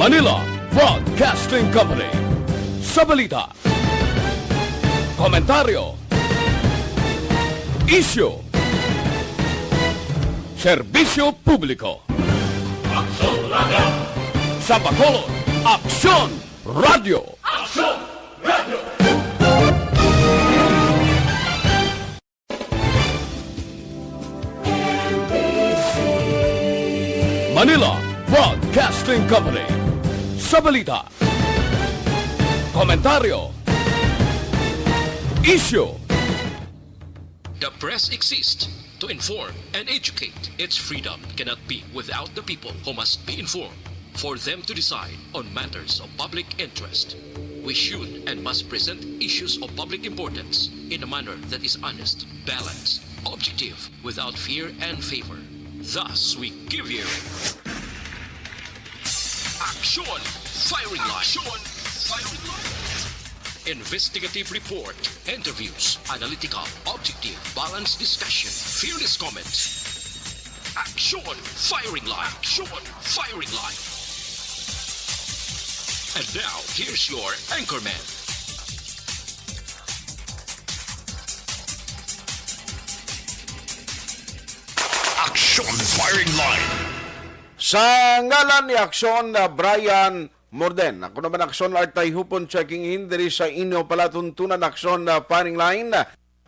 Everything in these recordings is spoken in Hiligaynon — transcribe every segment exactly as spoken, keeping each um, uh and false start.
Manila Broadcasting Company. Sa balita, komentaryo, isyu, serbisyo publiko. Aksyon Radio. Sa Bacolod, Aksyon Radio. Aksyon Radio. Manila Broadcasting Company. Sa balita, komentaryo, isyu. The press exists to inform and educate. Its freedom cannot be without the people, who must be informed for them to decide on matters of public interest. We should and must present issues of public importance in a manner that is honest, balanced, objective, without fear and favor. Thus, we give you Action Firing Line. Action Firing Line. Investigative report, interviews, analytical, objective, balanced discussion, fearless comments. Action Firing Line. Action Firing Line. And now, here's your anchorman. Action Firing Line. Sa ngalan ni Aksyon, uh, Brian Morden, ako naman Aksyon Artay Hupon, checking in diri sa inyo palatuntunan, Aksyon, uh, Firing Line.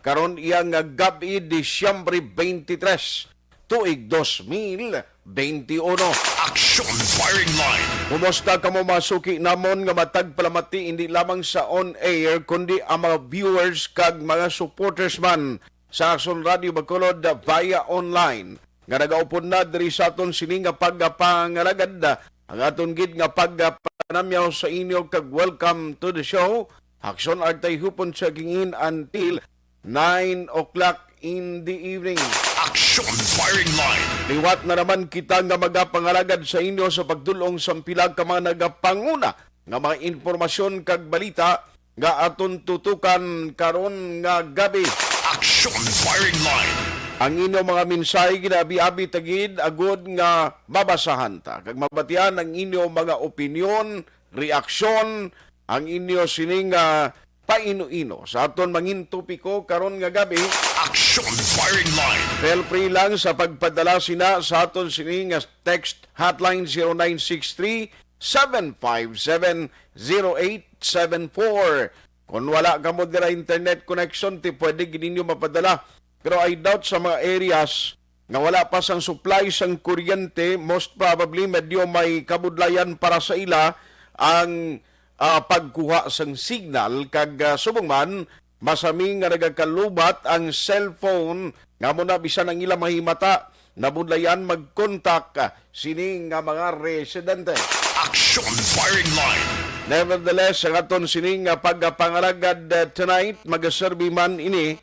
Karon iya nga gab-i, Disyembre twenty-three, tuig dos mil benti uno. Action Firing Line. Kumusta kamo, mga suki namon nga matag palamati, hindi lamang sa on air, kundi ang mga viewers kag mga supporters man sa Action Radio Bacolod via online, nga nagaupod na diri sa aton sini nga pagpangalagad. Ang aton gid nga pagpanamyaw sa inyo kag welcome to the show. Action Artay Hupon checking in until nine o'clock in the evening. Action Firing Line. Liwat na naman kita nga magapangalagad sa inyo sa pagdul-ong sang pila ka mga nagapanguna nga mga impormasyon kag balita nga aton tutukan karon nga gabi. Action Firing Line. Ang inyo mga mensahe ginaabi-abi ta gid agod nga mabasahan ta kag mabatian ang inyo mga opinyon, reaksyon, ang inyo sining, ah, paino-ino sa aton mangin topiko karon nga gabi. Action Firing Line. Feel free lang sa pagpadala sina sa aton sini nga text hotline, zero nine six three, seven five seven, zero eight seven four. Kung wala kamo dira internet connection, ti pwede gid ninyo mapadala. Pero I doubt sa mga areas nga wala pa sang supply sang kuryente, most probably medyo may kabudlayan para sa ila ang, ah, pagkuha sang signal, kag, ah, subong man, masami nga nagakalubat ang cellphone, nga mo na bisan ang ila mahimata, nabudlayan mag-contact, ah, sini nga mga residente. Action Firing Line. Nevertheless, ang aton sini nga pagpangalagad, ah, tonight, magaserbi man ini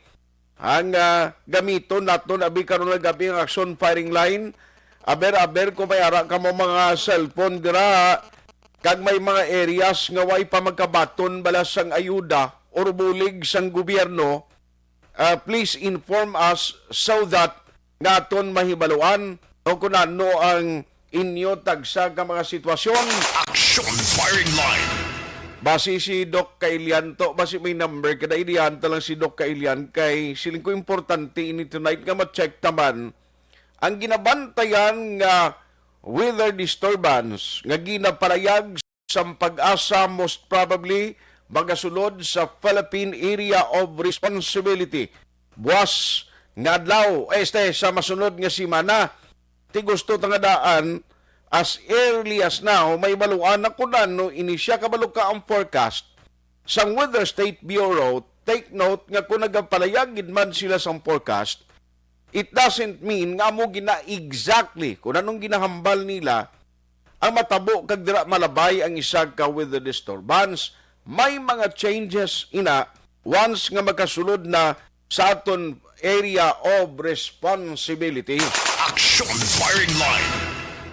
ang, ah, gamiton naton abi karon nga gabi ang Action Firing Line. Aber-aber kung may ara kamo mga cellphone dira, kag may mga areas nga way pa magkabaton bala sang ayuda or bulig sang gobyerno, ah, please inform us so that nga aton mahibaluan o kung ano ang inyo tagsa ka mga sitwasyon. Action Firing Line. Basi si Doc Kailian to, basi may number ka na, ilihan ta lang si Doc Kailian kay siling ko importante ini tonight nga ma-check taman ang ginabantayan nga weather disturbance nga ginapalayag sang PAGASA, most probably magasulod sa Philippine Area of Responsibility buas nga adlaw, este, sa masunod nga semana. Ti gusto ta nga daan, as early as now, mahibaluan na kung ano ini siya. Kabalo ka, ang forecast sang Weather State Bureau, take note nga kung nagapalayag gid man sila sang forecast, it doesn't mean nga amo gina exactly kung anong ginahambal nila ang matabo kag dira malabay ang isa ka weather disturbance. May mga changes ina once nga makasulod na sa aton area of responsibility. Action Firing Line.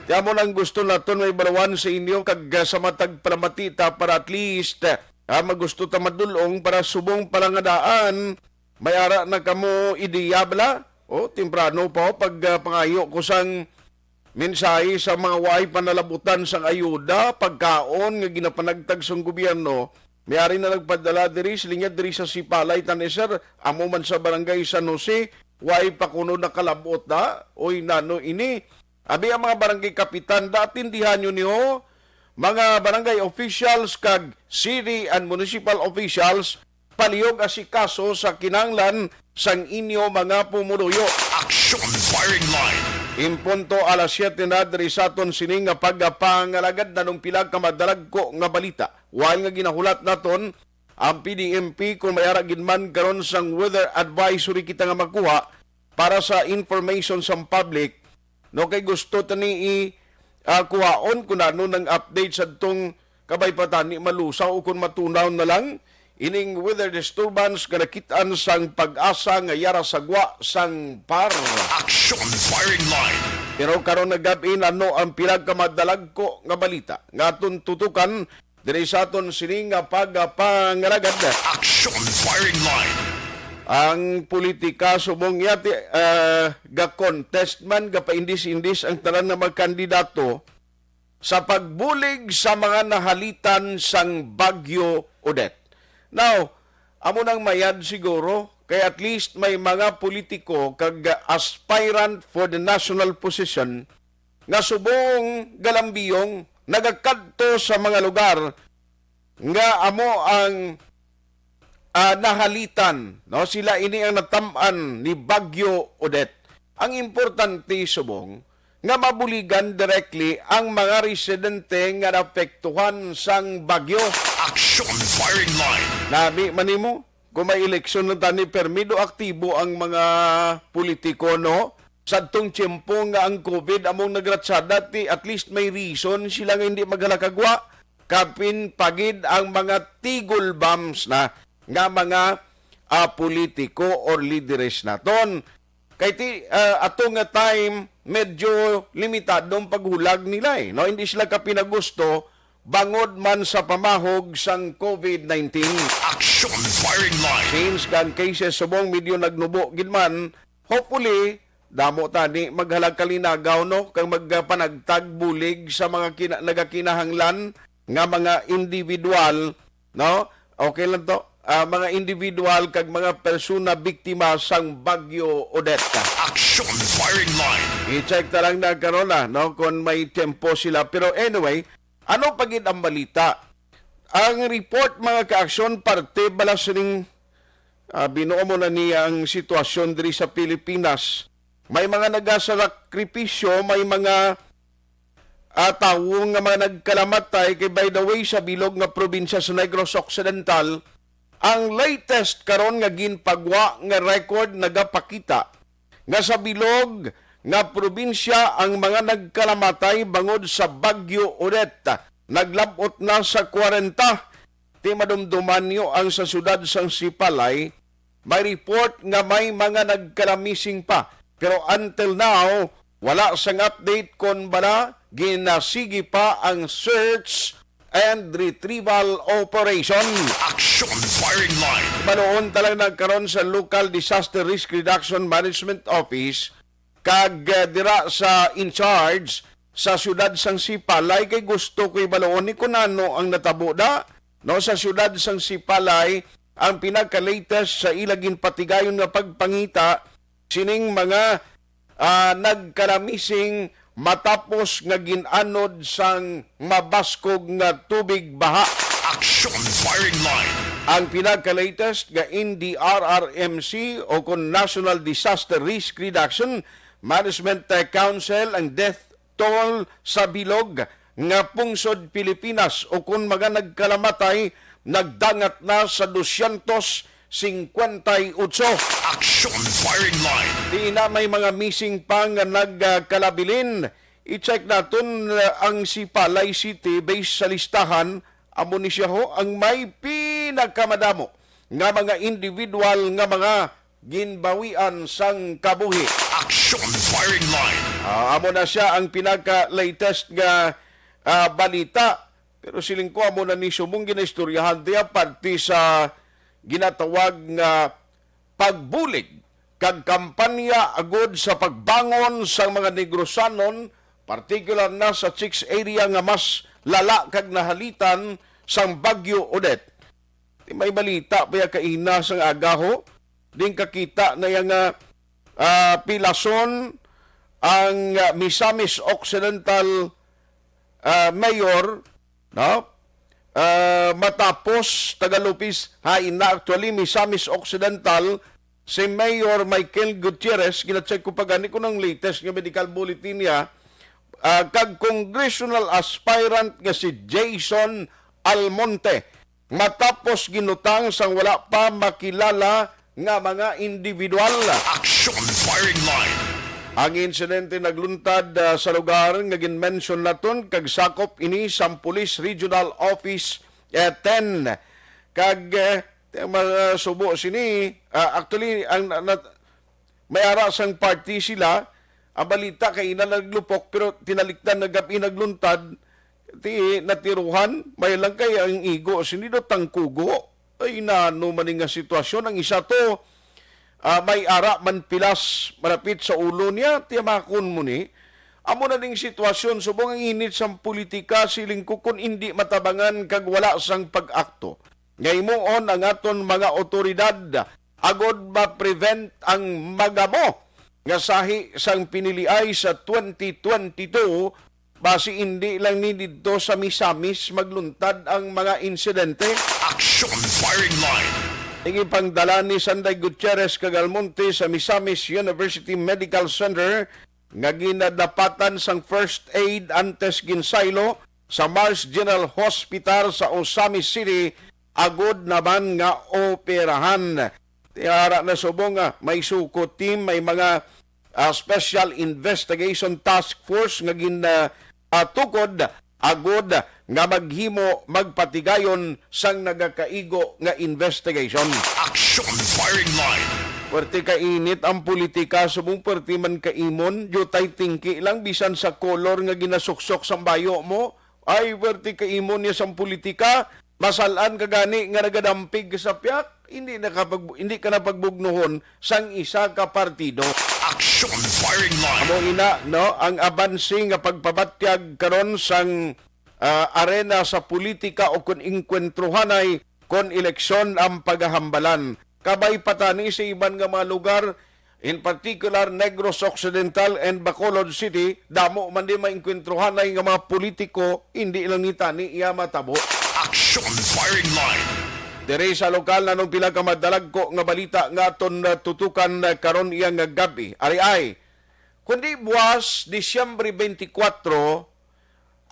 Kaya mo lang gusto naton mahibaluan sa inyo kag, ah, sa matag palamati ta para at least, ah, magusto ta madulong para subong pa lang nga daan may ara na kamo ideya bala. O, temprano pa, o, pag, ah, pangayo ko sang mensahe sa mga waay panalabutan sang ayuda, pagkaon nga ginapanagtag sang gobyerno. May ari na nagpadala diri, siling niya, diri sa Sipalay, tani, sir, amo man sa barangay San Jose, waay pa kuno nakalab-ot da. Oy, nano ini? Abi ang mga barangay kapitan, datindihan nyo niyo, mga barangay officials kag city and municipal officials, palihog asikaso sa kinahanglan sang inyo mga pumuluyo. Action Firing Line. In punto alas siyete na diri sa aton sini nga pagpangalagad, nanong pila ka madalagko nga balita. While nga ginahulat naton ang P D M P, kung may ara gid man karon sang weather advisory kita nga makuha para sa information sang public, no, kay gusto tani i, ah, kuhaon kung ano nang update sa tong kabay pa tani malusaw o kung matunaw na lang ining weather disturbance nga nakit-an sang Pag-asa nga yara sa gwa sang par. Action Firing Line. Pero karon nga gab-i, ano ang pinakamadalagko nga balita nga aton tutukan diri sa aton sini nga pagpangalagad? Action Firing Line. Ang politika subong yati, ah, ga-contest man, gapaindis-indis ang tanan nga mga kandidato sa pagbulig sa mga nahalitan sang Bagyo Odette. Now, amo nang mayad siguro, kay at least may mga politiko kag aspirant for the national position nga subong galambiyong nagakadto sa mga lugar nga amo ang, ah, nahalitan, no? Sila ini ang natam-an ni Bagyo Odette. Ang importante subong nga mabuligan directly ang mga residente nga naapektuhan sang bagyo. Action Firing Line. Nami man nimo, kung may eleksyon na tani, permi do aktibo ang mga politiko, no? Sadtong tiyempo nga ang COVID among nagratsada, ti at least may reason sila nga hindi maghalakagwa. Kapin pagid ang mga tigol bombs na nga mga, ah, politiko or lideres naton. Kay ti, ah, ato nga time, medyo limitado ang paghulag nila, eh, no? Hindi sila kapinagusto bangod man sa pamahog sang COVID nineteen. Action Firing Line. Since kan cases subong medyo nagnubo gid man, hopefully, damo tani maghalag kalinagaw, no, kag magpanagtag bulig sa mga kina-, nagakinahanglan nga mga individual, no? Okay lang to. Ah, mga individual kag mga persona biktima sang Bagyo Odette. Action Firing Line. I-check ta lang na karon na, no, kung may tempo sila. Pero anyway, ano pa gid ang balita? Ang report, mga kaaksyon, parte bala sining, ah, binuo mo na niya ang sitwasyon diri sa Pilipinas. May mga nagasakripisyo, may mga, ah, tawo nga mga nagkalamatay. Kay, by the way, sa bilog nga probinsya sa Negros Occidental, ang latest karon nga ginpagwa nga record nagapakita nga sa bilog nga probinsya ang mga nagkalamatay bangod sa Bagyo Odette naglab-ot na sa kwarenta. Ti madumduman niyo ang sa siyudad sang Sipalay, may report nga may mga nagkalamising pa. Pero until now, wala sang update kon bala ginasigi pa ang search and retrieval operation. Action Firing Line. Baloon ta lang nagkaron sa Local Disaster Risk Reduction Management Office kag, eh, dira sa in charge sa siyudad sang Sipalay, kay gusto ko'y baloon ni kun ano ang natabo da, no, sa siyudad sang Sipalay, ang pinaka-latest sa ila ginpatigayon nga pagpangita sining mga, ah, nagkalamising matapos nga gin-anod sang mabaskog nga tubig baha. Action Firing Line. Ang pinaka-latest nga N D R R M C o kon National Disaster Risk Reduction Management, eh, Council, ang death toll sa bilog nga pungsod Pilipinas o kon mga nagkalamatay nagdangat na sa dosyentos singkwenta y otso. Action Firing Line. Diin na may mga missing pa nga nagkalabilin. I-check naton, uh, ang Sipalay City based sa listahan. Amo ni siya ho ang may pinakamadamo nga mga individual nga mga ginbawian sang kabuhi. Action Firing Line. Ah, amo na siya ang pinaka-latest nga, ah, balita. Pero siling ko, amo na ni subong ginaistoryahan diya parte sa ginatawag nga pagbulig kag kampanya agud sa pagbangon sang mga Negrosanon particular na sa Chicks area nga mas lala kag nahalitan sang Bagyo Odette. Di may balita pa ya kaina sang agaho, ding kakita na ya nga, ah, pilason ang, ah, Misamis Occidental, ah, mayor, no? Ah, matapos taga Lopez, hain na actually, Misamis Occidental, si Mayor Michael Gutierrez, gina-check ko pa gani kung ang latest nga medical bulletin niya, ah, kag congressional aspirant nga si Jason Almonte, matapos ginutang sang wala pa makilala nga mga individual. Action Firing Line. Ang insidente nagluntad, ah, sa lugar nga ginmention naton, kag sakop ini sang Police Regional Office, eh, ten. Kag, eh, masubo sini, ah, actually, ang na-, na-, may ara sang party sila. Ang balita kay ina naglupok, pero tinalikdan na gab-i nagluntad, ti natiruhan, may lang kay ang igo sini do tangkugo. Ay, nano man ni nga sitwasyon? Ang isa to, ah, may ara man pilas malapit sa ulo niya, tiyamakon mo ni. Amo na ning sitwasyon, subong ang init sang politika, siling ko, kun indi matabangan kag wala sang pag-akto nga himuon ang aton mga awtoridad, agod ma-prevent ang magamo nga sahi sang piniliay sa twenty twenty-two, basi indi lang ni didto sa Misamis magluntad ang mga insidente. Action Firing Line. Ing ipangdala ni Sanday Gutierrez kag Almonte sa Misamis University Medical Center nga ginadapatan sang first aid antes ginsaylo sa Mars General Hospital sa Ozamiz City, agod naman nga operahan. Tiara na subong nga may suko team, may mga, ah, Special Investigation Task Force nga gin, ah, ah, tukod agod nga maghimo magpatigayon sang nagakaigo nga investigation. Action Firing Line. Puwerte ka init ang politika, subong puwerte man ka imon, diutay tingki lang bisan sa kolor nga ginasuksok sang bayo mo. Ay, puwerte ka imon niya sang politika, masal-an ka gani nga nagadampig ka sa piyak, hindi na ka pag-, hindi ka na pagbugnohon sang isa ka partido. Action Firing Line. Amo ina, no, ang abanse nga pagpabatyag karon sang, ah, arena sa politika o kon engkwentrohanay kon eleksyon ang pagahambalan. Kabay pa tani sa iban nga mga lugar, in particular Negros Occidental and Bacolod City, damo man di maengkwentrohanay nga mga politiko, hindi lang ni tani iya matabo. Action Firing Line. Diri sa lokal, nanong pila ka madalagko nga balita nga aton, uh, tutukan, uh, karon iya nga gab-i. Ari ay, kundi buwas Disyembre twenty-four,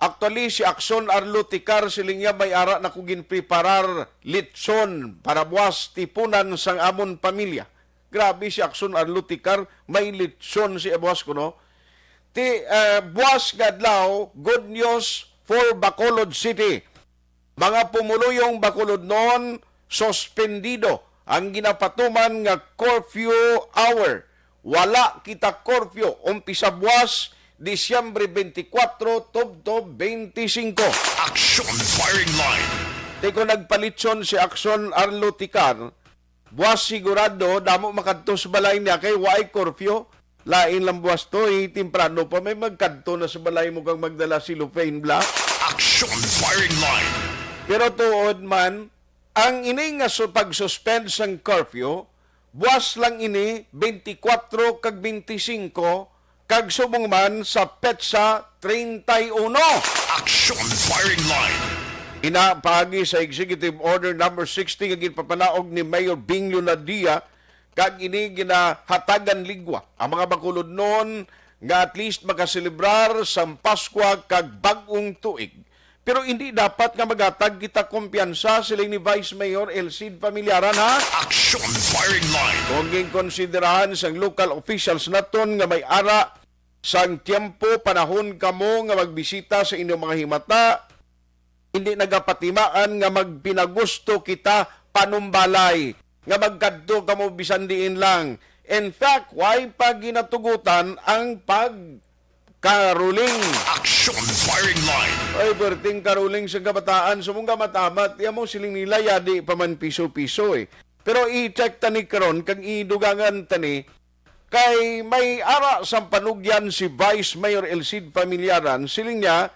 actually, si Akson Arlo Ticar, siling niya, may ara na ko ginpreparar litson para buwas tipunan sang amon pamilya. Grabe si Akson Arlo Ticar, may litson si buwas ko, no? Ti, eh, buwas nga adlaw, good news for Bacolod City. Mga pumuluyong Bacolodnon, suspendido ang ginapatuman nga curfew hour. Wala kita curfew, umpisa buwas, Disyembre twenty-four, tubtob twenty-five. Action Firing Line. Ti kon nagpalitson si Akson Arlo Ticar, buwas sigurado damo makadto sa balay niya kay waay curfew. Lain lang buwas to, eh, temprano pa may magkadto na sa balay mo kang magdala cellophane, bla. Action Firing Line. Pero tuod man, ang ini nga su-, pag-suspend sang curfew, buwas lang ini, twenty-four kag twenty-five, kag subong man sa petsa treinta y uno. Action Firing Line. Ina, paagi sa Executive Order Number sixty nga ginpapanaog ni Mayor Bing Leonadia, kag ini ginahatagan ligwa ang mga Bacolodnon nga at least makaselebrar sang Paskwa kag Bag-ong Tuig. Pero hindi dapat nga maghatag kita kumpiyansa, siling ni Vice Mayor El Cid Familiaran, ha? Action Firing Line. Kung ginkonsiderahan sang local officials naton nga may ara sang tiyempo, panahon kamo nga magbisita sa inyong mga himata, hindi nagapatimaan nga magpinagusto kita panumbalay, nga magkadto kamo bisan diin lang. In fact, way pa ginatugutan ang pag caroling. Action Firing Line. Ay, perting caroling sa kabataan. Sumong kamatamat, iya mo siling nila, yadi pa man piso-piso, eh. Pero i-check tani karon, kag idugangan tani, Kay may ara sang panugyan si Vice Mayor Elcid Familiaran, siling niya,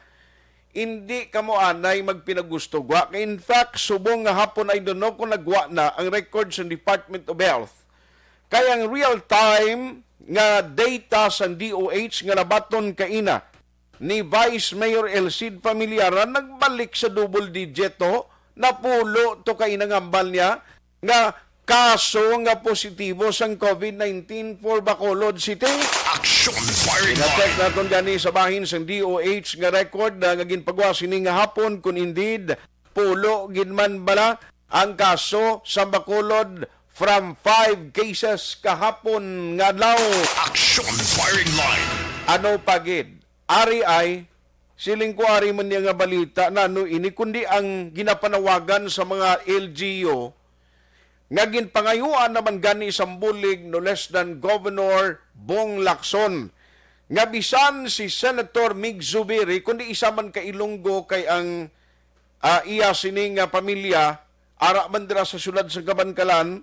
hindi kamo anay magpinagustugwa. Kay in fact, subong nga hapon, I don't know kung nagwa na ang record sa Department of Health. Kay ang real-time nga data sa D O H nga nabaton kaina ni Vice Mayor Elcid Familiaran nagbalik sa double digit to, napulo to kaina nga hambal niya nga kaso nga positibo sang COVID nineteen for Bacolod City. Action Firing Line. Naton gani sa bahin sang D O H nga record na nga ginpagawas ini nga hapon, kung indeed pulo gid man bala ang kaso sa Bacolod from five cases kahapon nga adlaw. Action Firing Line. Ano pa gid? Ari ay, siling ko, ari man niya nga balita na ano ini, kundi ang ginapanawagan sa mga L G U nga ginpangayuan naman gani sang bulig, no less than, Governor Bong Lacson, nga bisan si Senator Mig Zubiri, kundi isa man ka Ilonggo, kay ang, ah, iya sini nga pamilya ara man dira sa siyudad sa Kabankalan,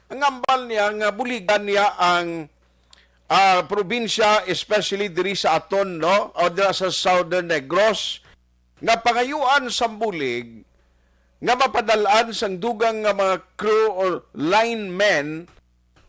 ang hambal niya nga buligan niya ang, ah, probinsya, especially diri sa aton, no, o dira sa Southern Negros, nga pangayuan sang bulig nga mapadal-an sang dugang nga mga crew or linemen,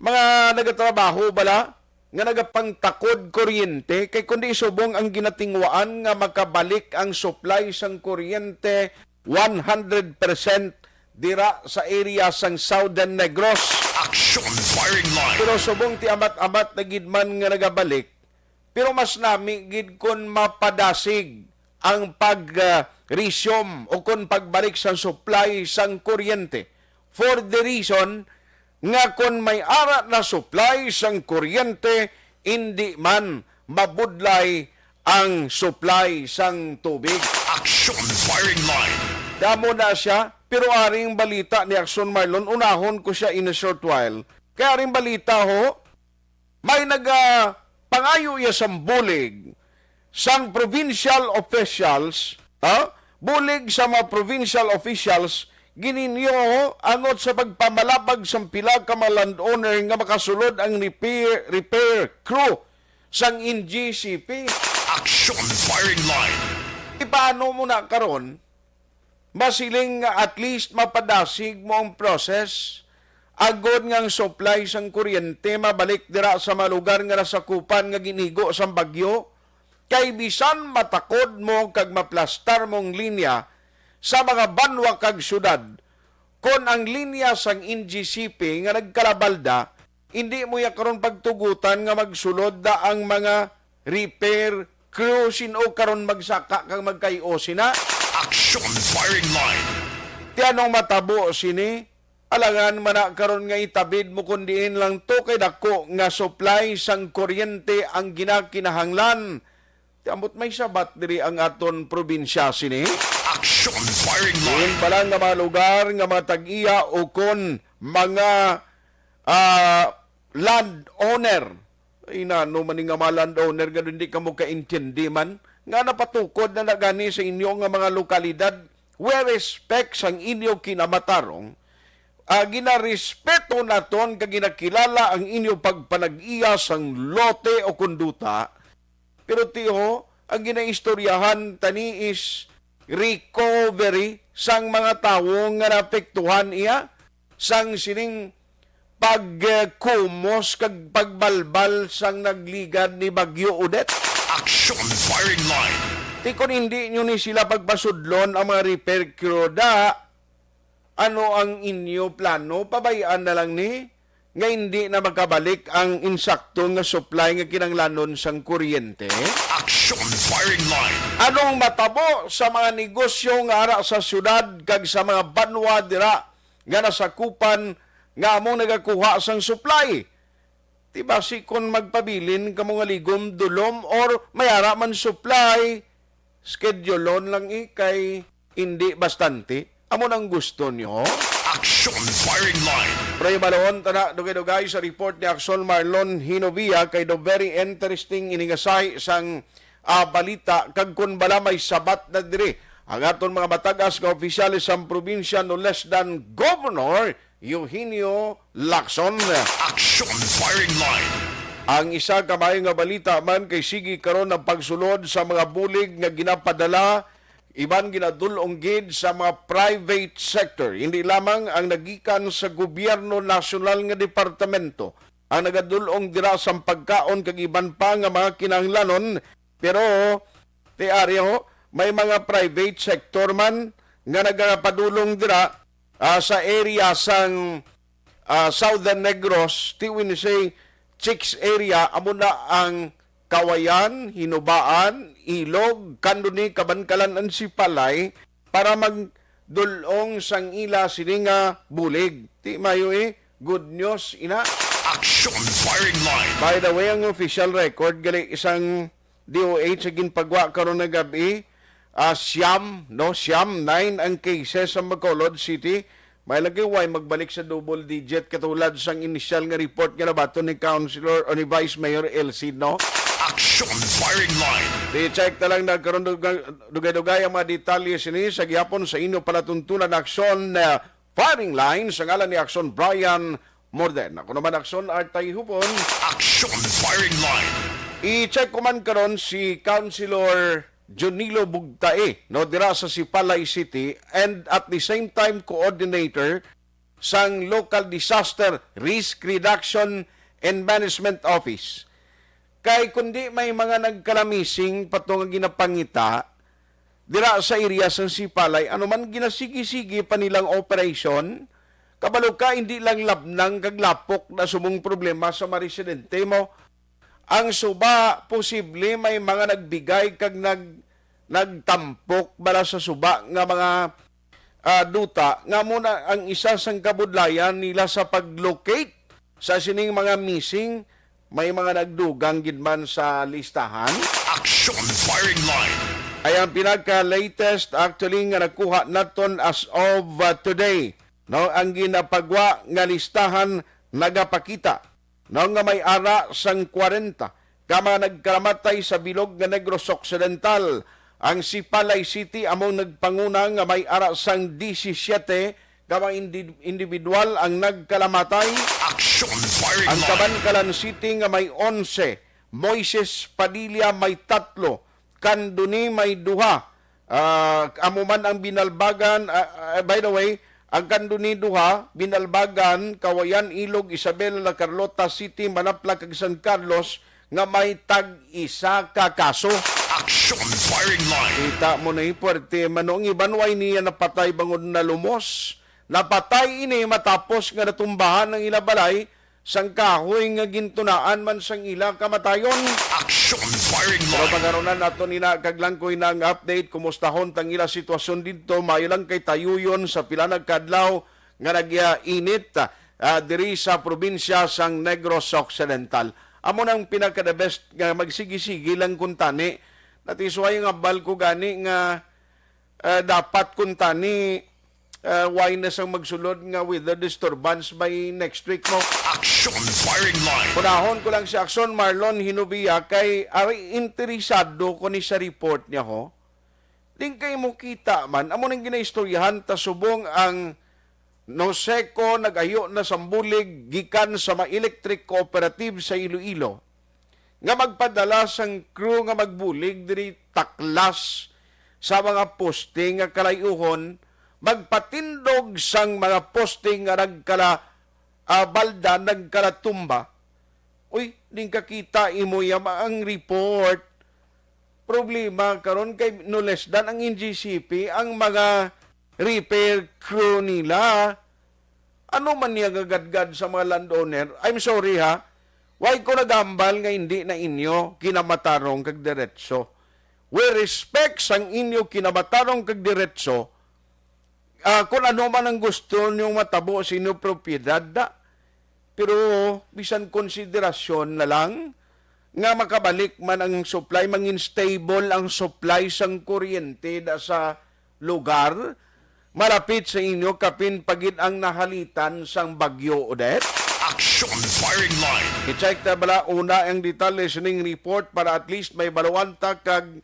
mga nagatrabaho bala nga nagapangtakod kuryente, kay kundi subong ang ginatingwaan nga makabalik ang supply sang kuryente one hundred percent dira sa area sang Southern Negros. Action Firing Line. Pero subong ti amat-amat na gid man nga nagabalik, pero mas nami gid kon mapadasig ang pag, ah, resume o kon pagbalik sang supply sang kuryente, for the reason nga kon may ara na supply sang kuryente, indi man mabudlay ang supply sang tubig. Action Firing Line. Damo na siya, pero aring balita ni Action Marlon, unahon ko siya in a short while. Kay aring balita ho, may nagapangayo iya sang bulig sang provincial officials, ha? Bulig sa mga provincial officials, gininyo angot sa pagpamalabag sang pila ka mga landowner nga makasulod ang repair, repair crew sang N G C P. Action Firing Line. Ipaano mo na karon? Masiling nga at least mapadasig mo ang process agod nga ang supply sang kuryente mabalik dira sa mga lugar nga nasakupan nga ginigo sang bagyo, kay bisan matakod mo kag maplastar mo ang linya sa mga banwa kag syudad, kon ang linya sang N G C P nga nagkalabalda, hindi mo ya karon pagtugutan nga magsulod da ang mga repair crew, sin-o karon magsaka kag magkay-o sina? Action Firing Line. Ti anong matabo sini? Alangan man na karon nga itabid mo kon diin lang to kay dako nga supply sang kuryente ang ginakinahanglan. Ti ambot may sabat diri ang aton probinsya sini. Action Firing Line. Diin pa lang nga mga lugar nga mga tag-iya o kon mga, ah, landowner. Ay, nano man ni nga mga landowner nga hindi kamo kaintindi man nga napatukod na na gani sa inyo nga mga lokalidad? We respect sang inyo kinamatarong. Ah, ginarespeto naton kag ginakilala ang inyo pagpanag-iya sang lote o konduta. Pero tiho, ang ginaistoryahan tani is recovery sang mga tawo nga naapektuhan iya sang sining pagkumos kag pagbalbal sang nagligad ni Bagyo Odette. Action Firing Line. Ti kon hindi nyo ni sila pagpasudlon ang mga repair crew da, ano ang inyo plano? Pabay-an na lang ni nga hindi na makabalik ang insakto nga supply nga kinahanglanon sang kuryente? Action Firing Line. Anong matabo sa mga negosyo nga ara sa syudad kag sa mga banwa dira nga nasakupan nga among nagakuha sang supply? Ti basi kon magpabilin kamo nga ligom, dulom, or may ara man supply, schedule-on lang, eh, kay indi bastante. Amo nang gusto nyo? Action Firing Line. Pre, malahon ta na, dugay-dugay sa report ni Action Marlon Hinovia, kay do very interesting ini nga sahi sang, ah, balita, kag kun bala may sabat na diri ang aton mga matag-as nga opisyales sang probinsya, no less than Governor Eugenio Lacson. Action Firing Line. Ang isa ka maayo nga balita man kay sige karon ang pagsulod sa mga bulig nga ginapadala iban ginadul-ong gid sa mga private sector. Hindi lamang ang nagikan sa gobyerno nasyonal nga departamento ang nagadul-ong dira sang pagkaon kag iban pa nga mga kinahanglanon, pero ti ari ho, may mga private sector man nga nagapadulong dira, ah, sa area sang, ah, Southern Negros, ti when you say chicks area, amo na ang Kawayan, Hinubaan, Ilog, Candoni, Kabankalan, and Sipalay para magdul-ong sang ila sini nga bulig. Ti mayo, eh, good news ina. Action Firing Line. By the way, ang official record gali isang D O H sa ginpagwa karon nga gab-i, ah, siyam, no? Siyam, nine ang cases sa Bacolod City. May lagi way magbalik sa double digit katulad sang initial nga report nga nabaton ni Councilor o ni Vice Mayor Elsie, no? Action Firing Line. I-check na lang na karon dugay-dugay ang mga detalye sini sa gihapon sa inyo palatuntunan. Action, ah, Firing Line sa ngalan ni Action Brian Morden. Ako naman, Action Artay Hupon. Action Firing Line. I-check ko man karon si Councilor Junilo Bugtae, no, dira sa Sipalay City, and at the same time coordinator sang Local Disaster Risk Reduction and Management Office. Kay kundi may mga nagkalamising pa to nga ginapangita dira sa area sang Sipalay, ano man ginasigi-sigi pa nilang operation, kabalo ka, hindi lang labnang kag lapok na subong problema sa mga residente mo. Ang suba, posible may mga nagbigay kag nag-, nagtampok bala sa suba nga mga, ah, duta nga muna ang isa sang kabudlayan nila sa pag-locate sa sining mga missing. May mga nagdugang gid man sa listahan. Action Firing Line. Ay ang pinaka-latest actually nga nakuha naton as of, ah, today, no, ang ginapagwa nga listahan nagapakita, no, nga may ara sang kwarenta ka mga nagkalamatay sa bilog nga Negros Occidental. Ang Sipalay City amo nagpanguna nga may ara sang disisiete ka mga indi-, individual ang nagkalamatay. Action Firing Line. Ang Kabankalan City nga may onse, Moises Padilla may tatlo, Candoni may duha. Ah, amo man ang Binalbagan, ah, ah, by the way, ang Candoni duha, Binalbagan, Kawayan, Ilog, Isabela, La Carlota City, Manapla, kag San Carlos nga may tag-isa ka kaso. Action Firing Line. Kita mo na yung puwerte, manong iban way niya napatay bangod na lumos. Napatay ini matapos nga natumbahan ang ila balay sang kahoy nga gintunaan man sang ila kamatayon. Action Firing Line. Pero pagarunan nato nina kag langkoy na nga update, kumustahon tang ila sitwasyon didto, maayo lang kay tayuyon sa pila na ka adlaw nga nag-init, ah, diri sa probinsya sang Negros Occidental. Amo nang pinaka the best nga magsigi-sigi lang kuntani. Natisway nga bal ko gani nga, ah, dapat kuntani, ah, way na sang magsulod nga weather disturbance by next week mo. Action Firing Line. Unahon ko lang si Action Marlon Hinubia kay ari interesado ko ni sa report niya ho. Din kay mo kita man, amo nang ginaistoryahan ta subong ang Noseco nagayo na sang bulig gikan sa mga electric cooperative sa Iloilo nga magpadala sang crew nga magbulig diri taklas sa mga poste nga kalayuhon, magpatindog sang mga poste nga nagkala, ah, balda, nagkalatumba. Uy, din kakita imo yama ang report. Problema karon kay no less than ang N G C P ang mga repair crew nila. Ano man niya gagadgad sa mga landowner? I'm sorry ha, why ko nagambal nga hindi na inyo kinamatarong kag diretso? We respect sang inyo kinamatarong kag diretso, ah, kung ano man ang gusto niyong matabo sa inyong propiedad, da. Pero bisan konsiderasyon na lang nga makabalik man ang supply, mangin stable ang supply sang kuryente da sa lugar, malapit sa inyo kapin pa gid ang nahalitan sang Bagyo Odette. Action Firing Line. I-check ta bala una ang detalye sining report para at least may baluan ta kag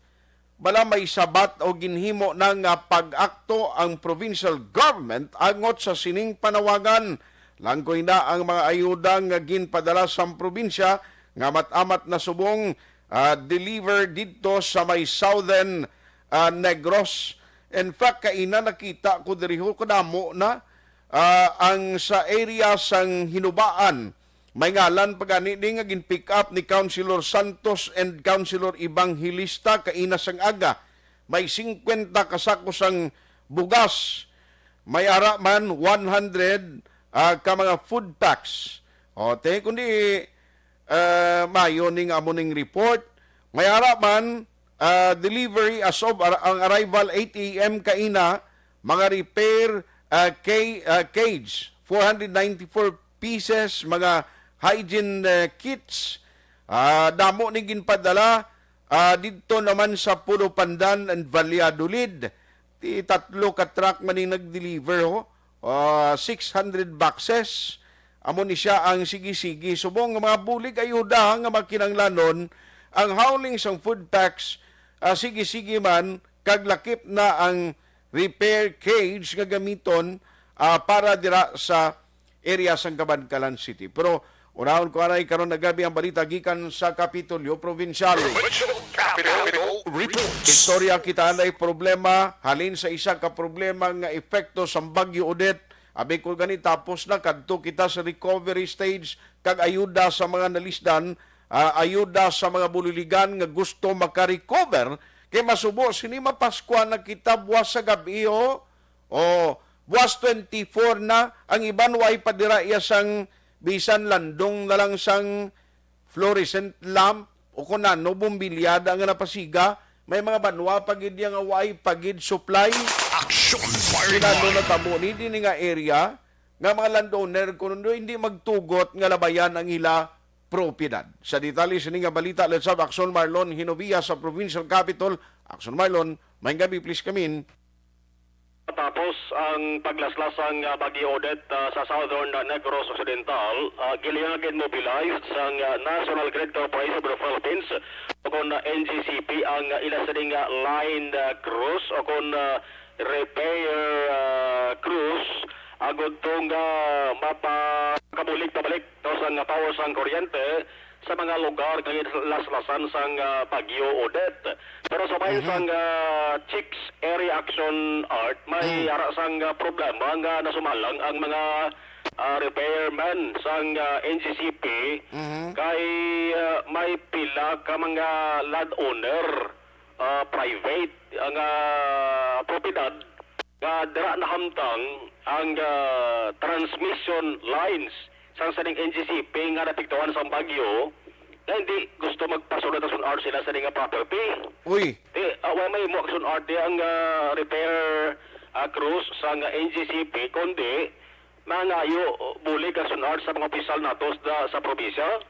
bala may sabat o ginhimo na nga pag-akto ang provincial government angot sa sining panawagan. Langkoy na ang mga ayuda nga ginpadala sang probinsya nga amat-amat na subong, ah, deliver didto sa may Southern, ah, Negros. In fact, kaina nakita ko diri ho, kadamo na, ah, ang sa area sang Hinubaan. May ngalan pa gani ni nga gin-pick up ni Councilor Santos and Councilor Evangelista kaina sang aga. May singkwenta ka sako sang bugas. May ara man one hundred, ah, ka mga food packs. O, te, kundi, ah, mayo ning amo ning report. May ara man, ah, delivery as of ar-, ang arrival eight A M kaina, mga repair, ah, ca-, ah, cage, four hundred ninety-four pieces, mga hygiene, ah, kits. Ah, damo ni ginpadala, ah, didto naman sa Pulo Pandan and Valladolid. Ti tatlo ka truck man ning nag-deliver, ho. Ah, six hundred boxes. Amo ni siya ang sige-sige. Subong nga mga bulig, ayuda nga makinanglanon ang hauling sang food packs, ah, sige-sige man, kag lakip na ang repair cage nga gamiton, ah, para dira sa area sang Kabankalan City. Pero unahon ko anay karon nga gab-i ang balita gikan sa Kapitolyo Probinsyal. Provincial Capitol Report. Istorya kita anay problema, halin sa isa ka problema nga epekto sang Bagyo Odette. Abi ko gani, tapos na, kadto kita sa recovery stage kag ayuda sa mga nalisdan, ah, ayuda sa mga buliligan nga gusto maka-recover, kay masubo sini mapaskwa na kita buwas sa gab-i, ho. O, buwas twenty-four na, ang iban way pa dira iya sang bisan landong na lang sang fluorescent lamp o kun ano, bombilyada nga napasiga. May mga banwa pa gid iya nga way pa gid supply. Action Fire Kinano Line. Natabo ni dini nga area nga mga landowner kuno hindi magtugot nga labayan ang ila propiedad. Sa detalye sini nga balita, let's have Action Marlon Hinovia sa Provincial Capitol. Action Marlon, may gabi, please come in. Matapos ang paglaslas sang, ah, Bagyo Odette, ah, sa Southern, ah, Negros Occidental, ah, gilingan gid mobilize sang, ah, National Grid Corporation of the Philippines, o kon, ah, N G C P, ang, ah, ila sini nga line, ah, crews o kon, ah, repair, ah, crews, agud to nga mapakabulig pabalik to sang power sang kuryente sa mga lugar nga ginaslaslasan sang, ah, Bagyo Odette. Pero sa bahin Mhm. sang, ah, Chicks Area Action Art, may Mm. ara sang, ah, problema nga nasumalang ang mga, ah, repairmen sang, ah, N G C P Mhm. kay, ah, may pila ka mga landowner, ah, private, ah, nga propiedad nga dira nahamtang ang, ah, transmission lines sang sining N G C P nga naapektuhan sang bagyo, nga hindi gusto magpasulod Action Art sila sa nga property. Uy. Di, ah, wa may mo Action Art di ang, ah, repair, ah, crews sang N G C P, kundi mangayo bulig Action Art sa mga opisyal nato sa, sa probinsya.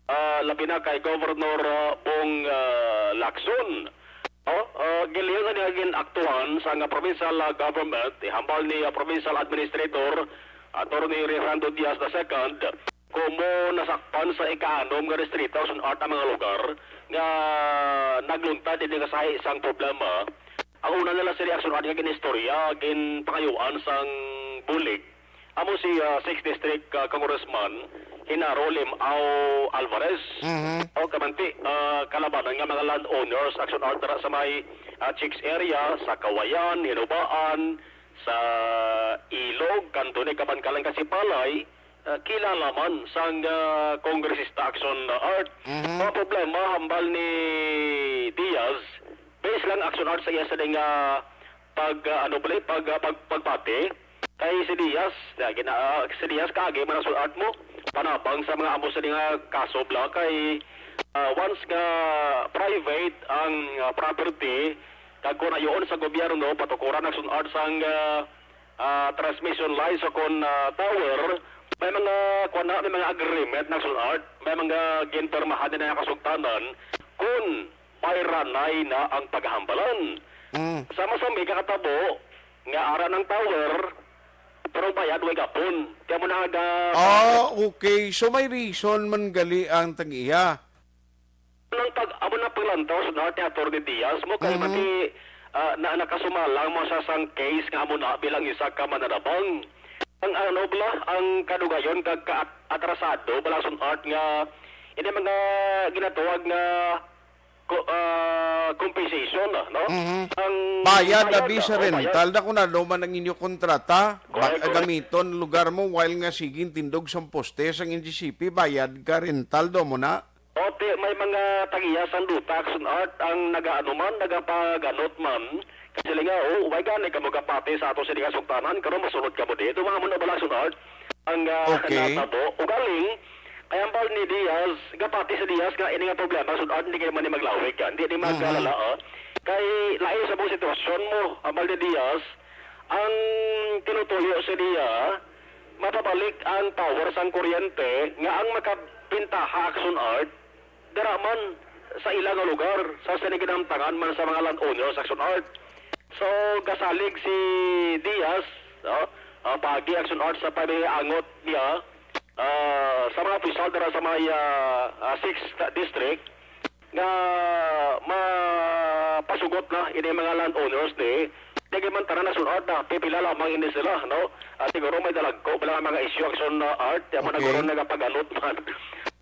Ah, labi na kay Governor, ah, Bong, ah, Lacson. Oh, ah, gilingan nga gin-aktuhan sang provincial, ah, government, ihambal ni, ah, Provincial Administrator Attorney Rayfrando Diaz the second, komo nasakpan sa ikaanom nga distrito Action Art ang mga lugar nga nagluntad ini nga sahi sang problema. Ang una nila sini Action Art nga ginistorya, ginpangayuan sang bulig amo si, ah, Sixth District, ah, Congressman Genaro Limao Alvarez. Mhm. O, kamanti, ah, kalabanan nga mga landowners, Action Art dira sa may, ah, Chicks area, sa Kawayan, Hinubaan, sa Ilog, kanto ni Kabankalan, Kasipalay, ah, kilala man sang, ah, kongresista Action Art. Mhm. Ang problema, hambal ni Diaz, base lang Action Art sa iya sa nga pag, ah, ano pala, pag, ah, pag, pagbati kay si Diaz, na gina-, ah, si Diaz kaagi man ang sulat mo, panabang sa mga amo sa nga kaso bla kay, ah, once nga private ang, ah, property, kag kung ayoon sa gobyerno, patukuran ang sulat sang, ah, ah, transmission lines o kon, ah, tower, may mga, kuwan na, may mga agreement na sulat, may mga ginpirmahan na nga kasugtanan, kung may ranay na ang paghambalan. Mm. Sama sa may kakatabo nga ara ng tower, pero bayad way gapon. Kaya mo na aga Ah, okay. So may reason man gali ang tag-iya. Nang pag amo na paglantaw sa North ni Attorney Diaz mo kay Mhm. mati, ah, na nakasumalang mo sa sang case nga amo na bilang isa ka mananabang. Ang ano bala, ang kadugayon kag ka-, atrasado bala sun art nga Ini mga ginatawag nga co-, ah, compensation, no? Mhm. Ang bayad na bayad, bi sa oh, bayad. Rental, na kung ano man ang inyo kontrata, ba-, Correct, correct. gamiton lugar mo while nga sige tindog sang poste sang N G C P, bayad ka rental, do mo na? O, ti-, may mga tagiya sang duta, Action Art, ang nagaano man, nagapaganot man. Kasi nga, oh, why gani kamo gapati sa ato sini nga sugtanan? Karon masunod kamo di. Ito mga muna bala, Action Art, ang, ah, Okay. natabo. Ugaling, kay hambal ni Diaz, gapati si Diaz nga ini nga problema, Action Art, hindi kayo man ni maglawig, ah. Hindi ni Mhm. magalala, ah. Kay lain sa mong sitwasyon mo, hambal ni Diaz, ang tinutuyo sa niya, mapabalik ang power sang kuryente nga ang makabintaha, Action Art, dira man sa ila nga lugar, sa sini ginamtangan man sa mga landowners, Action Art. So, gasalig si Diaz, no? Ah, paagi, Action Art, sa pag-angot niya, ah, sa mga opisyal dira sa may, ah, ah, sixth District nga mapasugot na ini mga landowners ni, di man tanan na sunod na, pipila lamang ini sila, no? At siguro may dalagko pala nga mga issue, Action, ah, Art, kaya mo Okay. nagkaroon nagapaganot man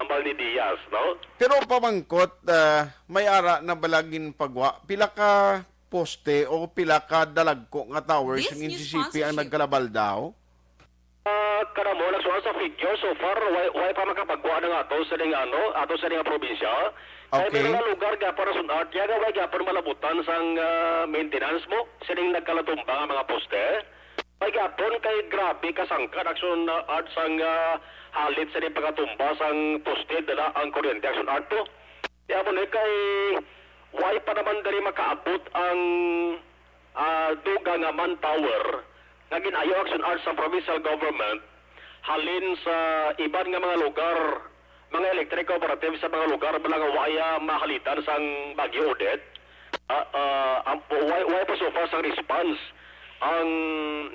ang Val ni Diaz, no? Pero pamangkot, ah, may ara na bala ginpagwa? Pila ka poste o pila ka dalagko nga towers This ang news N G C P ang sponsorship. nagkalabal daw? Ah, kada mo, nagsulat sa figure, so far, way, way pa makapagwa na nga to sa ning, ano, ato sa ning probinsya. Kay may Okay. mga lugar gapon na sun-, ah, tiyaga, way gapon malabutan sang, ah, maintenance mo, sining nagkalatumba nga mga poste. Way gapon kay grabe ka sangkad, Action, ah, Art, sang, ah, halit sa ning pagkatumba sang poste, dala ang kuryente, Action Art, to. Kaya mo ni kay, way pa naman diri makaabot ang, ah, dugang nga manpower nga gin-ayo, Action Art, sa provincial government halin sa iban nga mga lugar, mga electric cooperatives sa mga lugar bala nga way, ah, mahalitan sang Bagyo Odette. Ah, ah, ang, way, way pa so far sang response ang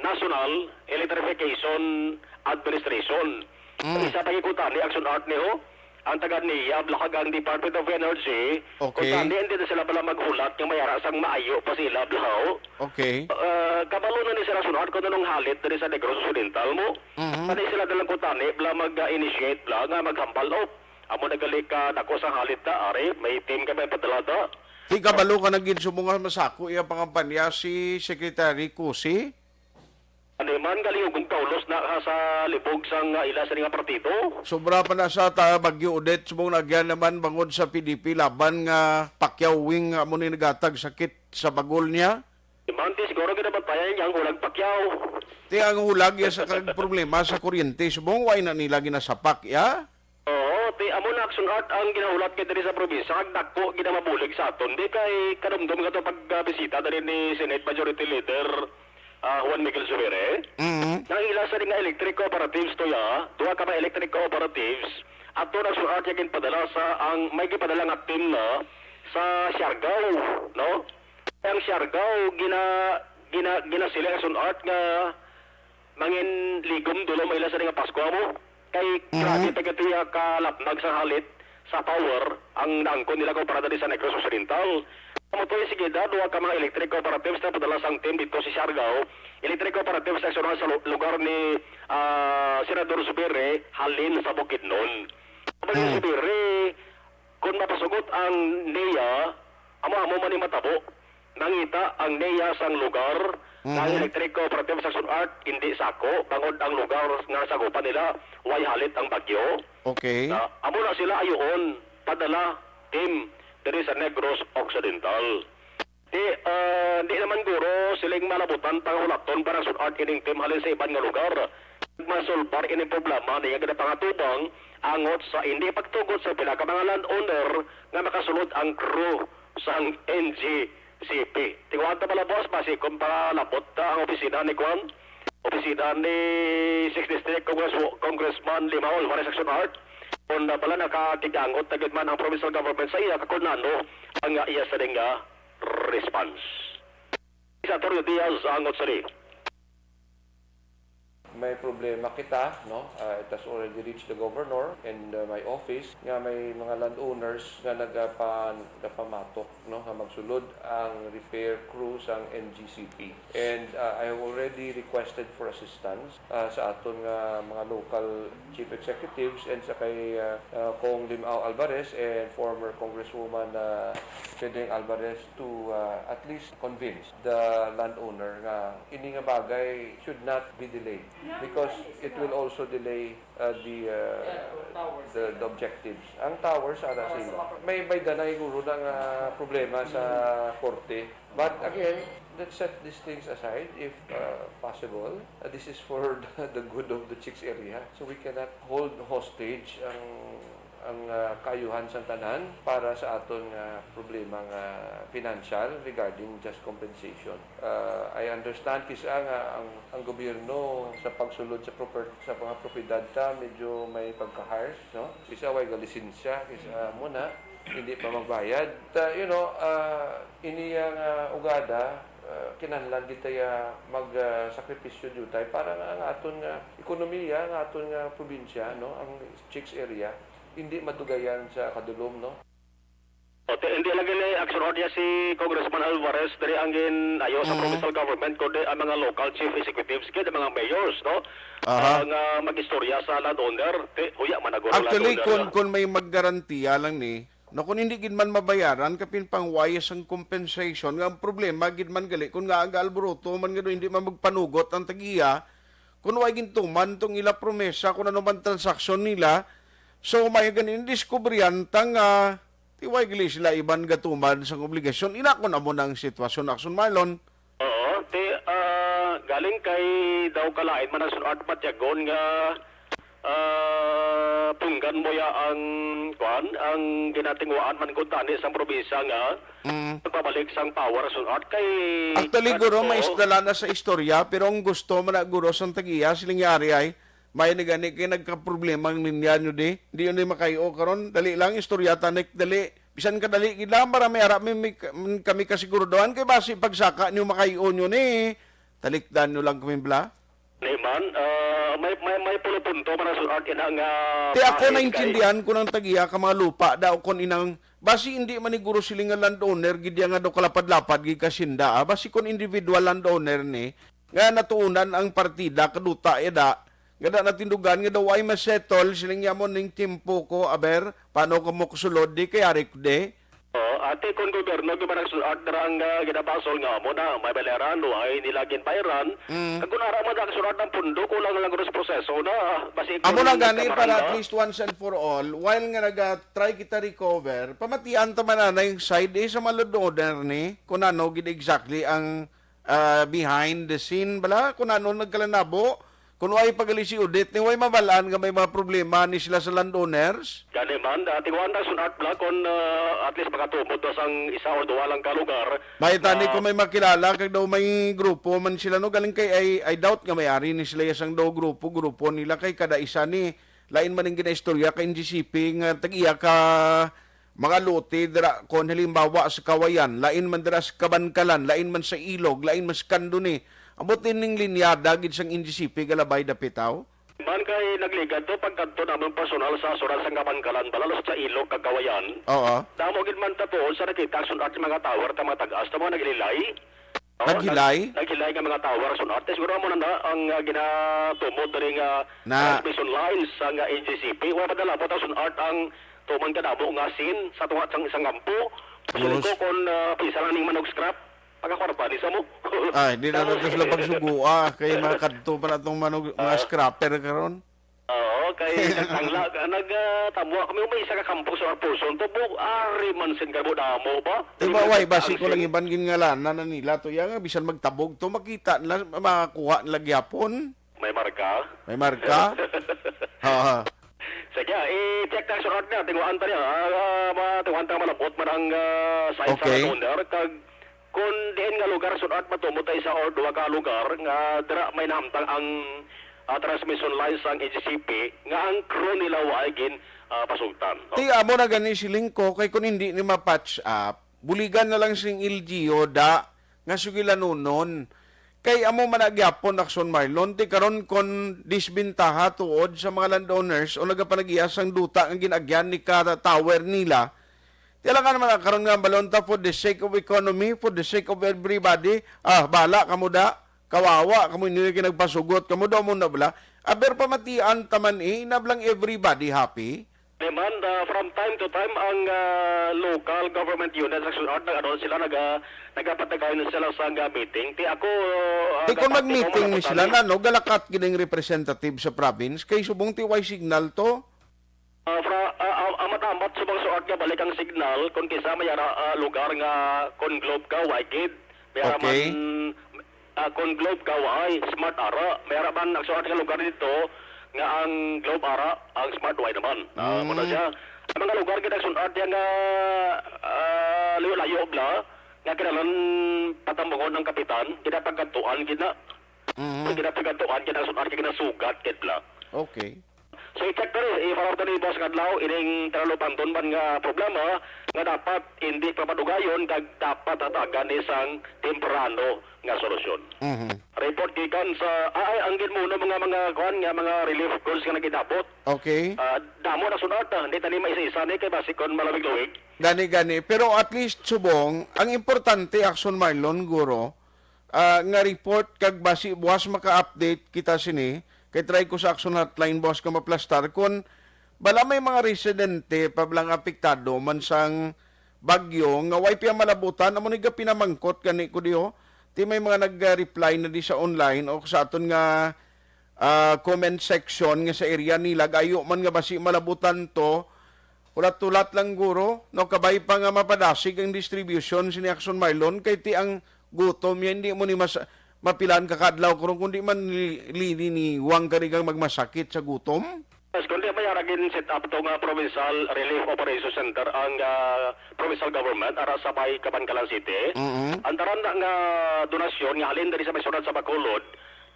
National Electrification Administration. Mm. Isa pa gikutan ni Action Art ni, ho, ang taga niya, bala kag ang Department of Energy, Okay. kung saan hindi na sila pala maghulat nga may ara sang maayo pa sila, bala, ho. Okay. Ah, kabalo na ni sila sunod kung anong halit diri sa Negros Occidental mo. Mhm. Kani sila dalang kutani, bala, mag-initiate, bala, nga maghambal, oh. Amo na gali ka dako sa halit ta, ari, may team ka may padala ta. Di kabalo ka na gid subong nga masako iya pangampanya si Secretary Cusi? Ano man, galing ug kaulos na ka sa libog sang, ah, ila sa nga partido. Sobra pa na sa ta, Bagyo Odette, subong na agyan naman bangod sa P D P laban nga Pacquiao wing nga amo ni nagatag sakit sa bagol niya. Di man, ti siguro ginabantayan niya ang hulag Pacquiao. Ti ang hulag ya sa kag problema sa kuryente, subong way na nila ginasapak ya? Oo, ti amo na, Action Art, ang ginahulat kay diri sa probinsya, kag dako ginamabulig sa aton. Di kay kadumdom nga to pagbisita diri ni Senate Majority Leader, ah, Juan Miguel Zubiri. Mhm. Nang ila sa nga electric cooperatives to ya, duha ka mga electric cooperatives, ato na, Action Art, yung ginpadala sa, ang may gipadala nga team na sa Siargao, no? Ang Siargao, gina-, gina-, ginasiling, Action Art, nga mangin ligom dulom ila sa nga Pasko, amo. Kay Mhm. grabe pa gatiya ka lapnag sa halit sa power ang naangkon nila kumpara diri sa Negros Occidental. Amo to, sige, da, duha ka mga electric cooperatives na padala sang team dito si Siargao. Electric cooperatives na sa lu-, lugar ni, ah, Senador Zubiri, halin sa Bukidnon. Amo ni Hmm. Zubiri, kung mapasugot ang NEA, amo-amo man ni matabo. Nangita ang NEA sang lugar nga ang Mhm. electric cooperative sa Sun Art hindi sako, bangod ang lugar nga sagupan nila way halit ang bagyo. Okay. Na, amo na sila ayoon, padala, team, diri sa Negros Occidental. Di, ah, di naman guro siling malabutan pangahulaton para Sun Art ining team halin sa iban nga lugar. Masulbar ining problema niya ginapangatubang angot sa hindi pagtugot sa pila ka mga landowner nga makasulod ang crew sang N G C P. Tingwa ta pala, boss, basi kung palabot ta ang opisina ni Kwan, opisina ni sixth District Congress-, Congressman Lima Alvarez Action Art, kung na pala nakakigangot na gid man ang provincial government sa iya, kung ano ang, ah, iya sa nga response. Sa Torre Diaz, angot sa di. May problema kita, no? Ah, it has already reached the governor and, uh, my office nga may mga landowners nga nagapa-, nagapamatok, no, nga magsulod ang repair crew sang N G C P. And, uh, I have already requested for assistance, uh, sa aton nga mga local chief executives and sa kay, uh, uh, Cong Limao Alvarez and former Congresswoman, uh, Fedring Alvarez to, uh, at least convince the landowner nga ini nga bagay should not be delayed because it will also delay, uh, the, uh, the, the objectives. Ang towers, ara sa imo. May, may danay guro na nga problema sa korte. But again, let's set these things aside if, uh, possible. Uh, this is for the, the good of the Chicks area. So we cannot hold hostage ang, ang, uh, kaayuhan sang tanan para sa aton nga problema nga financial regarding just compensation. Uh, I understand kis-a nga ang, ang gobyerno sa pagsulod sa proper-, sa mga propiedad ta medyo may pagka-harsh, no? Kis-a way galisensya, kis-a mo na, hindi pa magbayad. Ta, you know, uh, ini nga, uh, ugada, uh, kinahanglan kita ya mag, uh, sakripisyo diutay para nga ang aton nga ekonomiya, nga aton nga probinsya, no, ang Chicks area, hindi madugayan sa kadulom, no? O, ti-, hindi lang gini action order niya si Congressman Alvarez diri ang gin-ayo sa Mm. provincial government, kundi ang mga local chief executives, gid ang mga mayors, no? Aha. Ah, nga mag-istorya sa landowner, ti-, huya man na guro Actually, landowner kun, nga. kun may maggarantiya lang ni, no, kun hindi gid man mabayaran, kapin pang why sang compensation, nga ang problema gid man gali, kun nga ang alboroto man nga daw hindi man magpanugot ang tag-iya, kun why gintuman tong ila promesa, kun ano man transaksyon nila, so may ganin diskubriyanta nga Ti why gali sila iban gatuman sang obligasyon? Ina kon amo na ang sitwasyon, Action Marlon. Oo, ti, ah, galing kay daw kalain man ang Sun Art Matyagon nga, ah, punggan mo ya ang, kuan, ang ginatinguhaan man gud tani sang probinsya nga Mm. pagpabalik sang power Sun Art kay Actually, guro, may kadto. Dala na sa istorya, pero ang gusto man na, guro, sang tag-iya, siling yari ay, may na gani kay nagkaproblema ang linya nyo di. Di yun ay makayo karon. Dali lang, istorya tanik, dali. Bisan kadali gid lang para may ara mi, mi, kami kasiguraduhan kay basi pagsaka niyo makayo nyo ni. Talikdan nyo lang kami bala. Di man, ah, may, may, may pulo punto man ang Sun Art ina nga Ti ako bahin kay naintindihan ko ng tagiya ka mga lupa daw kon inang basi hindi man ni guro sila nga landowner gid ya nga daw kalapad-lapad gid ka sinda, ah. Basi kon individual landowner ni nga natuunan ang partida kaduta ida nga da natindugan nga daw ay masettle siling yamon ning timpo ko, aber, paano ko mo kusulod di kay ari ko di? Oh, ate, kon gobyerno gyud man nagsulat dira ang, ah, ginabasol nga amo na may baleran, way nila ginbayran. Mm. Kag kon ara man nagsulat ang pundo, kulang lang guro sa proseso na, ah, basi Amo kon na gani para nagkamaranda. At least once and for all, while nga naga-try kita recover, pamatian ta man na yung side eh, sa mga landowner ni, kung ano gid exactly ang, ah, behind the scene bala, kung ano nagkalanabo, kung way pagali si Odette, ni way mabalaan nga may mga problema ni sila sa landowners. Gani man, ah, tingwan na sun art bala kung, ah, at least makatumod na sang isa or duha lang ka lugar. May tani na kung may makilala, kag daw may grupo man sila, no? Galing kay, I, I doubt nga may ari ni sila ya sang daw grupo, grupo nila kay kada isa ni, lain man ang ginaistorya kay N G C P nga tag-iya ka mga lote dira, kon halimbawa sa Kawayan, lain man dira sa Kabankalan, lain man sa Ilog, lain man sa Candoni. Ambot ining linyada gid sang N G C P galabay dapitaw. Man kay nagligad to pagkadto namon personal sa surat sang Kabankalan, bala sa Ilog kag Kawayan. Oo. Damo gid man ta tuod sa nakita ang sun art sa mga tower ta mga tag-as ta mga naghilay. Oh, Naghilay? nag-, naghilay nga mga tower, so, no? At siguro mo na, na ang, ah, ginatumod diri nga Na- transmission lines sa nga N G C P. Wala pa dala po ta sun art ang tuman kadamo nga sin sa tunga sang isang kampo. Feeling Yes. ko kung, ah, pisa lang ning manog scrap, pagkakwarta ni sa mo. Ay, di na Tapos nato sila pagsugua. Kay mga kadto pa na tong manog, mga Ah. scrapper karon. Oo, kay nagtangla ka, nag, ah, tabwa kami, may isa ka kampo sa Arpuson, to, bu-, ari man sin kamo damo ba? Di ba, May way, basi ko lang nagtangla. Iban gingalanan na nila to, ya nga, bisan magtabog to, makita nila, makuha nila gyapon. May marka? May marka? Ha, ha. Sige, i-check na sa art na, tinguan ta niya, ah, ah, ma-, tinguan ta malabot man ang, ah, size Okay. sa owner, kag Kon diin nga lugar, sun art, matumod ta isa or duha ka lugar nga dira may nahamtang ang, ah, transmission lines sang N G C P nga ang crew nila wa ay gin, ah, pasugtan, no? Ti amo na gani siling ko, kay kun hindi ni ma-patch up, buligan na lang sing L G U da nga sugilanunon. Kay amo man na gyapon, Action Marlon, ti karon kon disbintaha tuod sa mga landowners o nagapanag-iya sang duta nga gin-agyan ni ka tower nila, ti alangan man na karon nga balon ta, for the sake of economy, for the sake of everybody, ah, bala kamo da, kawawa kamo, inyo yung ginagpasugot kamo daw mo na bala. Aber pamatian taman eh, inablang everybody happy. Di man, ah, from time to time, ang, ah, local government units sa Action Art, nag-, ano sila, nag-, ah, nagapatagayon sila sa, ah, meeting. Ti ako, ah, Di kung gapati ko, mag-meeting ni mga sila kabataan, na, no, galakat gid ang representative sa province, kay subong ti way signal to. Ah, fra-, ah, ah, ang matamat subong sa art nga balik ang signal, kung kinsa may ara, ah, lugar nga kon globe ka, way gid. May ara Okay. man, ah, kon globe ka, way, smart ara. May ara man ang suot nga lugar dito nga ang globe ara, ang smart way naman. Ah, muna Mm. siya. Ang mga lugar gid ang sun-, art yan nga, ah, layo-layo bla, nga kinahanglan patambungon ang kapitan, kinapagkadtuan gid na. Mm. Kinapagkadtuan gid ang sun-, art, kinasugat gid bla. Okay. So, i-check na rin, i-follow up na ni Boss Kadlaw, ining Taralupanton man nga problema nga dapat hindi papadugayon kag dapat hatagan ni sang temprano nga solusyon. Mhm. Report gikan sa, ah, ay, ang ginmuno mga, mga, kuan nga, mga relief goods nga nagidabot. Okay. Ah, damo na sunod, ah, hindi tani maisa-isa ni kay basi kon malawig-lawig. Gani, gani. Pero at least, subong, ang importante, Action Marlon, guro, ah, nga report kag basi buwas maka-update kita sini, kay try ko sa Action Hotline buwas nga maplastar kon bala may mga residente pa bala nga apektado man sang bagyo nga way pa malabutan, amo ni gapinamangkot gani ko diho. Ti may mga nag-reply na di sa online o sa aton nga ah, comment section nga sa area nila, gayo man nga basi malabutan to, hulat-hulat lang guro, no, kabay pa nga mapadasig ang distribution sini Action Marlon, kay ti ang gutom niya, hindi mo ni mas, mapilan ka kadlaw, kuro, kundi man li-, lini ni Wang kari kang magmasakit sa gutom. Yes, kundi may ara gin set up to nga Provincial Relief Operation Center ang, ah, provincial government ara sa may Kabankalan City. Mm-mm. Ang taran na nga donasyon nga halin diri sa may syudad sa Bacolod,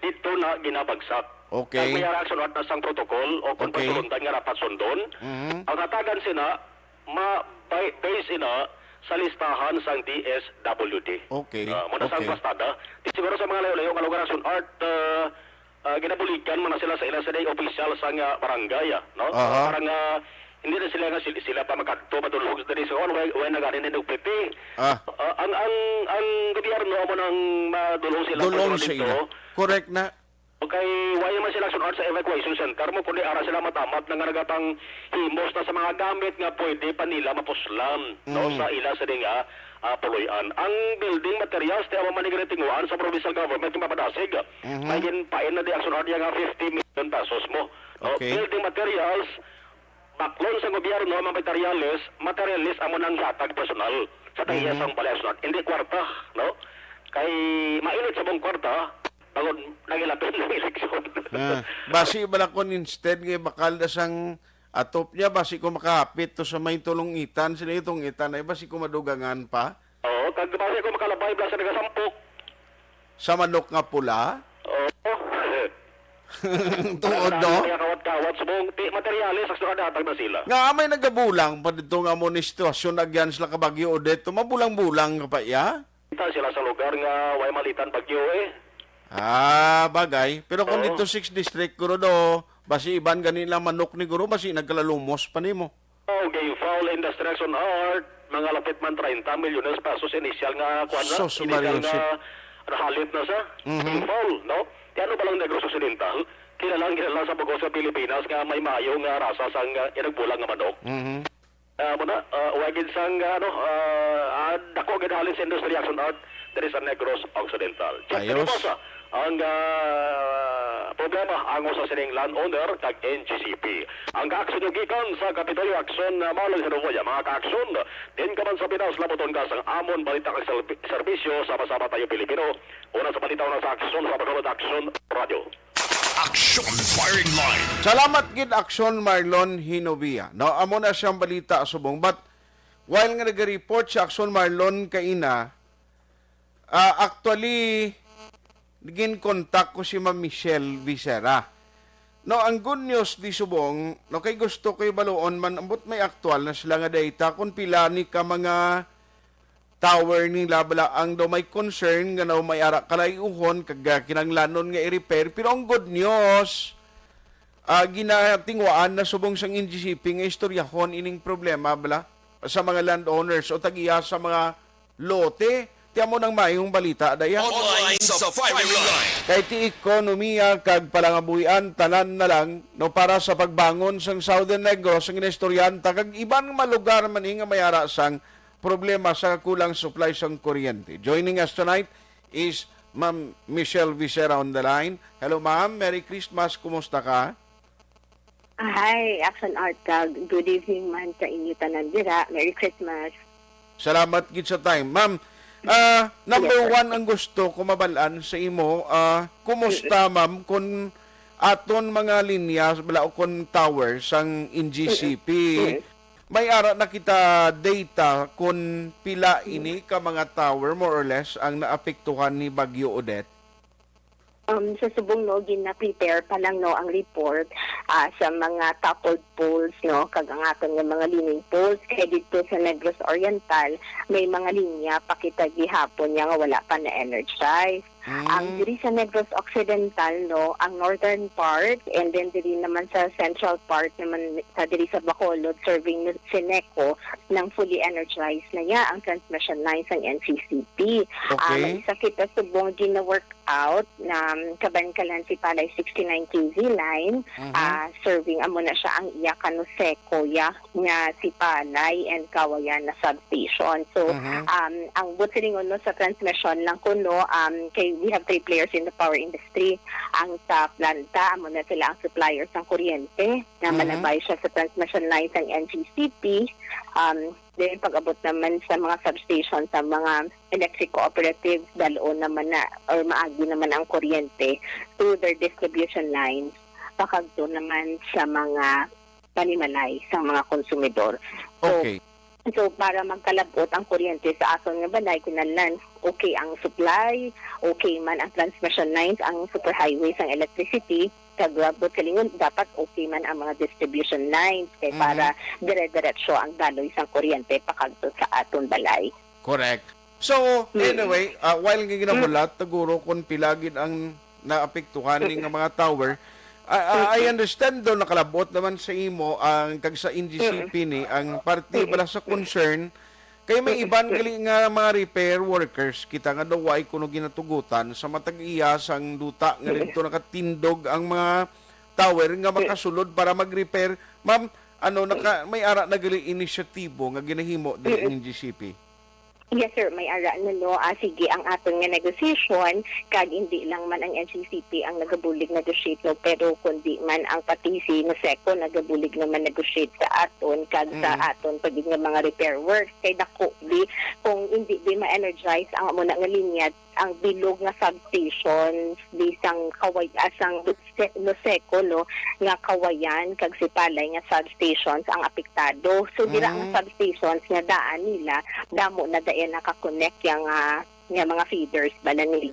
dito na ginabagsak. Okay. Kag may ara ang sunod na sang protocol o kung Okay. pasulundan nga dapat sundon. Mhm. Ang hatagan sina, ma-, ba-, base ina sa listahan sang D S W D. Okay. Ah, muna sang Okay. plastada. Di siguro sa mga layo-layo nga lugar ang sun-, art, ah, ah, ginabuligan man na sila sa ila sa day official sang, ah, barangay, ah, no? Aha. Para nga hindi na sila nga sil-, sila pa makadto, madulhog sa diri sa kuwan, way, way na gani nindog pipi. Ah. Ah, ang, ang, ang gobyerno amo nang madulhog sila Dulhog pag sa dito. ila. Correct na. Okay, way man sila sunod sa evacuation center mo, kundi ara sila matamat na nga nagapang himos na sa mga gamit nga pwede pa nila mapuslan, no, Mm. sa ila sa dinga, ah, puloy-an. Ang building materials, ti amo man ni ginatinguan sa provincial government nga mapadasig. Mhm. May ginpain na di ang sunod niya nga fifty million pesos mo. No? Okay. Building materials, baklon sa gobyerno, mga materyales, materyales amo nang hatag personal sa tagiya Mhm. sang balay sunod. Hindi kwarta, no? Kay mainit sa mong kwarta, bangod nagilapit ng eleksyon. Ah, basi bala kon instead nga bakal da sang atop niya, basi ko makahapit to sa may tulong itan, sila itong itan ay basi ko madugangan pa. Oo, kag basi ko makalabay bala sa nagasampok. Sa manok nga pula? Oo. Tuod, no? Kaya kawat-kawat, subong, ti, materyales, sa sunod, hatag na sila. Nga may nagabulang pa dito nga mo ni sitwasyon, agyan sila ka Bagyo Odette, mabulang-bulang ka pa iya? Kita sila sa lugar nga way malitan bagyo, eh. Ah, bagay. Pero kung Oo. dito six district, guro do, basi iban gani lang manok ni guro, basi nagkalalumos pa nimo. Oh, gay foul in destruction art, mga lapit man treinta milyones pesos initial nga kuwan na, Sus, initial Mario, nga shit. nahalit na sa Mhm. gay foul, no? Kaya ano ba lang Negros Occidental? Kilalang kilala sa bugos sa Pilipinas nga may maayo nga rasa sang, ah, inagbulang nga manok. Mhm. Ah, muna, ah, wagid sang, ah, ano, ah, ah, dako gid halin sa industriya sang art diri sa Negros Occidental. Check Ayos. Sa boss, ah, ang, ah, problema ang usa sining landowner kag N G C P. Ang kaaksyon yung gikan sa Kapitolyo Aksyon, ah, Marlon Hirogoya. Mga kaaksyon, din ka man sa Pinas, labuton ka sang amon balita kag serbi-, serbisyo, sama-sama tayo Pilipino. Una sa balita, una sa aksyon, sa Bacolod Aksyon Radio. Action Firing Line. Salamat gid, Aksyon Marlon Hinovia. No, amo na siyang balita subong. But while nga nag-report si Aksyon Marlon kaina, ah, actually, gin-contact ko si Ma'am Michelle Vicera. No, ang good news di subong, no, kay gusto ko ibaluon man, ambot may aktual na sila nga data kung pila ni ka mga tower nila bala ang daw may concern nga daw may ara kalayuhon kag, ah, kinahanglanon nga i-repair. Pero ang good news, ah, ginatingwaan na subong sang N G C P nga istoryahon ining problema bala sa mga landowners o tag-iya sa mga lote. Ti amo nang maayong balita, daya. Online sa firing line. Kay ti ekonomiya kag palangabuhian, tanan na lang, no, para sa pagbangon sang Southern Negros, ang ginaistoryahan ta, kag iban nga mga lugar man, eh, nga may ara sang problema sa kulang supply sang kuryente. Joining us tonight is Ma'am Michelle Vicera on the line. Hello, ma'am. Merry Christmas. Kumusta ka? Hi, Action Art, kag good evening man sa inyo tanan dira. Merry Christmas. Salamat gid sa time. Ma'am, ah, number Yes, sir. one ang gusto ko mabal-an sa imo, ah, kumusta, ma'am, kun aton mga linya bala o kun tower sang N G C P? Mm-mm. May ara na kita data kun pila ini ka mga tower, more or less, ang naapektuhan ni Bagyo Odette? Um, sa subong, no, gina-prepare pa lang, no, ang report, ah, sa mga toppled poles, no, kag ang aton nga mga leaning poles. Kay didto sa Negros Oriental, may mga linya pa kita gihapon niya nga wala pa na-energize. Ang Mm. diri sa Negros Occidental, no, ang northern part, and then diri naman sa central part naman, sa diri sa Bacolod, serving ni Ceneco, nang fully energized na niya ang transmission lines sang N C C P. Ah, Okay. may isa kita subong gina-work out na, um, kabankalan si Palay sixty-nine K V line, Mhm. ah, serving amo na siya ang iya ka Noseco ya nga si Palay and Kawayan na substation. So, Mhm. um, ang buot silingon, no, sa transmission lang kuno, um, kay we have three players in the power industry. Ang sa planta, amo na sila ang supplier sang kuryente nga Mhm. malabay siya sa transmission line sang N G C P. Um, then pag-abot naman sa mga substation, sa mga electric cooperatives, dal-on naman na or maagi naman ang kuryente through their distribution lines pakadto naman sa mga panimalay sang mga konsumidor. So, Okay. so para magkalab-ot ang kuryente sa aton nga balay, kinahanglan okay ang supply, okay man ang transmission lines, ang superhighway sang electricity, kag buot silingon, dapat okay man ang mga distribution lines kay Mhm. para dire-diretso ang daloy sang kuryente pakadto sa aton balay. Correct. So, Mm. anyway, ah, while nga ginahulat, siguro kung pila gid ang naapektuhan ni nga mga tower, ah, ah, I Mm. understand daw nakalab-ot naman sa imo ang kag sa N G C P ni ang parte Mm. bala sa concern kay may Mm. iban gali nga mga repair workers kita nga daw way kuno ginatugutan sa matag iya sang duta nga Mm. didto nakatindog ang mga tower nga Mm. makasulod para mag-repair. Ma'am, ano, naka, may ara na gali inisyatibo nga ginahimo din Mm. ang N G C P? Yes, sir. May ara na, no. Ah, sige, ang aton nga negosasyon, kag hindi lang man ang N C C P ang nagabulig negotiate, no, pero kundi man ang pati si Noseco nagabulig naman negotiate sa aton, kag sa Mm. aton pa gid nga mga repair works. Kay dako, di, kung hindi, di ma-energize ang amo na nga linya, ang bilog nga substations, di sang kaway, ah, sang se-, Noseco, no, nga Kawayan kag Sipalay nga substations ang apektado. So, dira ang Mm. substations nga daan nila, damo na dayon naka-connect yang, ah, nga mga feeders bala nila.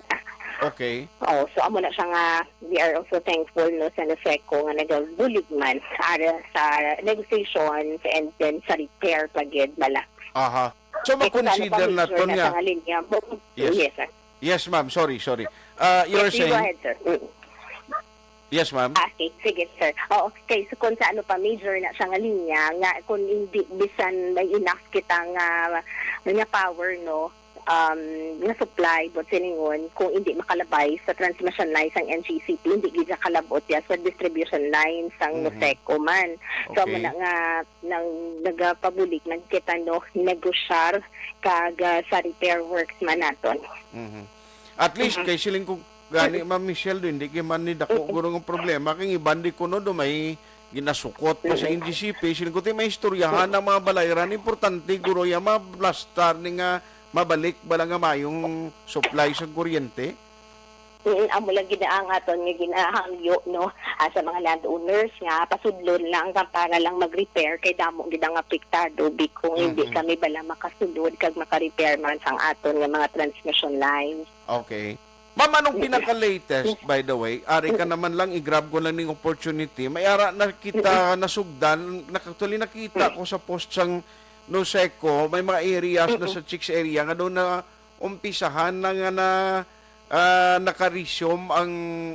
Okay. Oh, so amo na siya nga we are also thankful, no, sa Noseco nga nagabulig man ara sa negotiations and then sa repair pa gid bala. Aha. So, Kay kung ano pa, makonsider major naton na nga sa nga linya mo. Yes. Yes, sir. Yes, ma'am. Sorry, sorry. Ah, you were Yes, you go saying? ahead, sir. Mm. Yes, ma'am. Ah, okay. Sige, sir. Oo. Okay, so kung sa ano pa, major na siya nga linya, nga kung hindi, bisan may enough kita nga, nga power, no, um, nga supply, buot silingon, kung hindi makalabay sa transmission line sang N G C P, hindi gid siya kalabot ya sa distribution line sang Mhm. Noseco man. So, amo Okay. na nga, nang nagapabulig man kita, no, negosyar kag, ah, sa repair works man naton. Mhm. At least, Mhm. kay siling ko gani, Ma'am Michelle, do, hindi kay man ni dako Mm. guro nga problema, kay iban di kuno do may ginasukot pa sa Mm. N G C P. Siling ko, ti may istoryahan ang mga balay ran. Importante guro ya mablastar ni nga mabalik bala nga mayong supply sa kuryente. Mm, amo lang gid ang aton nga ginahangyo, no, ah, sa mga landowners nga pasudlon lang kang para lang mag-repair kay damo gid ang apektado, bi kung hindi Mm-mm. kami bala makasulod kag maka-repair man sang aton nga mga transmission lines. Okay. Ma'am, anong Mm-mm. pinaka-latest, by the way? Ari ka Mm-mm. naman lang, i-grab ko lang ning opportunity. May ara na kita Mm-mm. nasugdan. Nak-, actually, nakita Mm. ko sa post sang Noseco, may mga areas na sa Chicks area nga doon na umpisahan na nga na, ah, naka-resume ang,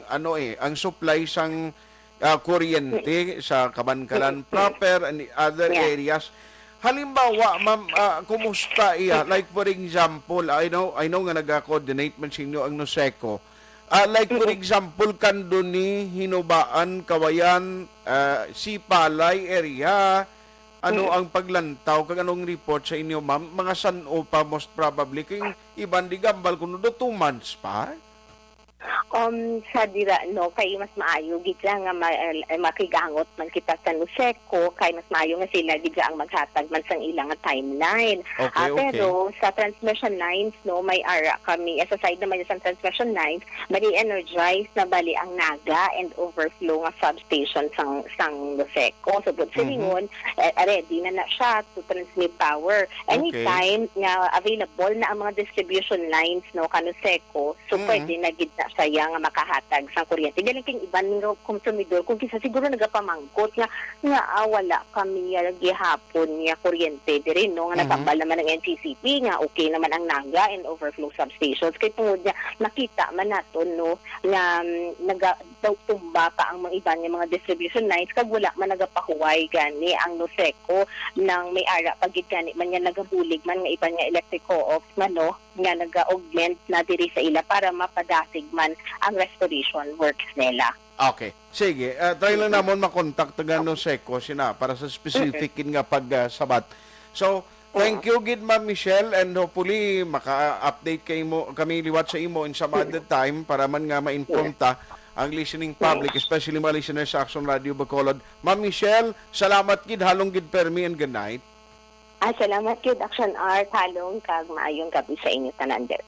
ano, eh, ang supply sang, ah, kuryente sa Kabankalan proper and other areas. Halimbawa, ma'am, ah, kumusta iya? Like, for example, I know, I know nga naga-coordinate man sa inyo ang Noseco. Ah, like, for example, Candoni, Hinubaan, Kawayan, ah, Sipalay area, ano ang paglantaw kag anong report sa inyo, ma'am? Mga san-o pa, most probably, kay iban di gambal kuno do two months pa? Um, sa dira, no, kay mas maayo gid lang nga ma-, eh, makigangot man kita sa Noseco, kay mas maayo nga sila gid ang maghatag man sang ila nga timeline. Okay, Ah, okay. Pero sa transmission lines, no, may ara kami, aside naman sa transmission lines, mali-energize na bali ang Naga and overflow nga substation sang, sang Noseco. So, but Mhm. silingon, eh, ready na na siya to transmit power. Okay. Anytime nga available na ang mga distribution lines, no, ka Noseco, so Mm. pwede na gid na siya nga makahatag sang kuryente. Galing kay iban nga konsumidor, kung kinsa siguro nagapamangkot nga, nga, ah, wala kami, ah, gihapon nga kuryente diri, no, nga Mhm. natambal naman ang N G C P, nga okay naman ang Naga and overflow substations. Kay tungod nga nakita man naton, no, nga, mm, naga-, daw tumba pa ang mga iban nga mga distribution lines, kag wala man nagapahuway gani ang Noseco, nang may ara pa gid gani man nga nagabulig man nga iban nga electric co-ops man, no, nga naga-augment na diri sa ila para mapadasig man ang restoration works nila. Okay. Sige, ah, try lang Mm-mm. namon makontak taga Noseco sina para sa specific nga pagsabat. So, thank you gid, Ma'am Michelle, and hopefully maka-update kay mo, kami liwat sa imo in some other time para man nga ma-inform ta ang listening public, especially mga listeners sa Action Radio Bacolod. Ma'am Michelle, salamat gid, halong gid permi, and good night. Ah, salamat gid, Action Art. Halong kag maayong gabi sa inyo tanan dira.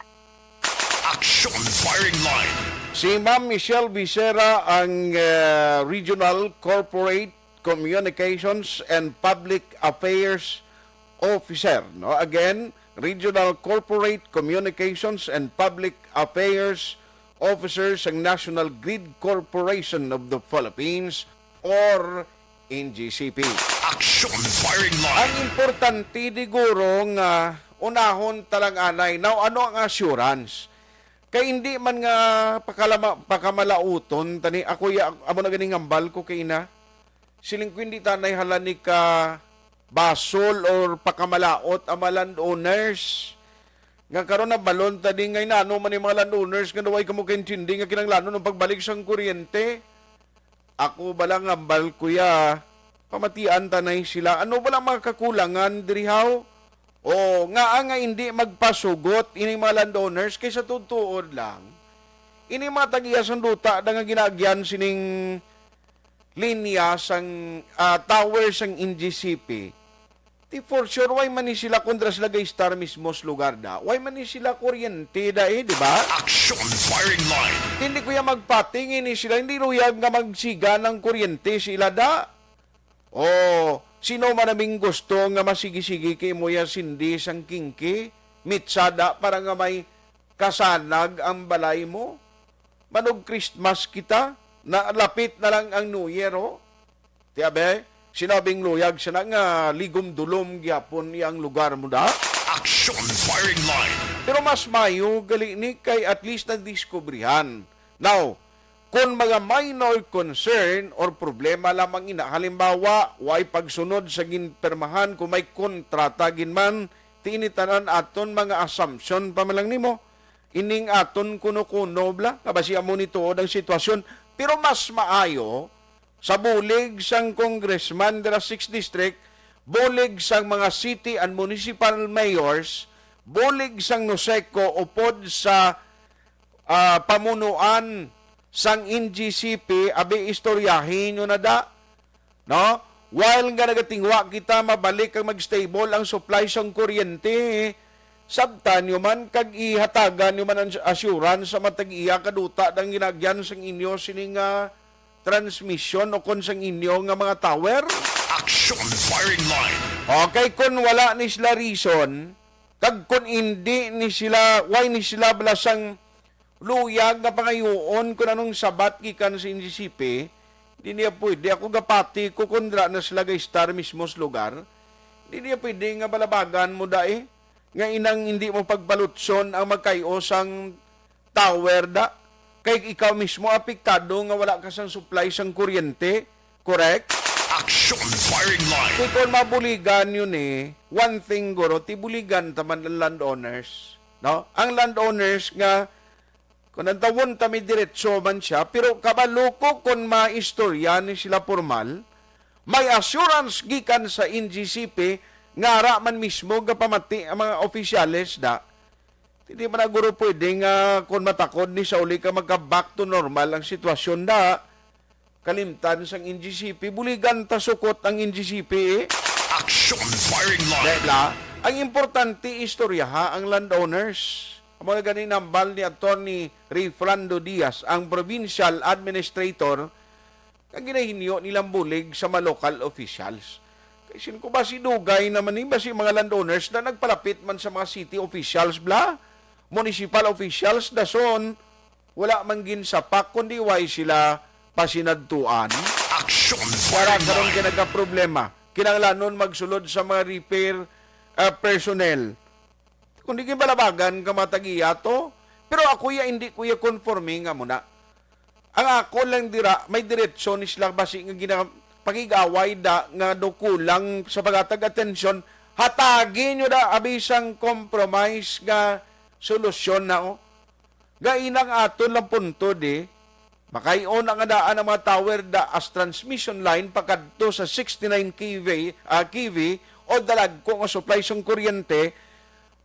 Action Firing Line. Si Ma'am Michelle Vicera ang, eh, Regional Corporate Communications and Public Affairs Officer, no? Again, Regional Corporate Communications and Public Affairs Officer sa National Grid Corporation of the Philippines or N G C P. Action Firing Line. Ang importante, di guro, nga unahon ta lang anay. Now, ano ang assurance? Kay hindi man nga pakalama-, pakamalaoton, tani, ako ya, amo na ganing hambal ko kay ina. Siling ko, hindi tanay hala ni ka basol or pakamalaot ang mga landowners. Nga karon nabalon ta di nga inano man yung mga landowners nga naway kamo kaintindi nga kinahanglanon ang pagbalik sang kuryente. Ako bala nga hambal, kuya, pamatian tanay sila. Ano bala mga kakulangan diri, haw? O, nga nga hindi magpasugot ining mga landowners kay sa tuod-tuod lang, ini mga tag-iya sang duta da nga ginaagyan sining linya sang, ah, tower sang N G C P, di for sure, why man ni sila kondra sila ga-estar mismo sa lugar da? Why man ni sila kuryente da, eh, di ba? Action Firing Line. Hindi, kuya, magpatingin ni sila, hindi luyag nga magsiga ng kuryente sila da. O, sino man naming gusto nga masigi-sigi kay mo ya sindi sang kingki, mitsada para nga may kasanag ang balay mo? Manog Christmas kita, na lapit na lang ang New Year, oh. Ti abe, sinabing luyag siya na nga ligom-dulom gyapon iya ang lugar mo da. Action Firing Line. Pero mas mayo gali ni kay at least nadiskubrihan. Now, kung mga minor concern or problema lamang ina, halimbawa, way pagsunod sa ginpirmahan, kung may kontrata gid man, ti ini tanan aton mga assumption pa man lang nimo. Ining aton kuno-kuno bala, nga basi amo ni tuod ang sitwasyon. Pero mas maayo, sa bulig sang congressman dira sixth District, bulig sang mga city and municipal mayors, bulig sang Noseco upod sa, ah, pamunuan sang N G C P, abi, istoryahi nyo na da, no? While nga nagatingwa kita, mabalik kag mag-stable ang supply sang kuryente, sabtan nyo man kag ihatagan nyo man ang assurance sa matag-iya kaduta dang ginagyan sang inyo sining, ah, transmission o kon sang inyo nga mga tower? Action Firing Line. Okay, kung wala ni sila reason, kag kung hindi ni sila, why ni sila bala sang luyag nga pangayoon kung anong sabat gikan sa N G C P, di niya pwede. Ako gapati ko kung dira na sila ga-estar mismo sa lugar. Di niya pwede nga balabagan mo, dai, nga inang hindi mo pagbalutson ang magkay-o sang tower, da. Kay ikaw mismo apektado nga wala ka sang supply sang kuryente, correct? Action firing line. Di kon mabuligan yun eh, one thing, guro, ti buligan ta man ang landowners, no? Ang landowners nga, kung ang tawon ta may diretso man siya, pero kabalo ko kung maistorya ni sila formal, may assurance gikan sa N G C P nga ara man mismo gapamati ang mga opisyales, da. Hindi man na, guro, pwede nga kung matakod ni sa uli ka magka back to normal ang sitwasyon, da, kalimtan sang N G C P, buligan ta sukot ang N G C P, eh. Action firing line. Dahil, ah, ang importante, istoryaha ang landowners. Amo na gani nambal ni Attorney Rayfrando Diaz, ang provincial administrator, nga ginahinyo nilang bulig sa mga local officials. Kay sin ko, basi dugay naman ni, basi mga landowners na nagpalapit man sa mga city officials, bla, municipal officials, dason, wala man ginsapak, kundi way sila pasinadtuan. Action Para firing karon line. Kinagaproblema, kinahanglanon magsulod sa mga repair, ah, personnel. Kung di ginbalabagan ka, matagiya to. Pero ako ya, hindi ko ya conforme nga muna. Ang ako lang dira, may diretso ni sila basi nga gina-, pakig-away da nga do kulang sa paghatag atensyon. Hatagi nyo da, abisang compromise nga solusyon na, oh. Gainang aton lang punto di, makaion ang adaan ang mga tower da as transmission line pakadto sa sixty-nine K V, ah, K V o dalagko nga supply sang kuryente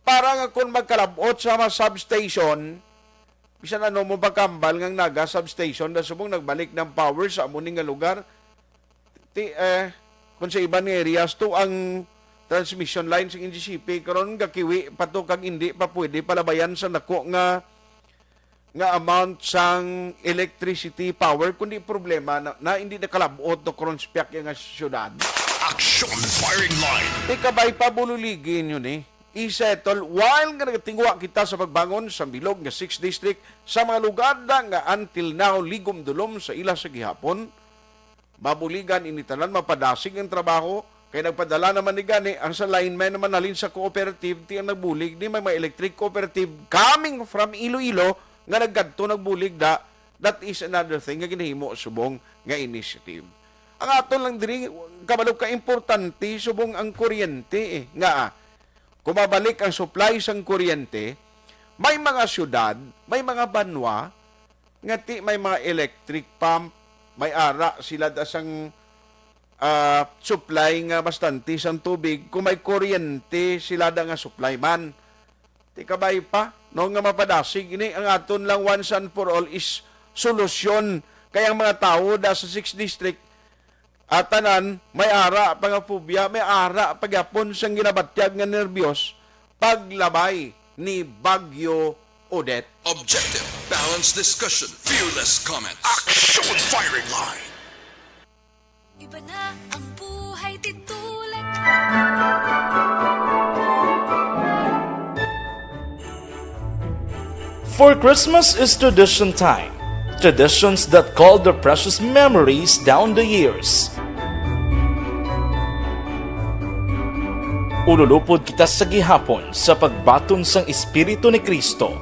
para nga kung magkalabot sa mga substation, bisan ano mo pagkambal nga naga substation na subong nagbalik ng power sa amo ni nga lugar. Ti, eh, kung sa iban nga areas to, ang transmission line sa N G C P karon gakiwi pa to kag hindi pa pwede palabayan sa nako nga, nga amount sang electricity power, kundi problema na, na hindi nakalabot to karon sa pihak nga syudad. Action firing line. Ti kabay pa, bululigi nyo ni i-settle while nga nagatingwa kita sa pagbangon sa bilog nga six district sa mga lugar na nga until now ligom-dulom sa ila sa gihapon. Mabuligan ini tanan, mapadasig ang trabaho, kay nagpadala naman ni gani ang sa lineman naman halin sa cooperative, ti ang nagbulig ni may mga electric cooperative coming from Iloilo nga nagkadto nagbulig da. That is another thing nga ginahimo subong nga initiative. Ang aton lang diri, kabalo ka, importante subong ang kuryente, eh, nga, ah, kung mabalik ang supply sang kuryente, may mga syudad, may mga banwa nga ti may mga electric pump, may ara sila da sang, ah, supply nga bastante sang tubig, kung may kuryente sila da nga supply man. Ti kabay pa, no, nga mapadasig ini. Ang aton lang once and for all is solusyon. Kay ang mga tawo da sa six district, ah, tanan, may ara pa nga phobia, may ara pa gyapon sang ginabatyag nga nerbyos paglabay ni Bagyo Odette. Objective, balanced discussion, fearless comments. Action firing line. Iba na ang buhay dito, like For Christmas is tradition time. Traditions that call the precious memories down the years. Ululupod kita sa gihapon sa pagbaton sang Espiritu ni Cristo.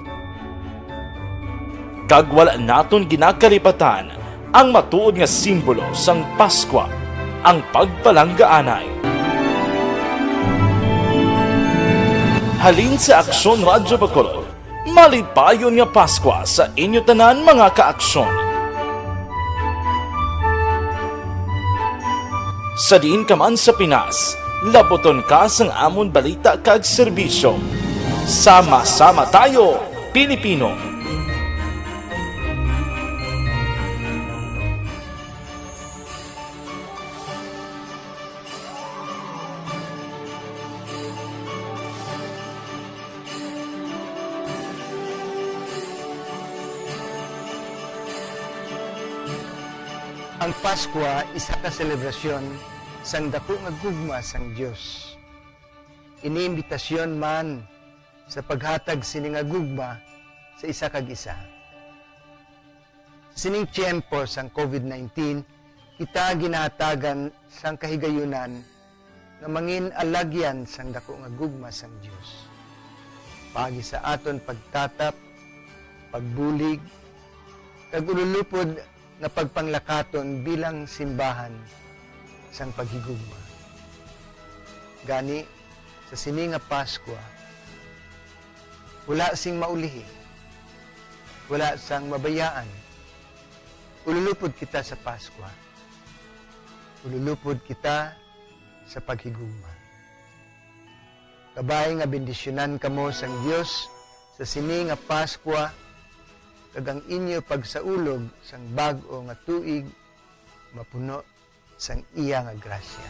Kag wala naton ginakalipatan ang matuod nga simbolo sang Paskwa, ang pagpalanggaanay. Halin sa Aksyon Radyo Bacolod, malipayon nga Paskwa sa inyo tanan, mga ka-Aksyon. Sa diin ka man sa Pinas, labuton ka sang amon balita kag serbisyo. Sama-sama tayo, Pilipino! Ang Paskwa isa ka selebrasyon sang daku nga gugma sang Dios. Ini imbitasyon man sa paghatag sini nga gugma sa isa kag isa. Sa sining tiyempo sang COVID nineteen, kita ginahatagan sang kahigayunan nga mangin-alagyan sang daku nga gugma sang Dios, paagi sa aton pagtatap, pagbulig, kag ululupod nga pagpanglakaton bilang simbahan sang paghigugma. Gani, sa sini nga Paskwa, wala sing maulihi, wala sang mabayaan. Ululupod kita sa Paskwa. Ululupod kita sa paghigugma. Kabay nga bendisyonan kamo sang Dios sa sini nga Paskwa, kag ang inyo pagsaulog sang bag-o nga tuig mapuno sang iya nga grasya.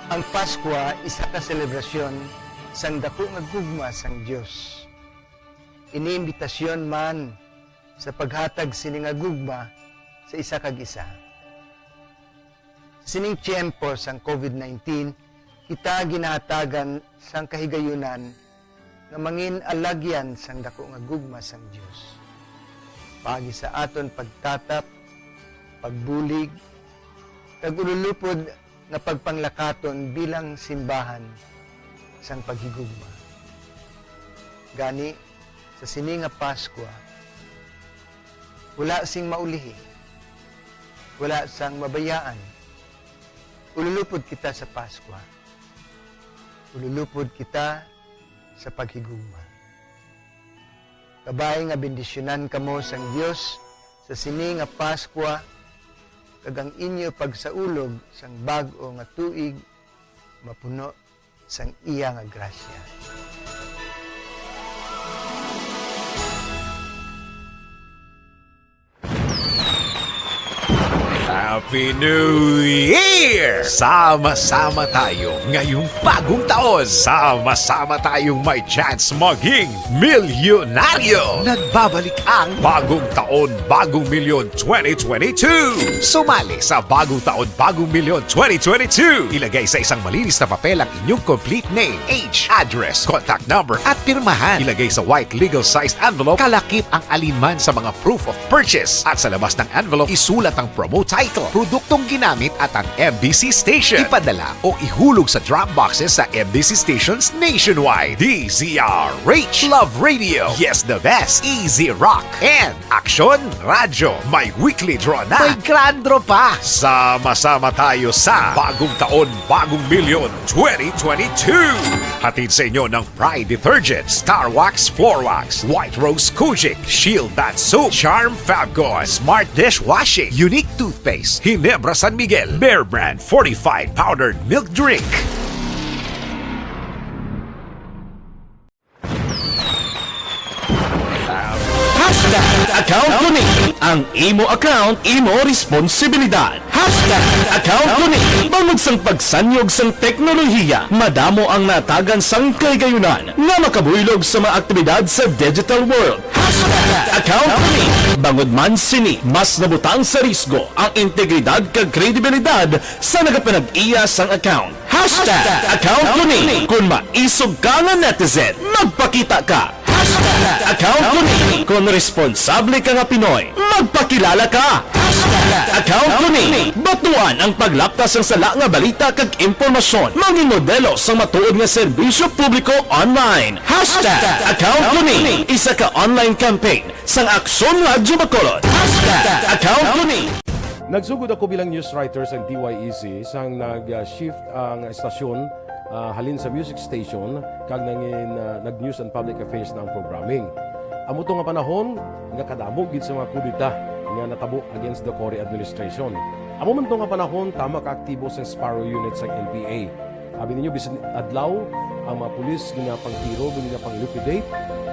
Ang Paskwa isa ka selebrasyon sang daku nga gugma sang Dios. Ini imbitasyon man sa paghatag sini nga gugma sa isa kag isa. Sa sining tiyempo sang covid nineteen, kita ginahatagan sang kahigayunan nga mangin-alagyan sang daku nga gugma sang Dios, paagi sa aton pagtatap, pagbulig, kag ululupod nga pagpanglakaton bilang simbahan sang paghigugma. Gani, sa sini nga Paskwa, wala sing maulihi, wala sang mabayaan. Ululupod kita sa Paskwa. Ululupod kita sa paghigugma. Kabay nga bendisyonan kamo sang Dios sa sini nga Paskwa, kag ang inyo pagsaulog sang bag-o nga tuig mapuno sang iya nga grasya. Happy New Year! Sama-sama tayo ngayong bagong taon. Sama-sama tayong may chance maging milyonaryo. Nagbabalik ang Bagong Taon, Bagong Milyon twenty twenty-two. Sumali sa Bagong Taon, Bagong Milyon twenty twenty-two. Ilagay sa isang malinis na papel ang inyong complete name, age, address, contact number, at pirmahan. Ilagay sa white legal sized envelope, kalakip ang alinman sa mga proof of purchase. At sa labas ng envelope, isulat ang promo title, produktong ginamit at ang M B C station. Ipadala o ihulog sa drop boxes sa M B C stations nationwide. D Z R H, Love Radio, Yes the Best, Easy Rock, and Aksyon Radyo. May weekly draw na. May grand draw pa. Sama-sama tayo sa Bagong Taon, Bagong Milyon twenty twenty-two. Hatid sa inyo ng Pride Detergent, Star Wax Floor Wax, White Rose Kojic, Shield Bath Soap, Charm Fabcon, Smart Dishwashing, Unique Toothpaste, Ginebra San Miguel, Bear Brand Fortified Powdered Milk Drink. Hashtag account ko ni. Ang imo account, imo responsibilidad. Hashtag account ko ni. Bangod sang pagsanyog sang teknolohiya, madamo ang natagan sang kahigayunan nga makabuylog sa mga aktibidad sa digital world. Hashtag account ko ni. Bangod man sini, mas nabutang sa risgo ang integridad kag kredibilidad sa nagapanag-iya sang account. Hashtag account ko ni. Kung maisog ka nga netizen, magpakita ka. Hashtag account ko ni. Kon responsable ka nga Pinoy, magpakilala ka. Hashtag account ko ni. Batuan ang paglapta sang sala nga balita kag impormasyon. Mangin modelo sang matuod nga serbisyo publiko online. Hashtag account ko ni. Isa ka online campaign sang Aksyon Radyo Bacolod. Hashtag account ko ni. Nagsugod ako bilang news writer sang D Y E Z sang nag-shift ang estasyon, ah, halin sa music station kag nangin, ah, nag-news and public affairs na ang programming. Amo to nga panahon nga kadamo gid sa mga kudeta nga natabo against the Cory administration. Amo man to nga panahon tama ka aktibo sang Sparrow Unit sang N P A. Abi ninyo, bisan adlaw, ang mga pulis ginapangtiro, ginapang-liquidate.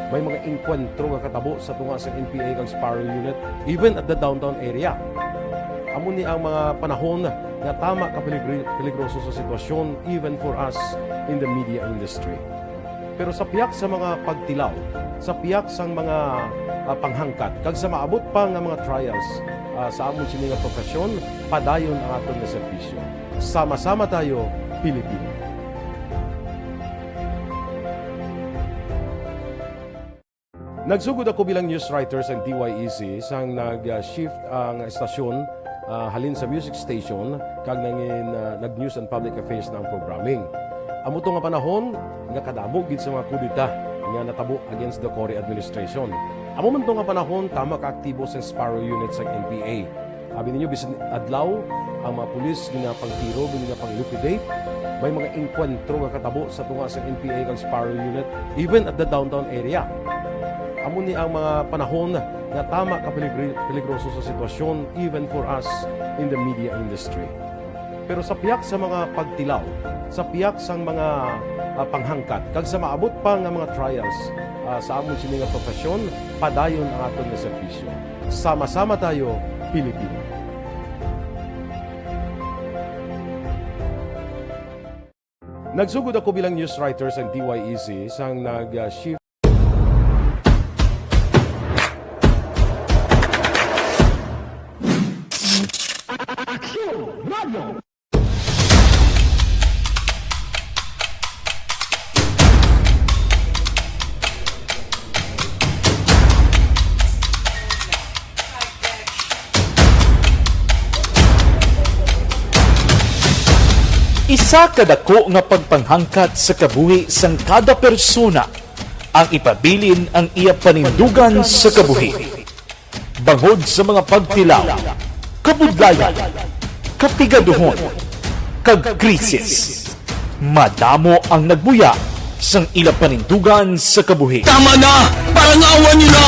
May mga engkwentro nga katabo sa tunga sa N P A kag Sparrow Unit, even at the downtown area. Amo ni ang mga panahon nga tama ka peligri-, peligroso sa sitwasyon, even for us in the media industry. Pero sa pihak sa mga pagtilaw, sa pihak sang mga, ah, panghangkat, kag sa maabot pa nga mga trials, ah, sa amon sini nga profesyon, padayon ang aton nga serbisyo. Sama-sama tayo, Pilipino. Nagsugod ako bilang news writer sang D Y E Z sang nag-shift ang estasyon, ah, halin sa music station kag nangin, ah, nag-news and public affairs na ang programming. Amo to nga panahon nga kadamo gid sa mga kudeta nga natabo against the Cory administration. Amo man to nga panahon tama ka aktibo sang Sparrow Unit sang N P A. Abi ninyo, bisan adlaw, ang mga pulis ginapangtiro, ginapang-liquidate. May mga engkwentro nga katabo sa tunga sa N P A kag Sparrow Unit, even at the downtown area. Amo ni ang mga panahon nga tama ka peligri-, peligroso sa sitwasyon, even for us in the media industry. Pero sa pihak sa mga pagtilaw, sa pihak sang mga, ah, panghangkat, kag sa maabot pa nga mga trials, ah, sa amon sini nga profesyon, padayon ang aton nga serbisyo. Sama-sama tayo, Pilipino. Nagsugod ako bilang news writer sang D Y E Z sang nag, ah, shift. Aksyon Radio. Isa ka dako nga pagpanghangkat sa kabuhi sang kada persona ang ipabilin ang iya panindugan sa kabuhi. Bangod sa mga pagtilaw, kabudlayan, kapigaduhon, kag krisis, madamo ang nagbuya sang ila panindugan sa kabuhi. Tama na! Parangawan niyo na!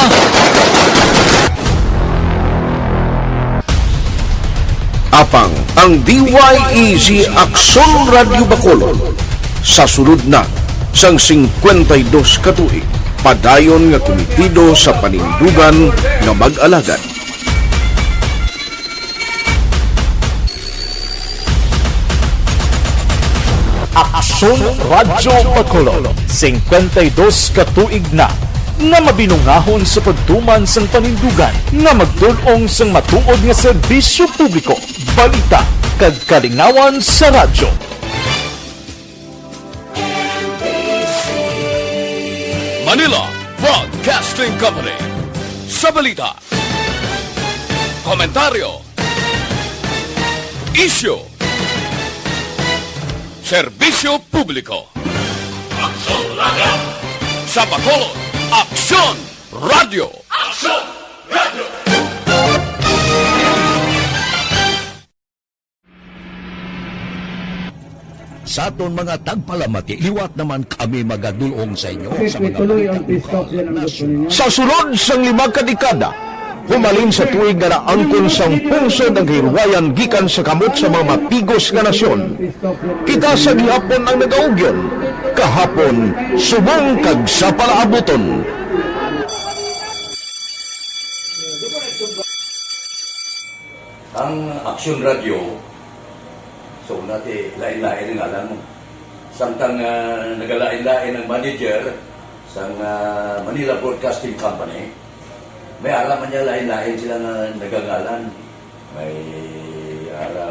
Apang ang D Y E Z Aksyon Radyo Bacolod sa sulod na sang singkwenta y dos ka tuig, padayon nga kumitido sa panindugan nga mag-alagad. Aksyon Radyo Bacolod, singkwenta y dos ka tuig na nga mabinungahon sa pagtuman sang panindugan nga magdul-ong sang matuod nga serbisyo publiko, balita, kag kalingawan sa radyo. Manila Broadcasting Company. Sa balita, komentaryo, isyu, serbisyo publiko. Aksyon Radyo. Sa Bacolod, Aksyon Radyo. Aksyon Radyo. Sa aton mga tagpalamati, liwat naman kami magadul-ong sa inyo sa mga balita lokal, nasyonal. Sa sulod sang lima ka dekada, humalin sa tuig nga naangkon sang pungsod ang kahilwayan gikan sa kamot sa mga mapigos nga nasyon, kita sa gihapon ang nagaugyon, kahapon subong kag sa palaabuton. Ang Aksyon Radyo, sa una ti lain-lain ang ngalan mo. Samtang, ah, nagalain-lain ang manager sang, ah, Manila Broadcasting Company, may ara man niya lain-lain sila nga nagangalan. May ara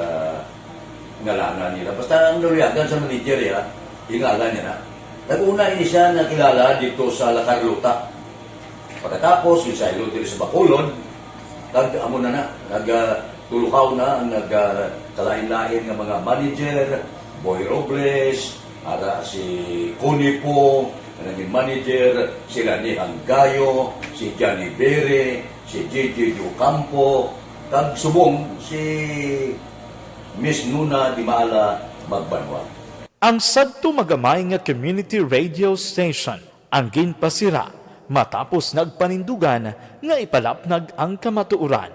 ngalanan nila. Basta ang naluyagan sa manager, ya, yung ngalan niya na. Nag-una ini siya nakilala dito sa La Carlota. Pagkatapos, yung sa Ilong diri sa Bacolod, kag amo na na, nag, ah, tulukaw na ang nag, ah, kalain-lain nga mga manager, Boy Robles, ara si Connie po, nga naging manager, sila ni Hanggayo, si Johnny Bere, si J J Ocampo, kag subong si Miss Nuna Dimala Magbanwa. Ang sadto magamay nga community radio station ang ginpasira matapos nagpanindugan nga ipalapnag ang kamatuoran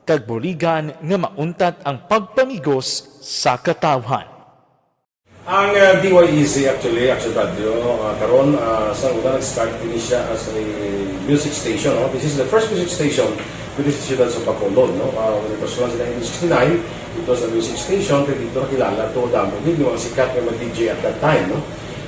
kag buligan nga mauntat ang pagpamigos sa katawhan. Ang, uh, D Y E Z actually, Action Radio, uh, karon, uh, sa una nag-start ini siya as a music station, no? This is the first music station with this siyudad sa Bacolod, no? Uh, when it was launched in nineteen sixty-nine, it was a music station, kay dito nakilala to damo gid yung mga sikat nga mga D J at that time, no?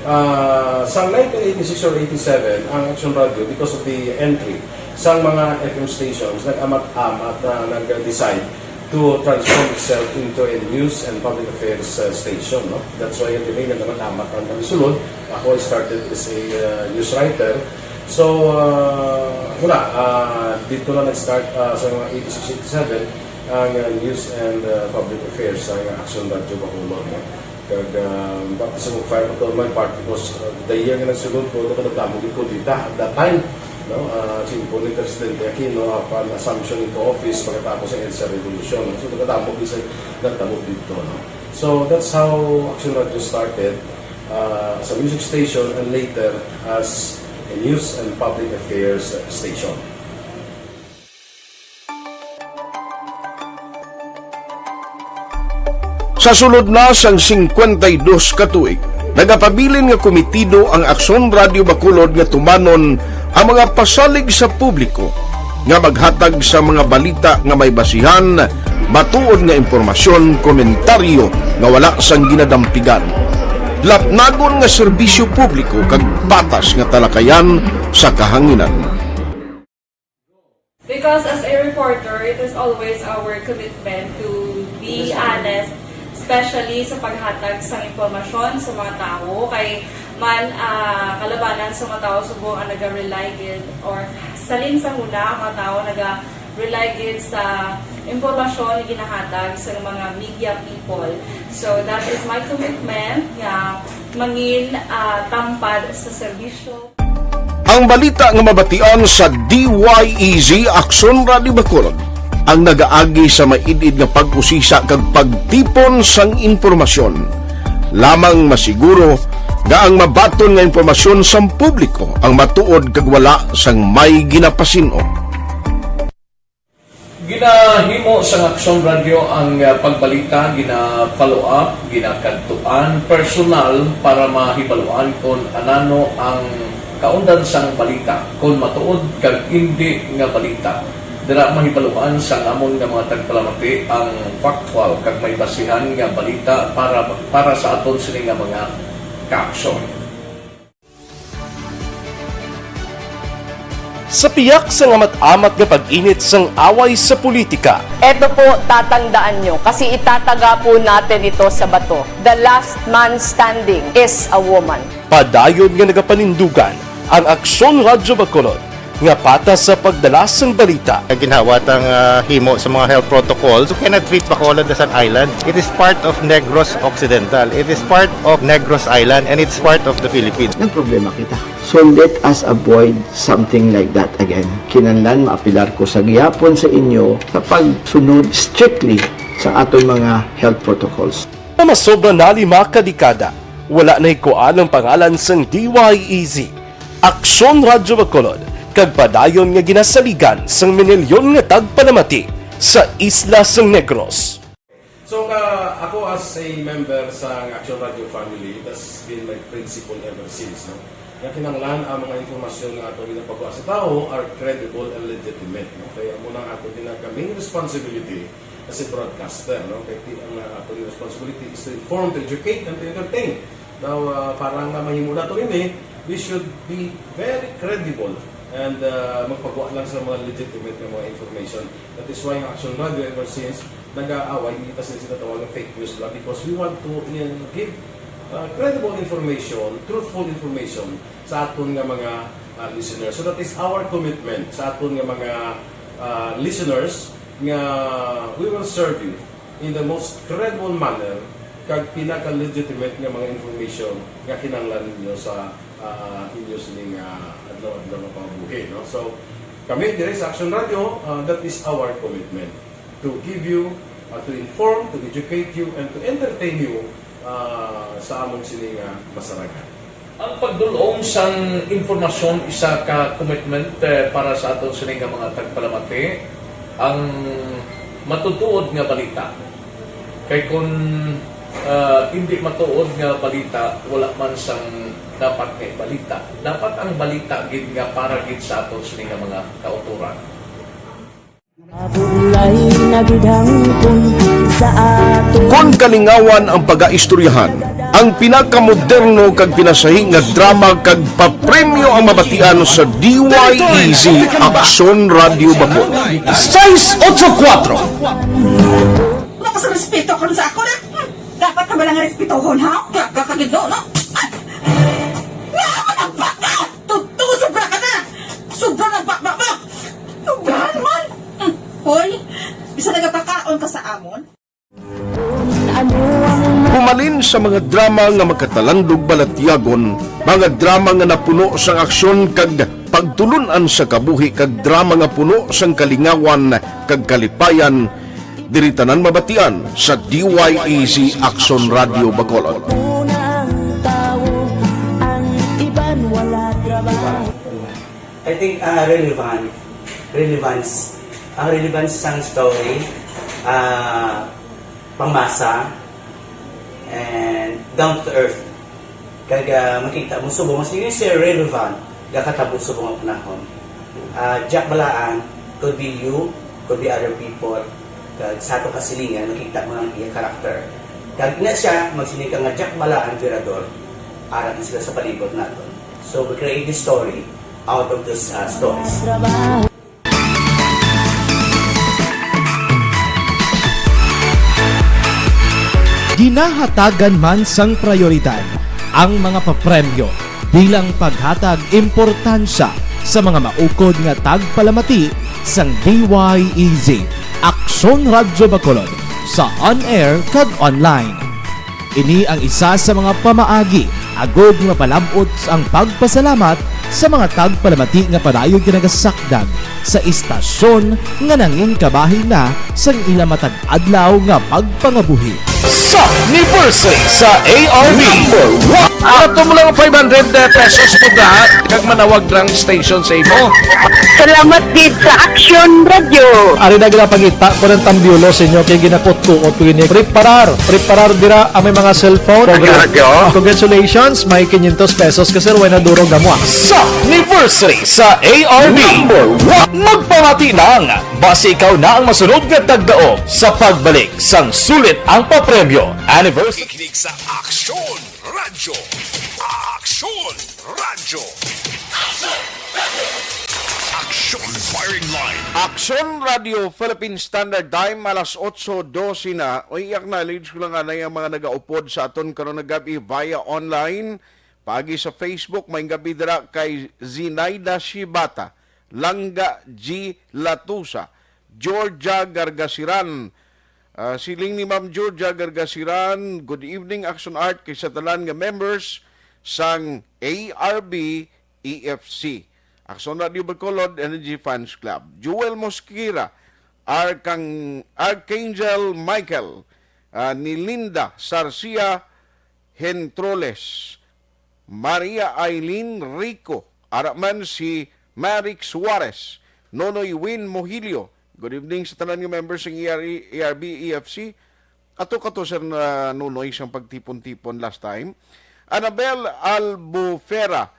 Ah, sa nineteen eighty-six or eighty-seven, ang Action Radio, because of the entry sa mga F M stations, nag-amat-amat na nag-decide to transform itself into a news and public affairs, uh, station, no? That's why yung name nag-amat-amat ang kami sulod. Ako, I started as a, uh, news writer. So, uh, wala, uh, dito na nag-start, uh, sa mga eighty-six, eighty-seven, ang, uh, news and, uh, public affairs sa Action Radio Bacolod, no? Kag, um, baptism of fire ko to my part because, uh, the year nga nagsulod ko, ano ko nagdamo gid ko dita at that time, no? Uh, simple ni Presidente Aquino, apan assumption into office pagkatapos sa EDSA Revolution, no? So, nagdamo gid sa nagdamo dito, no? So, that's how Action Radio started, uh, as a music station and later as a news and public affairs station. Sa sulod na sang singkwenta y dos ka tuig, nagapabilin nga komitido ang Aksyon Radio Bacolod nga tumanon ang mga pasalig sa publiko nga maghatag sa mga balita nga may basihan, matuod nga impormasyon, komentaryo nga wala sang ginadampigan, lapnagon nga serbisyo publiko kag patas nga talakayan sa kahanginan. Because as a reporter, it is always our commitment to be honest, especially sa paghatag sang impormasyon sa mga tawo, kay man, ah, kalabanan sa mga tawo subong ang naga-rely gid or salin sa huna ang mga tawo naga-rely gid sa impormasyon nga ginahatag sa mga media people. So that is my commitment nga mangin, ah, tampad sa serbisyo. Ang balita nga mabatian sa D Y E Z Aksyon Radio Bacolod ang nagaagi sa maid-id nga pag-usisa kag pagtipon sang impormasyon. Lamang masiguro nga ang mabaton nga impormasyon sang publiko ang matuod kag wala sang may ginapasin-o. Ginahimo sang Aksyon Radio ang, ah, pagbalita, gina-follow up, ginakadtuan personal para mahibaluan kon anano ang kaundan sang balita, kon matuod kag indi nga balita. Dira mahibaluan sang amon nga mga tagpalamati ang factual kag may basihan nga balita para, para sa aton sini nga mga kaaksyon. Sa piyak sang amat-amat nga pag-init sang away sa politika, Eto po, tatandaan nyo, kasi itataga po natin ito sa bato. The last man standing is a woman. Padayon nga nagapanindugan ang Aksyon Radyo Bacolod nga patas sa pagdala sang balita. Ginhawa tang, ah, himo sa mga health protocols. You cannot treat Bacolod as an island. It is part of Negros Occidental. It is part of Negros Island, and it's part of the Philippines. Nagproblema kita. So let us avoid something like that again. Kinahanglan maapelar ko sa gihapon sa inyo sa pagsunod strictly sa aton mga health protocols. Nga masobra na lima ka dekada, wala nahikuan ang pangalan sang D Y E Z, Aksyon Radyo Bacolod, kag padayon nga ginasaligan sang minilyon nga tagpalamati sa isla sang Negros. So, ka, ako as a member sa Action Radio family, it has been my principle ever since, no? Nga kinahanglan ang mga impormasyon nga ato ginapagawa sa tawo are credible and legitimate, no? Kaya amo na ang ato ginag-, main responsibility as a broadcaster, no? Kaya ti-, ang, uh, ato responsibility is to inform, to educate, and to entertain. Now, uh, para nga mahimo nato ini, we should be very credible and, uh, magpagawa lang sa mga legitimate nga mga information. That is why ang Action Radio ever since nag-aaway, hindi ta sila sinatawag nga fake news lang because we want to, uh, give, uh, credible information, truthful information sa aton nga mga, uh, listeners. So that is our commitment sa aton nga mga, uh, listeners, nga we will serve you in the most credible manner kag pinaka-legitimate nga mga information nga kinahanglan ninyo sa, uh, inyo sining, uh, adlaw-adlaw nga pangabuhi, no? So, kami diri sa Action Radio, uh, that is our commitment to give you, uh, to inform, to educate you, and to entertain you, uh, sa among sining, uh, masarangan. Ang pagdul-ong sang impormasyon isa ka commitment, eh, para sa aton sini nga mga tagpalamati, ang matutuod nga balita. Kay kun, ah, hindi matuod nga balita, wala man sang dapat nga balita. Dapat ang balita gid nga para gid sa aton sini nga mga kautoran. Mabulay na gid hangkon sa ato. Kon kalingawan ang pagaistoryahan, ang pinakamoderno kag pinasahi nga drama kag papremyo ang mabatian sa D Y E Z Aksyon Radio Bacol. Sais otso kuwatro. Wala ka sa respeto karon sa ako na. Hmm. Dapat ka ba lang respetohon, ha? Gaga ka gid, no? Ay! Nga ka nagbaka! Totoo, sobra ka na! Sobra na ba, ba, ba? Sobrahan man! Hmm. Hoy, bisa nagapakaon ka sa amon? Humalin sa mga drama nga makatalandog balatyagon, mga drama nga napuno sang aksyon kag pagtulun-an sa kabuhi kag drama nga puno sang kalingawan kag kalipayan, diri tanan mabatian sa D Y E Z Aksyon Radio Bacolod. Unang tawo, ang iban wala trabaho. I think, ah, relevant, relevance, ang relevance sang story, ah, pangmasa, and down to earth. Kag, ah, makita mo subong mas yun, sir, relevant, gakatabo subong ang panahon. Ah, Jack Balaan, could be you, could be other people. Kag sa ato kasilingan, makita mo ang iya character. Kag ina siya, magsiling ka nga Jack Balaan, Virador, ara na sila sa palibot naton. So, we create this story out of those, ah, stories. Ginahatagan man sang prayoridad ang mga papremyo bilang paghatag importansya sa mga maukod nga tagpalamati sang D Y E Z Aksyon Radyo Bacolod sa on-air kag online. Ini ang isa sa mga pamaagi agod nga mapalab-ot ang pagpasalamat sa mga tagpalamati nga padayon ginagasakdag sa istasyon nga nangin kabahin na sang ila matag adlaw nga pagpangabuhi. Sa anniversary sa A R B. Number one. Ato mo lang five hundred pesos mo da, kag manawag lang station sa imo. Salamat gid sa Action Radio. Ari na ginapangita ko ng tambiolo sa inyo kay ginakutkuot ko ini. Preparar, preparar dira ang may mga cellphone. Radyo, radyo. Congratulations, may quinientos pesos ka, sir. Way na durog na mo, ah. Sa anniversary sa A R B. Number one. Magpamati lang. Basi ikaw na ang masunod nga tagdaog sa pagbalik sang sulit ang papremyo. Anniversary. Ikinig sa Aksyon Radyo. Aksyon Radyo. Aksyon Firing Line. Aksyon Radio Philippine Standard Time, alas otso dose na. Oy, i-acknowledge ko lang anay ang mga nagaupod sa aton karon nga gab-i via online. Paagi sa Facebook, may gabi dira kay Zinaida Shibata, Langga G Latusa, Georgia Gargasiran. Ah, siling ni Ma'am Georgia Gargasiran, "Good evening, Action Art, kay sa tanan nga members sang A R B E F C, Action Radio Bacolod, Energy Fans Club." Joel Mosquera, Arcang-, Archangel Michael, ah, ni Linda Sarcia Hentroles, Maria Eileen Rico, ara man si Maric Suarez, Nonoy Win Mohilio. Good evening sa tanan nga members ng E R E, E R B, E F C. Ato ka to, Sir, na Nonoy, siyang pagtipon-tipon last time. Annabel Albufera,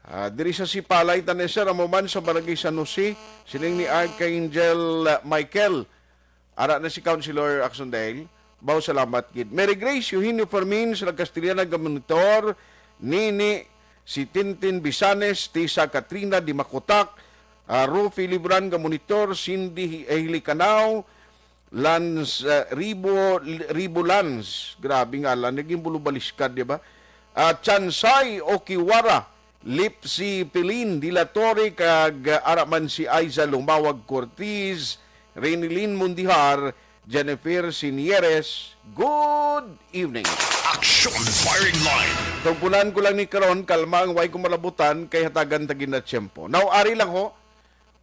ah, diri sa Sipalay, tanan, Sir, amo man sa Barangay San Jose, siling ni Archangel, ah, Michael. Ara na si Councilor Axondale. Baw, salamat gid. Mary Grace Eugenio Fermin, sa Castellana nga monitor, Nini, si Tintin Bisanes, Tisa Katrina Di Makutak, ah, Rufi Libran nga monitor, Cindy Hi-, Hilicanaw, Lance, ah, Ribo, Ribo Lance. Grabe nga, la, naging bulubaliskad, di ba? Ah, Chansay Okiwara, Lipsy Pilin de la Torre, kag, ah, ara man si Aiza Lumawag Cortiz, Renilyn Mundihar, Jennifer Sinieres. Good evening. Action Firing Line. Tugpunan ko lang ni karon, kalma ang way ko malabutan, kay hatagan ta gid na tiyempo. Now, ari lang ho,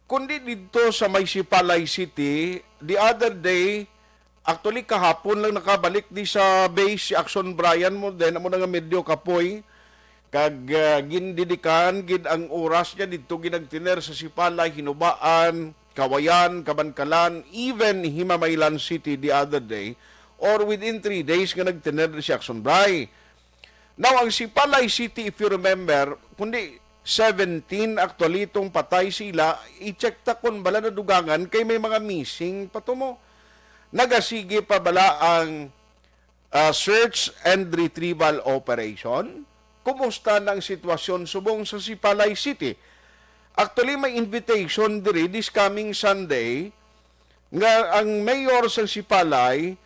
kundi didto sa may Sipalay City, the other day, actually, kahapon lang nakabalik di sa base si Action Brian mo, then amo na nga medyo kapoy, kag, ah, gindedikan gid ang oras niya didto, ginagtiner sa Sipalay, Hinubaan, Kawayan, Kabankalan, even Himamaylan City the other day, or within three days nga nagtiner si Action Bray. Now, ang Sipalay City, if you remember, kundi seventeen actually itong patay sila, i-check ta kung bala nadugangan kay may mga missing pa to mo. Nagasige pa bala ang, ah, search and retrieval operation? Kumusta na ang sitwasyon subong sa Sipalay City? Actually, may invitation diri this coming Sunday nga ang mayor sa Sipalay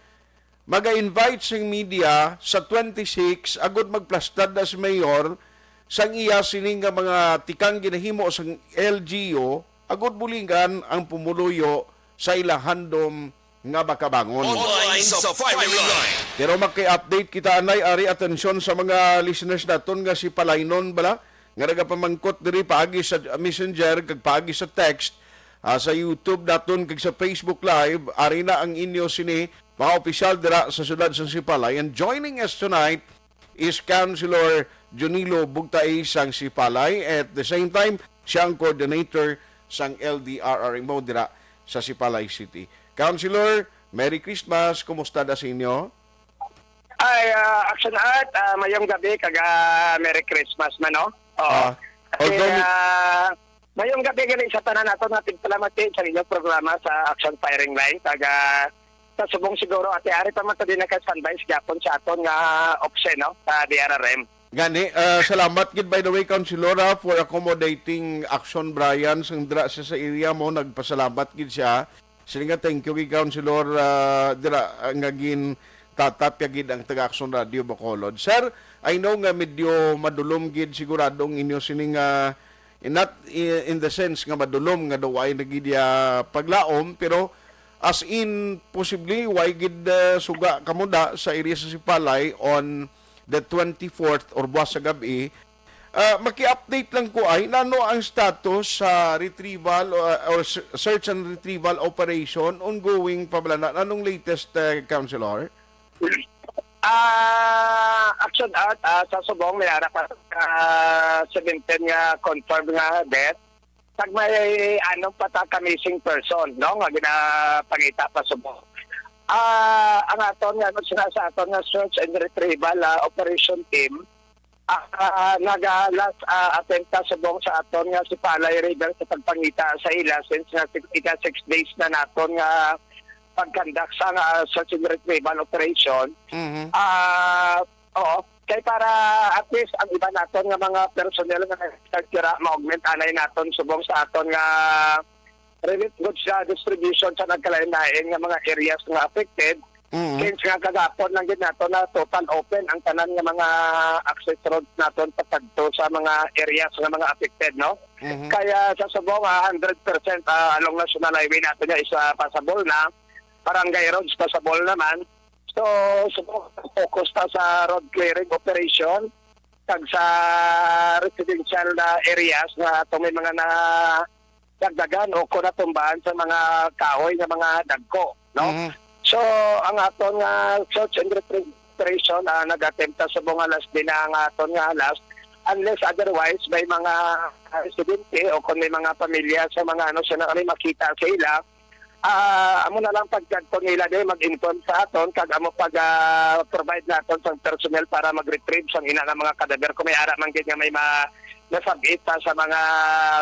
maga-invite sing media sa twenty-six agud magplastad na si mayor sang iya sini nga mga tikang ginahimo sang L G U agud buligan ang pumuluyo sa ila handom nga makabangon. Online sa firing line. Pero maki-update kita, anay, ari, atensyon sa mga listeners naton nga Sipalaynon bala nga nagapamangkot diri paagi sa messenger kag paagi sa text, ah, sa YouTube naton kag sa Facebook Live. Ari na ang inyo sini, mga opisyal dira sa siyudad sang Sipalay. And joining us tonight is Councilor Junilo Bugtae sang Sipalay. At the same time, siya ang coordinator sang L D R R M O dira sa Sipalay City. Councilor, Merry Christmas. Kumusta da sa inyo? Ay, ah, Action Art, ah, mayong gabi kag, ah, Merry Christmas man, no? Oo. Ah, Kasi, although mi- ah, mayong gabi gali sa tanan nato nga tigpalamati sa inyong programa sa Action Firing Line. Kag, ah, sa subong siguro, ate, ari pa man to din naka-standby sa gyapon sa aton nga option, no? Sa D R R M. Gani, ah, salamat gid, by the way, Councilor, ah, for accommodating Action Brian sang dira sa, sa area mo. Nagpasalamat gid siya. Sila nga, thank you kay Councilor, ah, dira, ah, nga gintatapya gid ang taga Action Radio Bacolod. Sir, I know nga medyo madulom gid sigurado ang inyo sining, ah, not i-, in the sense nga madulom nga daw ay nagid ya paglaom, pero as in, possibly, way gid, ah, suga kamo da sa area sa Sipalay on the twenty-fourth or buwas sa gab-i. Ah, maki-update lang ko ay, nano ang status sa retrieval, uh, or s-, search and retrieval operation, ongoing pa bala na? Nanong latest, uh, Councilor? Ah, Action Art, ah, sa subong may ara pa, ah, seventeen nga confirmed nga death. Kag may anom pa ta ka missing person, no, nga ginapangita pa subong. Ah, ang aton nga, ano, sina-, sa aton nga search and retrieval, ah, operation team, ah, ah, naga last, ah, attempt ta subong sa aton nga Sipalay River sa pagpangita sa ila since nga six, ika six days na naton nga pag-conduct sa nga search and retrieval operation. Mhm. Ah, oo. Kay para at least ang iba naton nga mga personnel nga nag-start dira, ma-augment anay naton subong sa aton nga relief goods, ah, distribution sa nagkalain-lain nga mga areas nga affected. Mhm. Since nga kagapon lang gid nato na total open ang tanan nga mga access roads naton patagto sa mga areas nga mga affected, no? Mhm. Kaya sa subong, ah, hundred percent, ah, along National Highway nato niya is, ah, passable na. Barangay roads passable naman. So, subong focus ta sa road clearing operation kag sa residential na areas nga ato may mga na dagdagan o kung natumbahan sa mga kahoy nga mga dagko, no? Mhm. So, ang aton nga search and retrieval operation, ah, nag-attempt ta sa mga last din na nga aton nga last, unless otherwise may mga, ah, residente o kung may mga pamilya sa mga ano, sa na kami makita sa ila, ah, amo na lang pagkadto nila di mag-inform sa aton kag amo pag, ah, provide naton sang personnel para mag-retrieve sang ina nga mga kadaver kung may ara man gid nga may ma-, nasab-it pa sa mga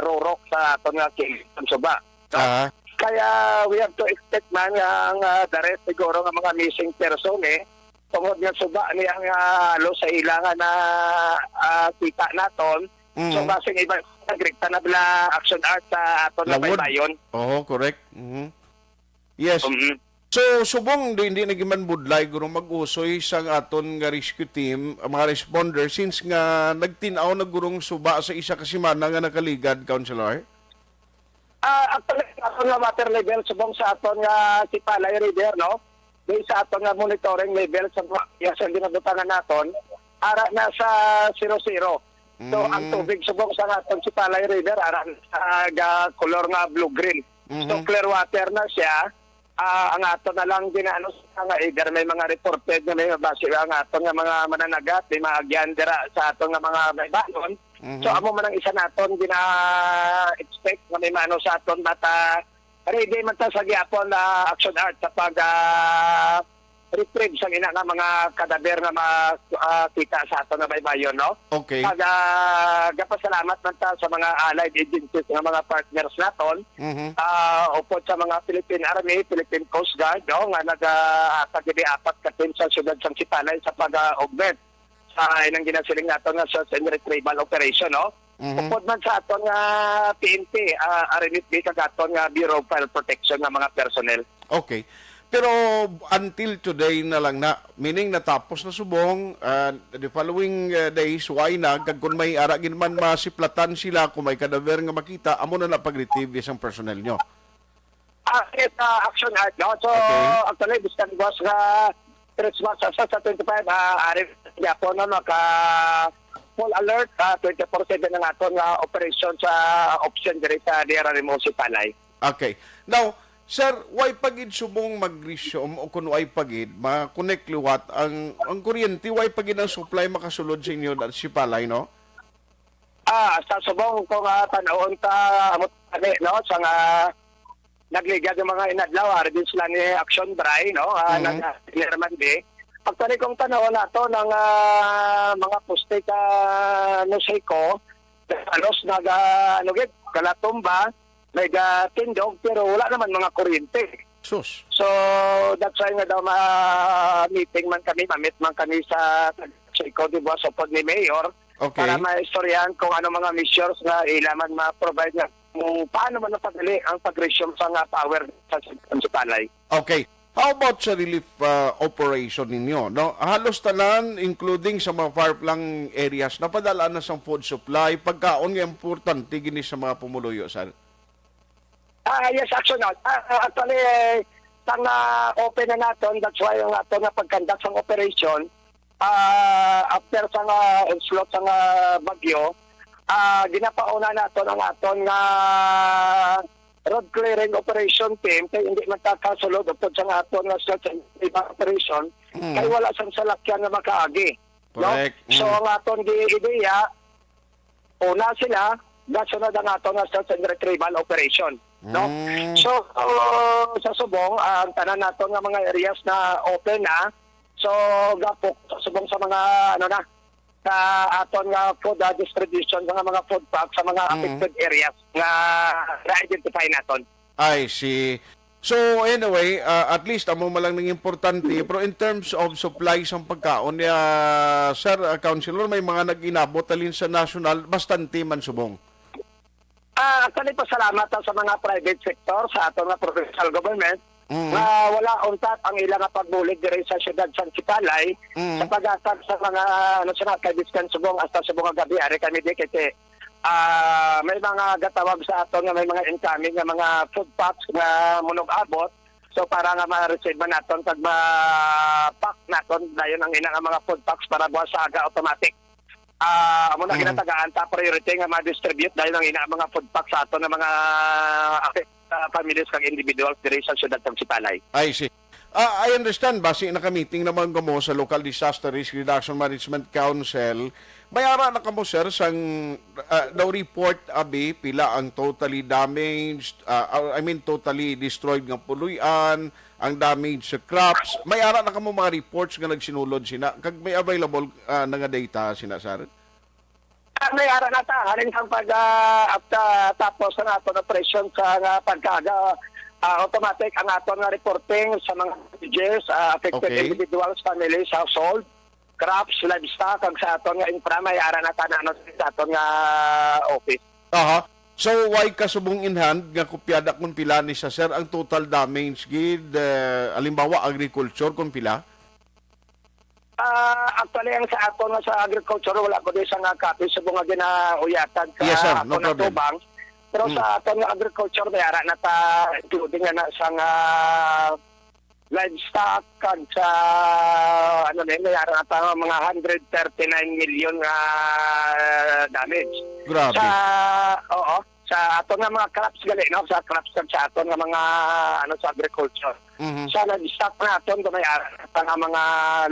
rurok sa aton nga ki-, suba. Ah. Kaya we have to expect man nga ang, ah, the rest siguro nga mga missing person, eh, tungod nga suba niya nga halos sa ila nga na, ah, kita naton. So, mm, basing iba, nagrekta na bala Action Art sa aton na Lawod. Baybayon. Oo, correct. Mhm. Yes. Mhm. So, subong di, hindi na gimanbudlay guro mag-usoy sang aton nga rescue team, ang mga responder, since nga nagtin-aw na gurong suba sa isa ka semana nga nakaligad, Councilor? Ah, actually, aton nga water level subong sa aton nga Sipalay River, no? Based sa aton nga monitoring level sa mga area sa ginabutangan naton, ara na sa zero zero. So, ang Mm. tubig subong sa aton Sipalay River, ara na sa ga-, color nga blue-green. So, Mhm. clear water na siya. Ah, ang aton na lang ginaano sa nga either may mga reported nga may mabasi ang aton nga mga mananagat, may mga agyan dira sa aton nga mga baybayon. Mhm. So, amo man ang isa naton gina-expect nga may maano sa aton, but, ah, ready man ta sa gihapon, ah, Action Art sa pag, ah, retrieve sang ina nga mga kadaber nga ma-, ah, kita sa aton nga baybayon, no? Okay. Pag, ah, gapasalamat man ta sa mga allied agencies nga mga partners naton, Mhm. ah, upod sa mga Philippine Army, Philippine Coast Guard, no, nga nag-, ah, hatag ini apat ka team sa siyudad sang Sipalay sa pag, ah, augment sa inang ginasiling naton nga search and retrieval operation, no? Mhm. Upod man sa aton nga P N P, ah, R M F B, kag aton nga Bureau of Fire Protection nga mga personnel. Okay. Pero until today na lang na, meaning natapos na subong, ah, the following, ah, days, why na, kag kung may ara gid man masiplatan sila, kung may kadaver nga makita, amo na na pag-retrieve sang personnel nyo. Ah, yes, ah, Action Art, no? So, Okay. actually, biskan buwas nga Christmas, sa, sa twenty-five, ah, ari gyapon, no, naka full alert, ah, twenty-four seven ang aton nga operation sa option diri sa D R R M O Sipalay. Okay. Now, sir, why pa gid subong mag-resume o kung why pa gid ma-connect liwat ang, ang kuryente, why pa gid ang supply makasulod sa inyo, Sipalay, no? Ah, sa subong kung, ah, tan-awon ta, amo tani, no, sa nga nagligad yung mga inadlaw, ari din sila ni Action Bray, no, ah, Mhm. nag-, ni Herman B. Actually, kung tan-awon nato ng, ah, mga poste ka Noseco, halos naga, ano gid, galatumba, may gatindog, pero wala naman mga kuryente. Sus. So, that's why nga daw ma-meeting man kami, ma-meet man kami sa Seco, di ba, sa pod ni Mayor, Okay. para maistoryahan kung ano mga measures nga ila man ma-provide nga kung paano man napadali ang pag-resume sa nga power sa, sa Sipalay. Okay. How about sa relief, ah, operation ninyo, no? Halos tanan, including sa mga far-flung areas, napadala na sang food supply, pagkaon nga importante gini sa mga pumuluyo, sir. Ah, yes, Action Art. Ah, ah, actually, eh, sang, ah, open na naton, that's why ang aton nga pag-conduct sang operation, ah, after sang, ah, onslaught sang, ah, bagyo, ah, ginapauna naton ang aton nga road clearing operation team kay hindi man ta kasulod upod sang aton nga search and rescue operation Mm. kay wala sang salakyan nga makaagi, no? Correct. So, Mm. ang aton gi-ideya, una sila, gasunod ang aton nga search and retrieval operation, no? Mm. So, uh, sa subong, ang tanan naton nga mga areas na open na, so, gapok sa subong sa mga, ano na, sa aton nga food, uh, distribution sa mga food packs sa mga Mm. affected areas nga na-identify naton. I see. So, anyway, uh, at least amo man lang nang importante, pero in terms of supply sang pagkaon, uh, sir, uh, councilor, may mga nag-inabot halin sa national, bastante man subong. Ah, actually, pasalamat ta sa mga private sector, sa aton nga provincial government, Mm. nga wala untat ang ila nga pagbulig diri sa siyudad sang Sipalay Mm. sa paghatag sa mga, ano, sa mga kaibigan subong hasta subong nga gabi, ari kami di kay, ah, may mga gatawag sa aton nga may mga incoming nga mga food packs nga munong abot. So, para nga ma-receive man naton kag ma-pack naton dayon ang ina nga mga food packs para buwas sa aga automatic. Ah, amo na Mm. ginatagaan ta priority nga ma-distribute dayon ang ina mga food packs sa aton nga mga affected, ah, families kag individuals diri sa siyudad sa Sipalay. I see. Ah, I understand, basi naka-meeting naman kamo sa Local Disaster Risk Reduction Management Council. May ara na kamo, sir, sang, ah, daw report, abi, pila ang totally damaged, ah, ah, I mean, totally destroyed nga puloy-an, ang damage sa crops. May ara na kamo mga reports nga nagsinulod sina, kag may available, ah, na nga data sina, sir? Ah, may ara na ta. Halin sang pag, ah, after, tapos sa aton operation sa nga pagkaaga, ah, automatic ang aton nga reporting sa mga villages, ah, affected Okay. individuals, families, household, crops, livestock, kag sa aton nga infra, may ara na ta na, ano, sa aton nga office. Aha. So, wala ka subong in hand nga kopya da kung pila ni sa, sir, ang total damage gid, eh, halimbawa, agriculture, kung pila? Ah, actually, ang sa aton nga sa agriculture, wala ko di sa nga copy subong nga ginauyatan sa Yes, sir. No akon problem. Atubang. Pero Mm. sa aton nga agriculture, may ara na ta, including na, na sa nga livestock, kag sa, ano na yun, may ara na ta nga mga hundred thirty-nine million nga damage. Grabe. Sa, oo, sa aton nga mga crops gali, no? Sa crops kag sa aton nga mga, ano, sa agriculture. Mhm. Sa livestock naton, may ara na ta nga mga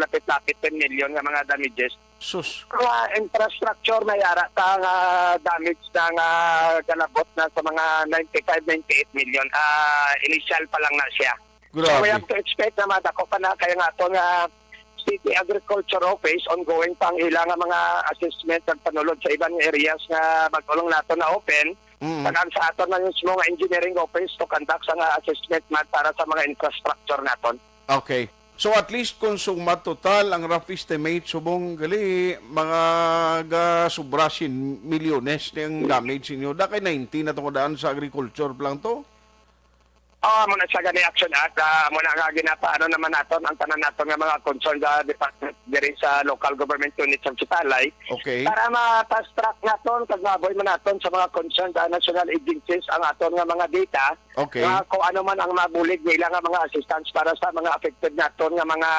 lapit-lapit ten million nga mga damages. Sus. Mga infrastructure, may ara ta nga damage na nga galabot na sa mga ninety-five, ninety-eight million. Ah, initial pa lang na siya. So, we Grabe. have to expect na madako pa na kaya nga ato nga City Agriculture Office, ongoing pa ang ila nga mga assessment ug panulod sa iban nga areas nga bag-o lang nato na open. Mm. Kag ang sa aton na mismo nga engineering office to conduct sa nga assessment man para sa mga infrastructure naton. Okay. So, at least kung suma total ang rough estimate, subong gali, mga ga sobra siyam milyones ni ang damage ninyo. Da kay ninety na tungod daan sa agriculture pa lang to? Oh, amo na sa gani action at ah, amo na nga ginapaano naman naton ang tanan naton nga mga concern sa department diri sa local government unit sa Sipalay Okay. para ma-fast track naton kag maaboy man naton sa mga concern sa national agencies ang aton nga mga data Okay. nga kung ano man ang mabulig nila nga mga assistance para sa mga affected naton nga mga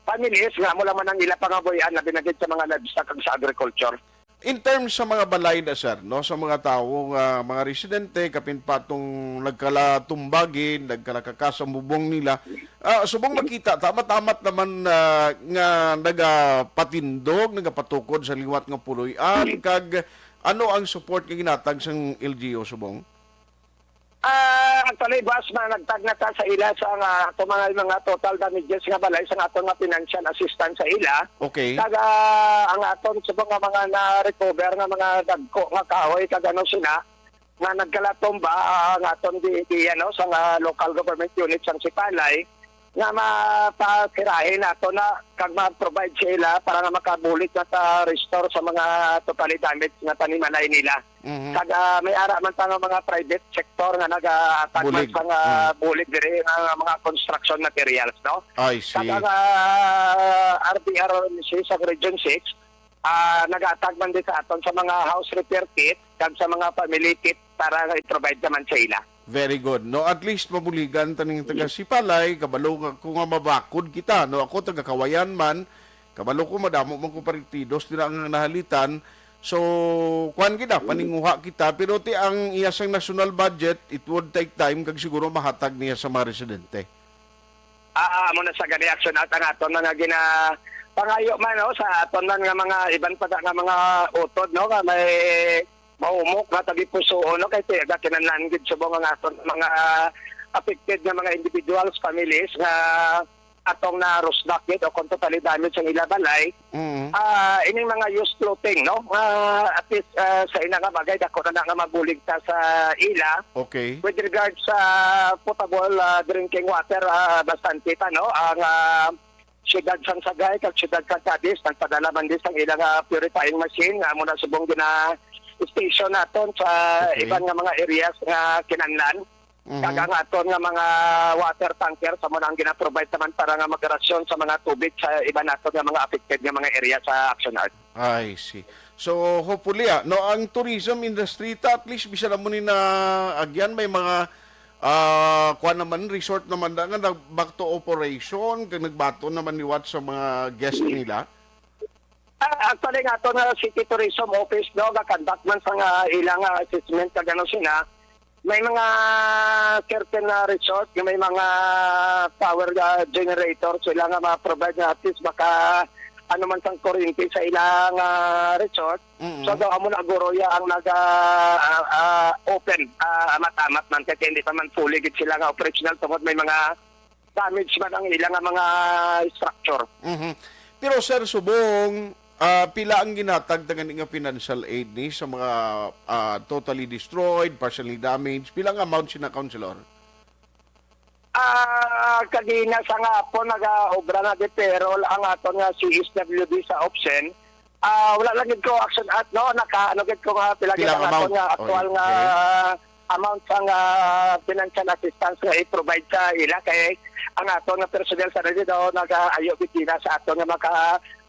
families nga amo lang man ang ila pangabuhian na binagid sa mga livestock kag sa agriculture. In terms sa mga balay na, sir, no, sa mga tawo nga mga residente, kapin patong nagkalatumbagin, nagkalakakas ang bubong nila, ah, subong makita, tamat-tamat naman ah, nga nagapatindog, nagapatukod sa liwat nga puloy-an, kag ano ang support nga ginatag sang L G U subong? Ah, actually, boss, managtag na ta sa ila sa nga ato mga, mga total damages nga balay sa ato nga financial assistance sa ila. Okay. Kag, ah, ang aton sa mga, mga na-recover nga mga dagko nga kahoy kag ano sina nga nagkalatumba, ah, ang aton di, di ano sa nga local government unit sang Sipalay nga mapasirahin nato na kag ma-provide sa ila para nga makabulig na ta restore sa mga totally damaged nga panimalay nila. Mhm. Kag, ah, may ara man ta nga mga private sector nga nagahatag man Bulig. sa nga Mm. bulig diri nga mga construction materials, no? I see. Kag ang, ah, R D R C sa Region six, ah, nagahatag man din sa aton sa mga house repair kit kag sa mga family kit para i-provide naman sa ila. Very good. No, at least mabuligan taning taga Sipalay, kabalo nga ko nga mabakod kita, no? Ako taga Kawayan man, kabalo ko madamo man ko partidos dira ang nahalitan. So, kuan kita, paninguha kita, pero ti ang iya sang national budget, it would take time kag siguro mahatag niya sa mga residente. Ah, ah, amo na sa gani action at ang aton mga gina pangayo man, no, sa aton man nga mga iban pa nga mga utod, no, nga may maumok nga tagipusoon, no, kay tiyaga kinahanglan gid subong ang aton mga affected nga mga individuals, families nga atong na-rusdak gid o kung totally damage ang ila balay. Mm. Ah, ining mga used clothing, no, nga at least ah, sa ina nga bagay dako na na nga mabulig ta sa ila. Okay. With regards sa potable ah, drinking water, ah, bastante pa, no, ang ah, siyudad sang Sagay kag siyudad sang Cadiz nagpadala man din sang ilang ah, purifying machine nga amo na subong gina station naton sa Okay. iban nga mga areas nga kinahanglan. Mhm. Kag ang aton nga mga water tanker sa mo na ang ginaprovide naman para nga magarasyon sa mga tubig sa iban naton nga mga affected nga mga area sa Action Art. I see. So, hopefully, ah, no, ang tourism industry ta, at least, bisan na mo ni na, agyan, may mga, ah, kuwan naman, resort naman na nga nag-, back to operation, kag nagbaton naman liwat sa mga guest nila. Ah, actually, nga ato nga City Tourism Office, no, ga-conduct man sa nga ilang ah, assessment kag ano sina, may mga certain na resort nga may mga power ah, generator sila nga ma-provide nga at least baka ano man sang kuryente sa ilang ah, resort. Mm-mm. So daw amo na guro ya ang naga ah, ah, open ah, amat-amat man kay hindi pa man fully gid sila nga operational tungod may mga damage man ang ila nga mga structure. Mhm. Pero sir, subong, ah, pila ang ginhatag ta gani nga financial aid ni sa mga ah, totally destroyed, partially damaged? Pila ang amount sina, Councilor? Ah, kagina sa nga po nagaobra na di payroll ang aton nga C S W D sa option. Ah, wala lang gid ko action at, no, naka, ano gid ko nga pila gid Pila ang ang aton amount? nga Oh, aktual nga okay. amount sang, ah, financial assistance nga i-provide sa ila kay ang aton nga personnel sa radio daw nagaayo gid sila sa aton nga maka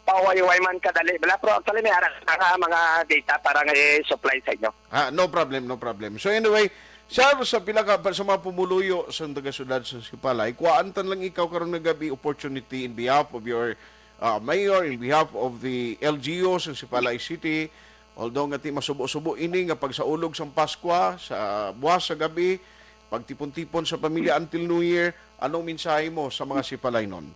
pauway-uway man kadali bala. Pero actually, may ara na nga mga data para nga i-supply sa inyo. Ah, no problem, no problem. So anyway, sir, sa pila ka, sa mga pumuluyo sa taga-syudad sa Sipalay, kuhaan tan lang ikaw karon nga gabi opportunity in behalf of your, uh, mayor, in behalf of the L G U sa Sipalay City. Although nga ti masubo-subo ini nga pagsaulog sang Paskwa sa buwas sa gabi, pagtipon-tipon sa pamilya until New Year, anong mensahe mo sa mga Sipalaynon?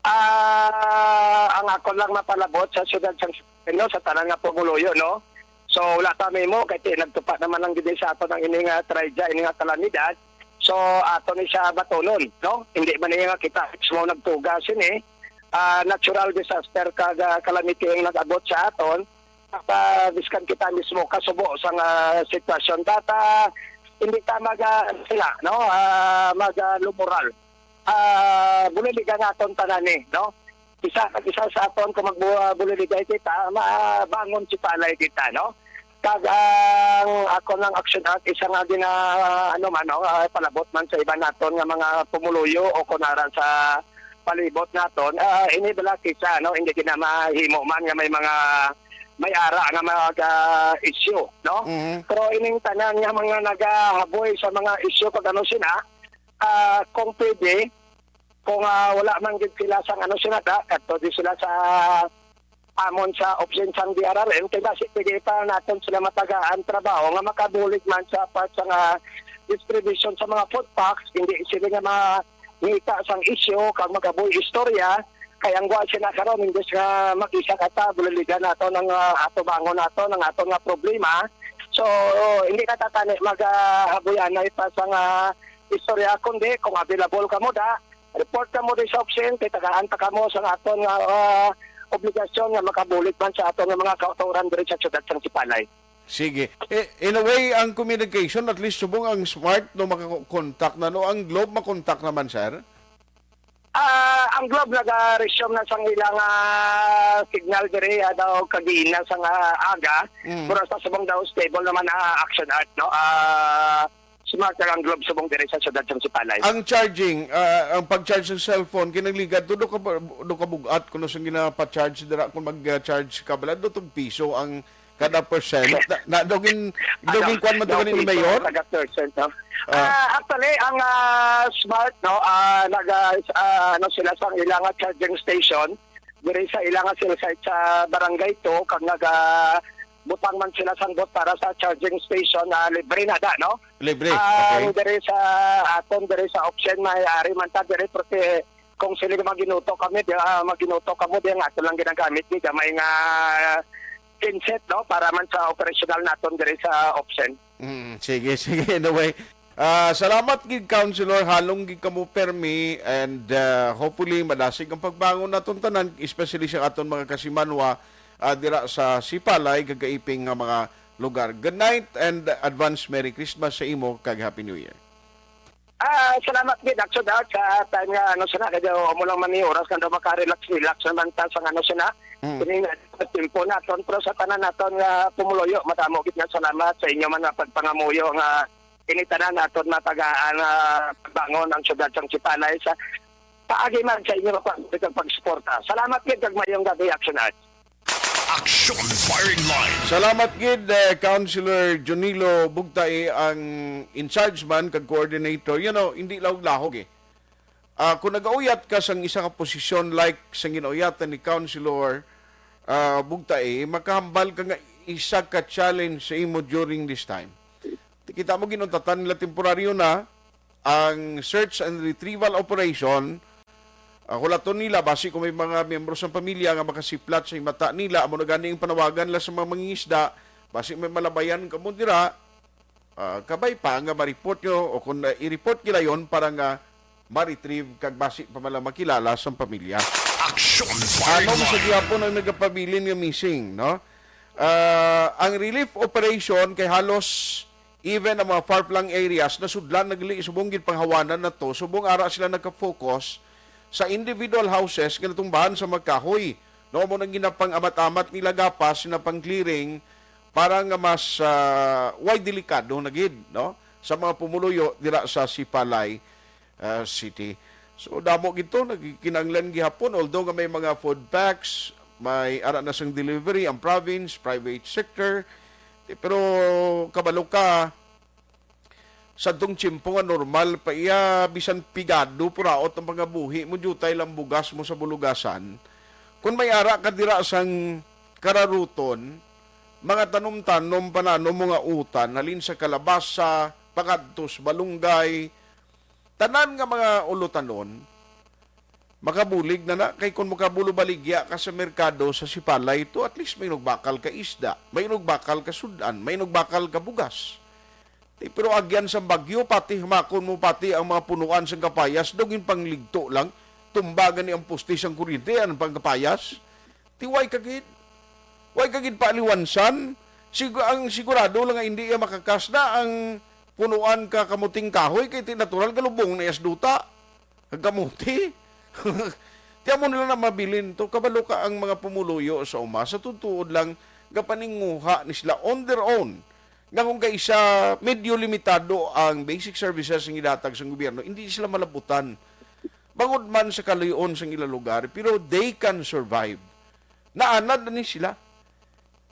Ah, ang ako lang mapalabot sa siyudad sang Sipalay, no, sa tanan nga pumuluyo, no. So, wala ta mahimo kay ti-, nagtupa naman lang gid sa aton ang ini nga tragedya, ini nga kalamidad. So, ato ni siya batunon, no. Hindi man niya nga kita mismo nagtuga sini. Ah, natural disaster kag, ah, calamity ang nag-abot sa aton. At, ah, biskan kita mismo kasubo sang, ah, sitwasyon, ta, ta, hindi ta mag, ah, sila, no, ah, mag, ah, lumoral. Ah, buliligan naton tanan ni, no? Isa kag isa sa aton kung magbu-, ah, buliligay kita, mabangon si palay kita, no? Kag ang ako nang action at isa nga gina, ano man, no, ah, palabot man sa iba naton nga mga pumuluyo o kunara sa palibot naton, ah, ini bala kisa, no, hindi gina mahimo man nga may mga may ara nga mga issue, no? Mhm. Pero ining tanan nga mga nagahaboy sa mga issue kag ano sina, ah, kung pwede, kung, ah, wala man gid sila sang ano sina da, kadto di sila sa amon sa option sang D R R M, kay basi pwede pa naton sila matagaan trabaho nga makabulig man sa part sa nga distribution sa mga food packs, hindi sila nga mangita sang isyu kag magaboy istorya, kay ang wa sila karon, imbes nga mag-isa ka ta, bulaligan nato ng, ah, atubangon nato ng aton nga problema. So, hindi na tatani mag, ah, habuyanay pa sa nga istorya, kundi kung available ka mo da, report kamo diri sa option, kay tagaan ta kamo sa aton nga, ah, obligasyon nga makabulig man sa aton nga mga kautoran diri sa siyudad sang Sipalay. Sige. Eh, in a way, ang communication, at least subong ang Smart, no, makakontak na, no? Ang Globe, makontak naman, sir? Ah, ang Globe nag-resume na sang ilang, ah, signal diri, ah, daw kagina sang, ah, aga. Mm. Pero sa subong daw stable naman, ah, action art, no? Ah, Smart ang Globe subong diri sa siyudad sang Sipalay. Ang charging, ah, ang pag-charge sa cellphone, kinangligad to, do ka, do ka bugat kuno sang ginapa-charge dira kung mag-charge ka, bala, do tog piso ang kada percent. Na, na, dogin, Ano, dogin kwan man to daw ganin ni piso Mayor? Taga percent, no? Ah. Ah, actually, ang, ah, Smart, no, ah, nag, ah, is-, ah, ano sila sa ilang, ah, charging station, diri sa ilang, ah, cell site sa Barangay two, kag nag, ah, butang man sila sang bot para sa charging station, ah, libre na da, no? Libre, Ah, okay. Diri sa aton, diri sa option, may ari man ta diri, porque kung sila maginuto kami, di, ah, maginuto kamo, di ang ato lang ginagamit ni gamay nga genset, no, para man sa operational naton diri sa option. Mm, sige, sige. Anyway, ah, salamat gid, Councilor. Halong gid kamo permi, and, ah, hopefully madasig ang pagbangon naton tanan, especially sa aton mga kasimanwa, ah, dira sa Sipalay, kag kaiping nga mga lugar. Good night and advance Merry Christmas sa imo kag Happy New Year. Ah, salamat gid, Action Art, sa time nga, ano, sana, kaya amo lang man ni oras nga daw maka-relax, relax naman ta sa, ano, sana. Mm. Kini nga, tempo naton, pero sa tanan naton nga pumuluyo, madamo gid nga salamat sa inyo man nga pagpangamuyo nga ini tanan naton matagaan nga pagbangon ang siyudad sang Sipalay sa paagi man sa inyo nga pag-, pagsuporta. Salamat gid kag mayong gabi, Action Art. Action Firing Line. Salamat gid, eh, Councilor Junilo Bugtae, ang in charge man kag coordinator. You know, hindi lahog-lahog, eh. Ah, kung nagauyat ka sang isa ka posisyon like sang ginauyatan ni Councilor, ah, Bugtae, makahambal ka nga isa ka challenge sa imo during this time. Kita mo, ginuntatan nila temporaryo na ang search and retrieval operation. Ah, hulaton nila basi kung may mga miyembro sang pamilya nga makasiplat sa mata nila, amo na gani ang panawagan nila sa mga mangingisda, basi may malabayan kamo dira, ah, kabay pa nga ma-report nyo o kung, ah, i-report nila yon para nga ma-retrieve kag basi pa man lang makilala sang pamilya. Action Firing Line. Ano sa gihapon ang nagapabilin nga missing, no? Ah, ang relief operation kay halos even ang mga far-flung areas nasudlan na gali, subong gid panghawanan na to, subong ara sila nagka-focus sa individual houses nga natumbahan sa mga kahoy. No, mo nang ginapang-amat-amat nila gapas na pang-clearing para nga mas, ah, way delikado na gid, no, sa mga pumuluyo dira sa Sipalay, ah, City. So, damo gid to, nagkinanglan gihapon, although nga may mga food packs, may ara na sang delivery ang province, private sector, pero kabalo ka, sa tong tiyempo nga normal pa iya, bisan pigado puraot ang pangabuhi mo, diutay lang bugas mo sa bulugasan. Kung may ara ka dira sang Kararuton, mga tanom-tanom, pananom mo nga utan, halin sa kalabasa, pakadto sa balunggay, tanan nga mga ulotanon, makabulig na na. Kay kung makabulo baligya ka sa merkado sa Sipalay to, at least may nugbakal ka isda, may nugbakal ka sudan, may nugbakal ka bugas. Ti, pero agyan sa bagyo, pati hamakon mo pati ang mga punuan sang kapayas, daw ginpangligto lang, tumba gani ang poste sang kuryente, ang pangkapayas. Ti, way ka gid. Way ka gid paaliwansan. Sig-, ang sigurado lang nga hindi iya makakasna ang punuan ka kamuting kahoy, kay ti natural galubong na iya sa duta. Ang kamuti. Ti amo nila na mabilin to. Kabalo ka ang mga pumuluyo sa uma. Sa tutuod lang, gapaninguha ni sila on their own. Nga kung kaisa, medyo limitado ang basic services nga idatag sa gobyerno, hindi sila malabutan. Bangod man sa kaluyon sa ila lugar, pero they can survive. Naanad na ni sila.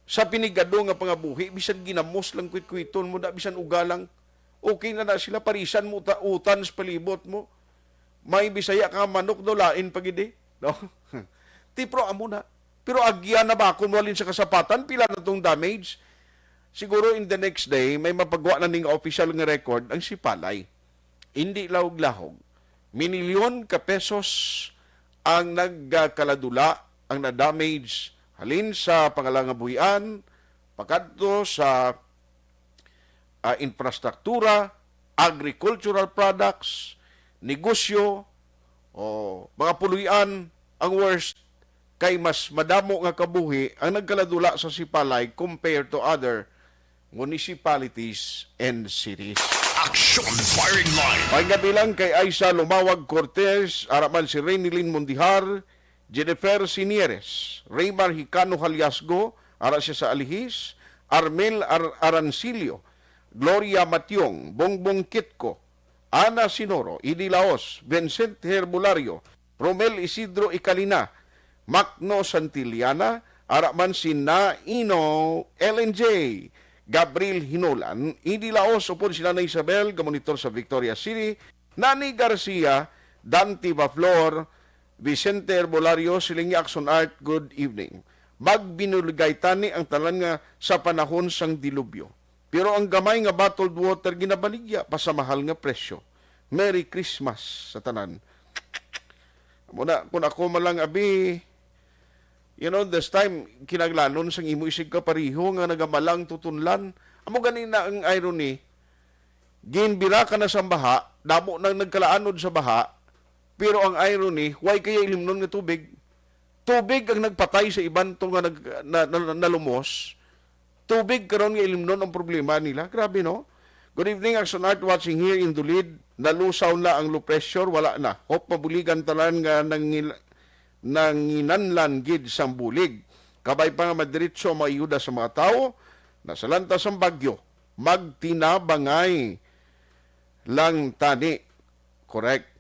Sa pinigado nga pangabuhi, bisan ginamos lang kwit-kwiton mo na, bisan uga lang, okay na na sila, parisan mo ta-, utan sa palibot mo. May Bisaya ka nga manok daw, lain pa gid eh, no? Ti, pero amo na. Pero agya na ba kung walin sa kasapatan, pila na tong damage? Siguro in the next day, may mapagwa na ning official nga record ang Sipalay. Hindi lahog-lahog. Minilyon ka pesos ang nagkaladula, ang na-damage, halin sa pangalangabuhian, pakadto sa, ah, infrastruktura, agricultural products, negosyo, o mga puloy-an. Ang worst, kay mas madamo nga kabuhi ang nagkaladula sa Sipalay compared to other municipalities and cities. Action Firing Line. May gabi lang kay Aisa Lumawag Cortez, ara man si Renilyn Mondihar, Jennifer Sinieres, Raymar Hicano Haliasgo, ara siya sa Alihis, Armel Ar-, Arancilio, Gloria Mationg, Bongbong Kitco, Ana Sinoro, Idi Laos, Vincent Herbolario, Romel Isidro Icalina, Macno Santillana, ara man si Naino Ellen J, Gabriel Hinolan, Idi Laos, upod si Nanay Isabel, gamonitor sa Victoria City, Nani Garcia, Dante Baflor, Vicente Herbolario, siling ni Action Art, good evening. Magbinuligay tani ang tanan nga sa panahon sang dilubyo. Pero ang gamay nga bottled water ginabaligya pa sa mahal nga presyo. Merry Christmas sa tanan. Amo na, kung ako man lang, abi, you know, this time, kinahanglanon sang imo isig kapareho nga nagamalang tutunlan. Amo gani na ang irony, ginbira ka na sa baha, damo nang nagkalaanod sa baha, pero ang irony, way kaya ilimnon nga tubig. Tubig ang nagpatay sa iban to nga nag-, na, na, nalumos. Tubig karon nga ilimnon ang problema nila. Grabe, no? Good evening, Action Art, watching here in Dulid. Nalusaw na ang low pressure, wala na. Hope mabuligan tanan nga nangil-, nanginanlan gid sang bulig. Kabay pa nga madiretso ang mga ayuda sa mga tawo, nasalanta sang bagyo. Magtinabangay lang tani. Correct.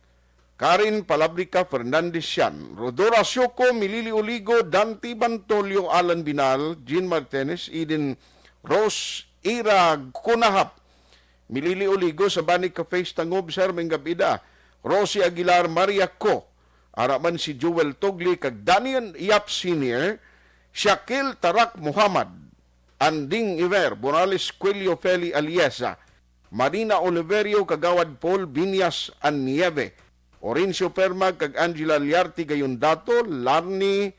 Karen Palabrica Fernandez Sian, Rodora Siuco, Milili Oligo, Dante Bantolio, Alan Binal, Jean Martinez, Eden Rose, Ira Kunahap, Milili Oligo sa Bani Cafe Tangob, sir, may gabi da. Rosie Aguilar, Maria Co, ara man si Joel Togli, kag Daniel Yap Senior, Shakil Tarak Muhammad, Anding Iver, Borales Cuello, Feli Aliesa, Marina Oliverio, Kagawad Paul Viñas Anieve, Orencio Permag kag Angela Liarte Gayondato, Larny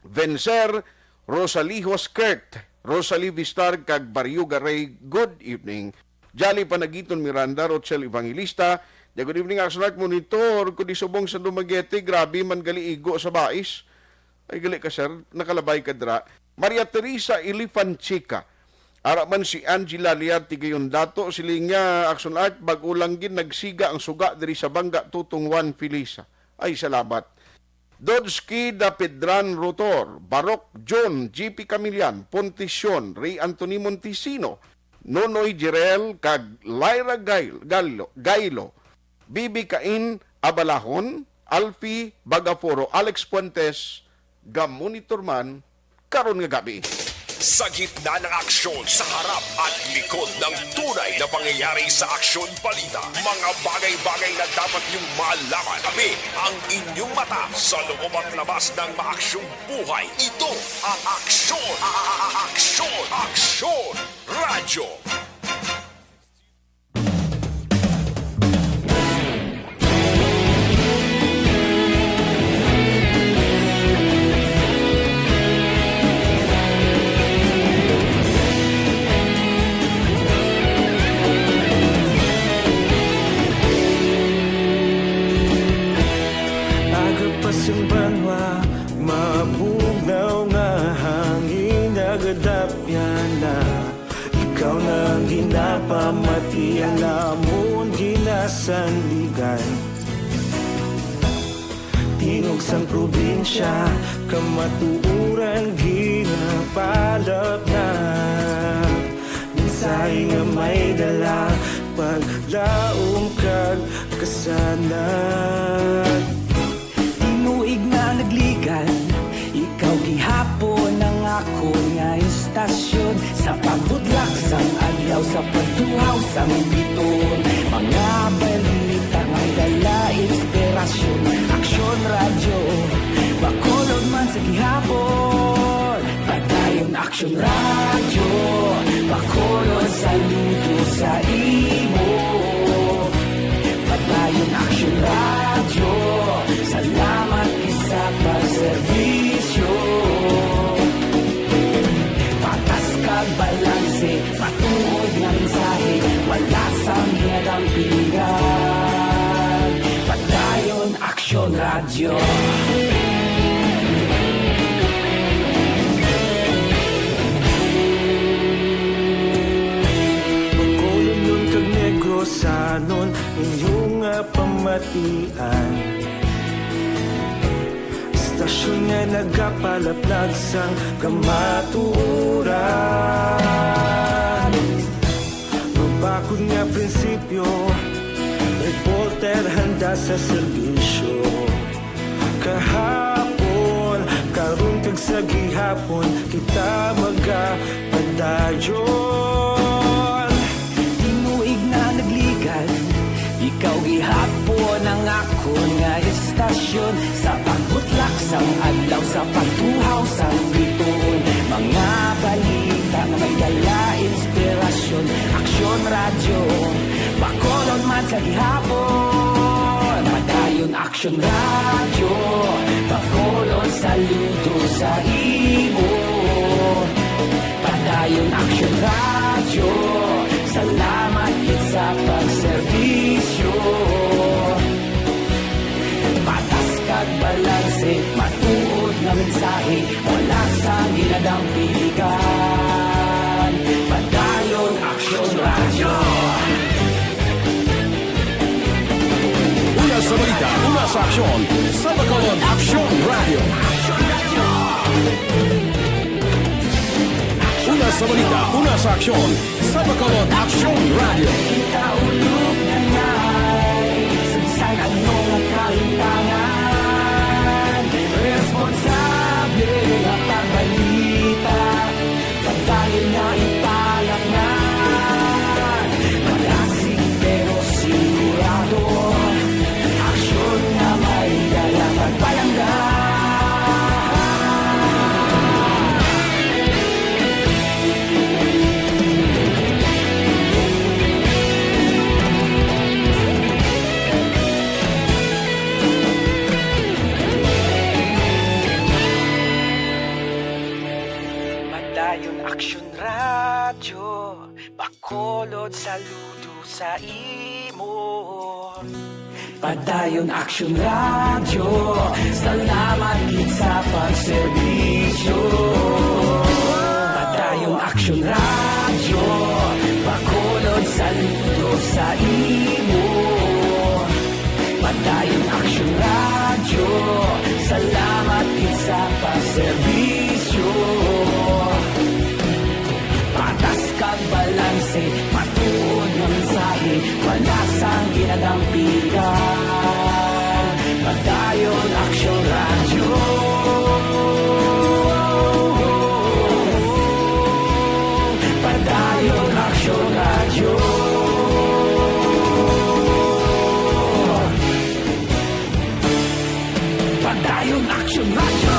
Vencer, Rosalihos Kurt, Rosalie Vistar kag Barrio Garay, good evening. Jolly Panagiton Miranda, Rochelle Evangelista, the good evening, Action Art Monitor, kudi subong sa Dumaguete, grabe man gali igo sa bais. Ay, gali ka, sir, nakalabay ka dira. Maria Teresa Ilifanchica, ara man si Angela Liarte Gayondato, siling niya, Action Art, bag-o lang gid nagsiga ang suga diri sa Bangga, Tutong Juan Felisa. Ay, salamat. Dodski Dapedran Rotor, Barok John, G P Camillan, Pontision, Ray Anthony Montesino, Nonoy Jirel, kag Lyra Gail-, Gallo-, Gailo, Bibi Cain Abalahon, Alfie Bagaforo, Alex Fuentes, ga-monitor man karon nga gabi. Sa gitna ng aksyon, sa harap at likod ng tunay na pangyayari sa Aksyon Balita, mga bagay-bagay na dapat niyong malaman. Kami ang inyong mata sa loob at labas ng maaksyong buhay. Ito ang Aksyon, a-, a-, a-, Aksyon, Aksyon Radyo. Aga pa sang banwa, mabugnaw nga hangin, nagadapyan na. Ikaw na ang ginapamati, ang amon ginasandigan. Tingog sang probinsya, kamatuoran ginapalapnap. Mensahe nga may dala, paglaom kag kasanag. Tinuig na nagligan, ikaw gihapon ang akon nga istasyon. Sa pagbudlak sang adlaw, sa pagtuhaw sang biton, mga balita nga dala inspirasyon. Aksyon Radyo, Bacolod man sa gihapon. Padayon Aksyon Radyo, Bacolod, saludo sa imo. Padayon Aksyon Radyo, salamat gid sa pagserbisyo. Patas kag balanse, matuod nga mensahe, wala sang ginadampigan. Padayon Aksyon Radyo. Bacolodnon kag Negrosanon, inyo nga pamatian. Istasyon nga nagapalaplag sang kamatuoran. Mabakod nga prinsipyo, reporter handa sa serbisyo. Kahapon, karon kag sa gihapon, kita magapadayon. Tinuig na nagligan, ikaw gihapon ang akon nga istasyon. Sa pagbutlak sang adlaw, sa pagtuhaw sang bituon, mga balita nga may dala inspirasyon. Aksyon Radyo, Bacolod man sa gihapon. Padayon Aksyon Radyo, Bacolod, saludo sa imo. Padayon Aksyon Radyo, salamat gid sa pagserbisyo. Patas kag balanse, matuod nga mensahe, wala sang ginadampigan. Padayon Aksyon Radyo. Una sa balita, una sa aksyon, sa Bacolod Aksyon Radyo. Una sa balita, una sa aksyon, sa Bacolod Aksyon Radyo. Kita ulog na ngay, sagsag ang mga kalintangan. Responsable nga pagbalita, pagdayon nga ipalaknad. Malasig pero sigurado, aksyon nga may dala pagpalangga. Padayon Aksyon Radyo, Bacolod, saludo sa imo. Padayon Aksyon Radyo, salamat gid sa pagserbisyo. Padayon Aksyon Radyo, Bacolod, saludo sa imo. Padayon Aksyon Radyo, salamat Padayon Aksyon Radyo. Padayon Aksyon Radyo. Padayon Aksyon Radyo.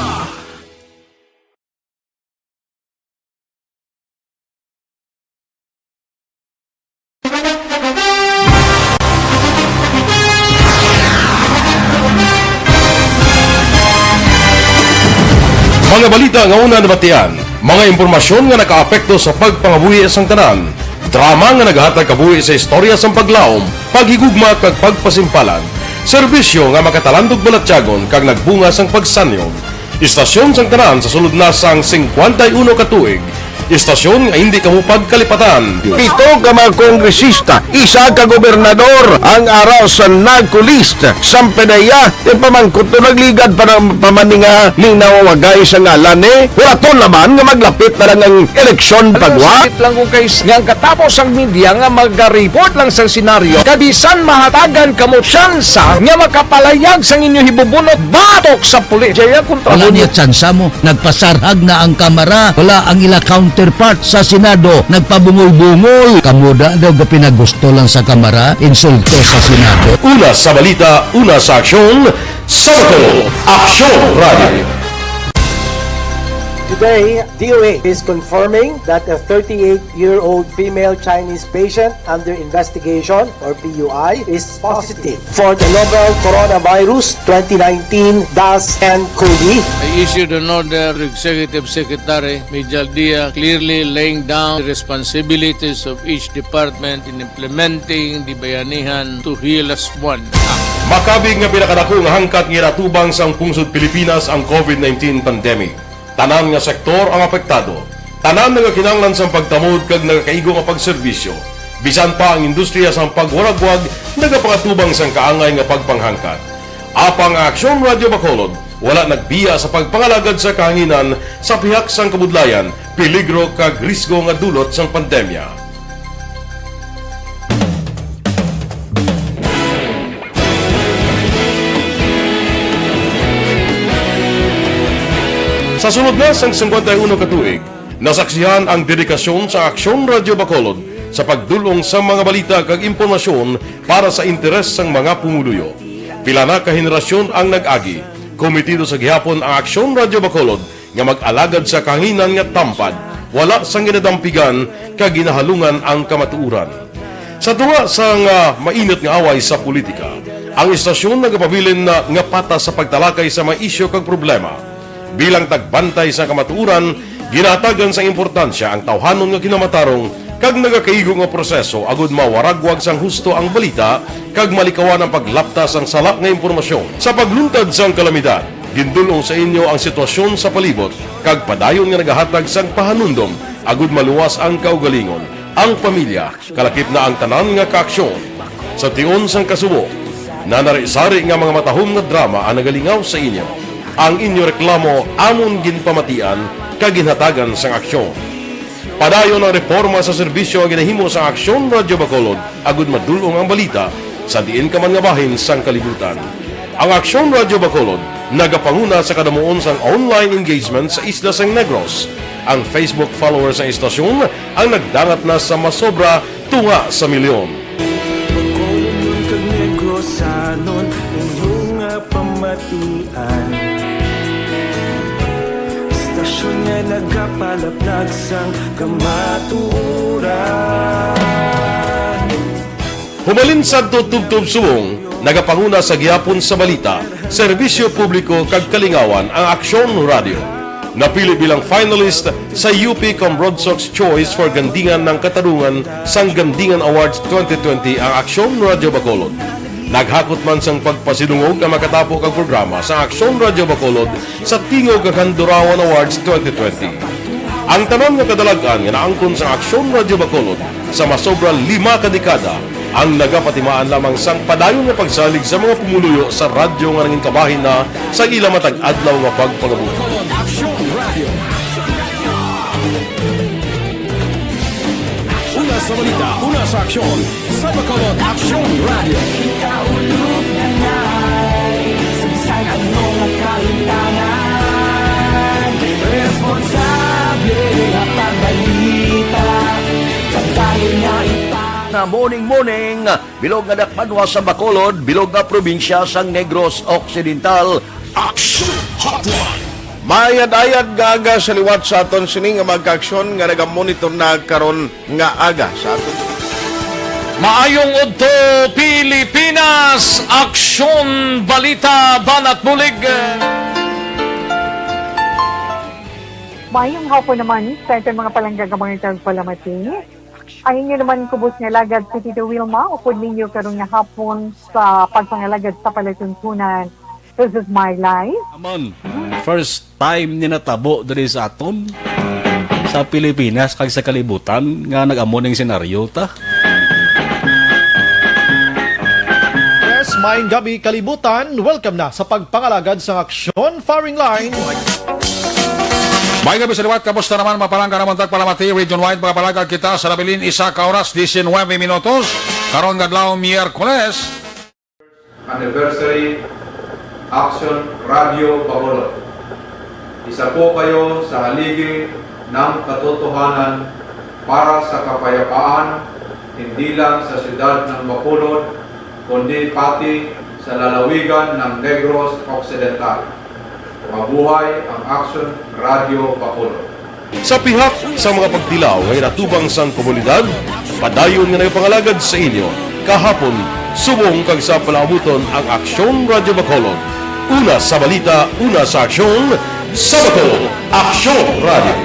Mga balita nga una nabatian, mga impormasyon nga nakaapekto sa pagpangabuhi sang tanan, drama nga nagahatag kabuhi sa istorya sang paglaom, paghigugma kag pagpasimpalan, serbisyo nga makatalandog balatyagon kag nagbunga sang pagsanyog. Istasyon sang tanan sa sulod na sang singkwenta y uno ka tuig. Istasyon nga hindi kamo pagkalipatan. Pito ka mga kongresista, isa ka gobernador, ang ara sa NARCO list. Sampanaya, ipamangkot to, nagligad pa ng pamaninga ning nawawagay sa ngalan ni Huraton naman nga maglapit na lang ang eleksyon pagwa. Sakit lang ko kay s-, nga ang katapos ang media nga magareport lang sang senaryo, kabisan mahatagan kamo tsansa nga makapalayag sang inyo hibubunot batok sa pulis. Jaya kontra Wala lang niya tsansa mo. Nagpasarhag na ang Kamara. Wala ang ila counterpart sa Senado. Nagpabungol-bungol. Kamo da daw ga pinagusto lang sa Kamara, insulto sa Senado. Una sa balita, una sa aksyon, sa Bacolod, Aksyon Radio. Today, D O A is confirming that a thirty-eight-year-old female Chinese patient under investigation, or P U I, is positive for the novel coronavirus twenty nineteen dash ten COVID. I issued an order to Executive Secretary Mijal Dia, clearly laying down the responsibilities of each department in implementing the Bayanihan to Heal Us One Act. Makabig nga pinakadako nga hangkat nga ginatubang sang pungsod Pilipinas ang COVID nineteen pandemic. Tanan nga sektor ang apektado. Tanan nagakinahanglan sang pagtamod kag nagakaigo nga pagserbisyo. Bisan pa ang industriya sang pagwaragwag nagapangatubang sang kaangay nga pagpanghangkat. Apang ang Aksyon Radyo Bacolod wala nagbiya sa pagpangalagad sa kahanginan sa pihak sang kabudlayan, peligro kag risgo nga dulot sang pandemya. Sa sulod na sang singkwenta y uno ka tuig, nasaksihan ang dedikasyon sa Aksyon Radyo Bacolod sa pagdul-ong sa mga balita kag impormasyon para sa interes sang mga pumuluyo. Pila na ka henerasyon ang nag-agi. Kometido sa gihapon ang Aksyon Radyo Bacolod nga mag-alagad sa kahanginan nga tampad, wala sang ginadampigan kag ginahalungan ang kamatuoran. Sa tunga sang, ah, mainit nga away sa politika, ang istasyon nagapabilin na nga patas sa pagtalakay sa mga isyu kag problema. Bilang tagbantay sa kamatuoran, ginahatagan sang importansya ang tawhanon nga kinamatarong kag nagakaigo nga proseso agud mawaragwag sang husto ang balita kag malikawan ang paglapta sang sala nga impormasyon. Sa pagluntad sang kalamidad, gindul-ong sa inyo ang sitwasyon sa palibot kag padayon nga nagahatag sang pahanumdom agud maluwas ang kaugalingon, ang pamilya, kalakip na ang tanan nga kaaksyon. Sa tion sang kasubo, nanari-sari nga mga matahom nga drama ang nagalingaw sa inyo. Ang inyo reklamo amon ginpamatian kag ginhatagan sang aksyon. Padayon ang reporma sa serbisyo nga ginahimo sang Aksyon Radyo Bacolod agud madul-ong ang balita sa diin ka man nga bahin sang kalibutan. Ang Aksyon Radyo Bacolod nagapanguna sa kadamuon sang online engagement sa isla sang Negros. Ang Facebook followers sang istasyon ang nagdangat na sa masobra tunga sa milyon. Bacolod kag Negrosanon, inyo nga pamatian. Istasyon nga nagapalaplag sang kamatuoran. Humalin sadto tubtob subong, nagapanguna sa gihapon sa balita, serbisyo publiko kag kalingawan ang Aksyon Radyo. Napili bilang finalist sa U P Cambrodsoc's Choice for Gandingan ng Katarungan sang Gandingan Awards twenty twenty ang Aksyon Radyo Bacolod. Naghakot man sang pagpasidungog ang makatapo kag programa sa Aksyon Radyo Bacolod sa Tingog kag Handurawan Awards twenty twenty. Ang tanan nga kadalag-an nga naangkon sa Aksyon Radyo Bacolod sa masobra lima ka dekada ang nagapatimaan lamang sang padayon nga pagsalig sa mga pumuluyo sa radyo nga nangin kabahin na sa ila matag adlaw nga pagpangabuhi. Una sa balita, una sa aksyon. Bacolod Action Radio. Kita ulog na nai, sa bisan ano nga kalimtangan, responsable nga pagbalita, kadayon nga ipang- Na morning, morning, bilog nga dakbanwa sa Bacolod, bilog nga probinsya sang Negros Occidental. Action Hotline. Mayad-ayad nga aga sa liwat sa aton sini nga mga kaaksyon nga nagamonitor na karon nga aga sa aton. Maayong udto, Pilipinas! Aksyon, balita, banat bulig! Maayong hapon naman sa aton mga palangga nga mga tagpalamati. Ang inyo naman kubos nga alagad si Tito Wilma, upod ninyo karon nga hapon sa pagpangalagad sa palatuntunan. This is my life. Naman, first time ni natabo diri sa aton, sa Pilipinas kag sa kalibutan nga nag-amo ning senaryo ta. Yes, maayong gabi, kalibutan. Welcome na sa pagpangalagad sang Aksyon Firing Line. Maayong gabi sa liwat. Kamusta naman, mga palangga nga mga tagpalamati? Region-wide, mga palangga, kita sa nabilin isa ka oras, diecinuebe minutos. Karon nga adlaw, Miyerkules. Anniversary Action Radio Bacolod. Isa po kayo sa haligi ng katotohanan para sa kapayapaan, hindi lang sa siyudad ng Bacolod, kundi pati sa lalawigan ng Negros Occidental. Mabuhay ang Action Radio Bacolod. Sa pihak sa mga pagtilaw nga ginatubang sang komunidad, padayon nga nagapangalagad sa inyo kahapon, subong kag sa palabuton ang Aksyon Radyo Bacolod. Una sa balita, una sa aksyon, sa Bacolod, Aksyon Radyo.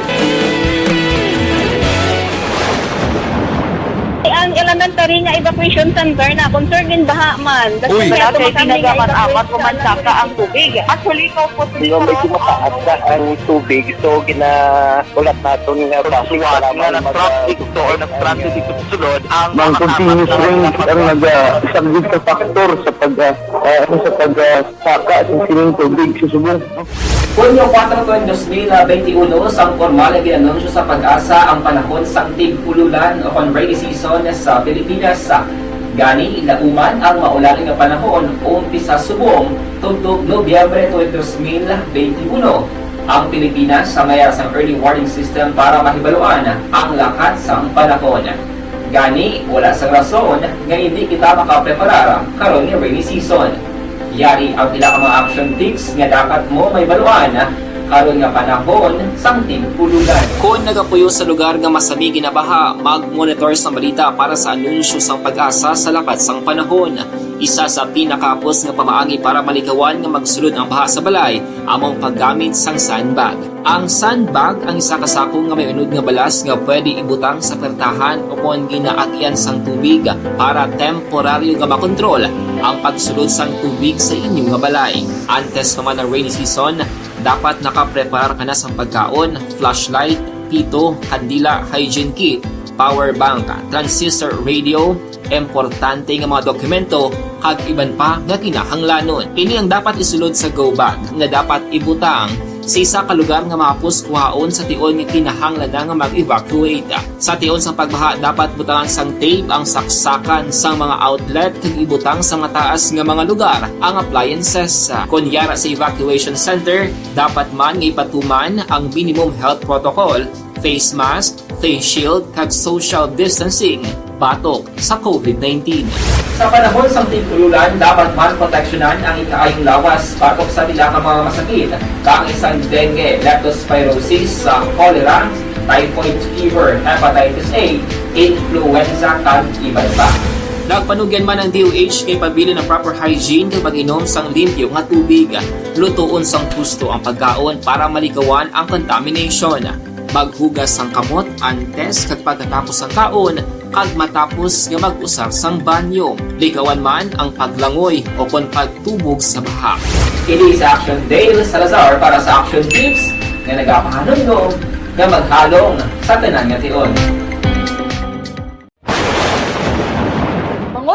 Ang elementary nga evacuation center na concern din baha man. Uy. Wala kay tinaga man amat o mansaka ang tubig. Actually, ikaw po, Di ba, medyo mataas na ang tubig, so ginaulat naton nga Suwat nga nag-traffic to or nag-traffic dito sa sulod, ang Ang mga continuous tapat na rain ang nag-, ah, isa gid ka factor sa pag, ah, ah, ano, sa pag, ah, saka sa sining tubig sa subong. Hunyo kuwatro, tuig dos mil benti uno, sang pormal nga gin-anunsyo sa PAGASA ang panahon sang tig-ululan o kon rainy season sa Pilipinas. Gani, lauman ang maulan nga panahon umpisa subong tubtob Nobyembre tuig dos mil benti uno. Ang Pilipinas sa may ara sang early warning system para mahibaluan ang lakat sang panahon. Gani, wala sang rason nga indi kita makapreparar karon nga rainy season. Yari ang pila ka mga action tips nga dapat mo mahibaluan karon nga panahon sang tig-ululan. Kon nagapuyo sa lugar nga masami ginabaha, mag-monitor sang balita para sa anunsyo sang PAGASA sa lakat sang panahon. Isa sa pinakahapos nga pamaagi para malikawan nga magsulod ang baha sa balay amo ang paggamit sang sandbag. Ang sandbag ang isa ka sako nga may unod nga balas nga pwede ibutang sa pertahan o kon ginaagian sang tubig para temporaryo nga makontrol ang pagsulod sang tubig sa inyo nga balay. Antes pa man ang rainy season, dapat nakapreparar ka na sang pagkaon, flashlight, pito, kandila, hygiene kit, power bank, transistor radio, importante nga mga dokumento, kag iban pa nga kinahanglanon. Ini ang dapat isulod sa go bag nga dapat ibutang sa isa ka lugar nga mahapos kuhaon sa tion nga kinahanglan na nga mag-evacuate. Sa tion sang pagbaha, dapat butangan sang tape ang saksakan sang mga outlet kag ibutang sa mataas nga mga lugar ang appliances. Kon yara sa evacuation center, dapat man nga ipatuman ang minimum health protocol, face mask, face shield, kag social distancing batok sa COVID nineteen. Sa panahon sang tig-ululan, dapat man proteksyonan ang ikaayong lawas batok sa pila ka mga masakit, kaangay sang dengue, leptospirosis, sa cholera, typhoid fever, hepatitis A, influenza, kag iban pa. Nagpanugyan man ang D O H kay pabilin ang proper hygiene kag pag-inom sang limpyo nga tubig. Lutoon sang husto ang pagkaon para malikawan ang contamination. Maghugas sang kamot antes kag pagkatapos sang kaon, kag matapos nga mag-usar sang banyo. Likawan man ang paglangoy o kon pagtubog sa baha. Kini si Action Dale Salazar para sa Action Tips nga nagapahanumdom nga maghalong sa tanan nga tion.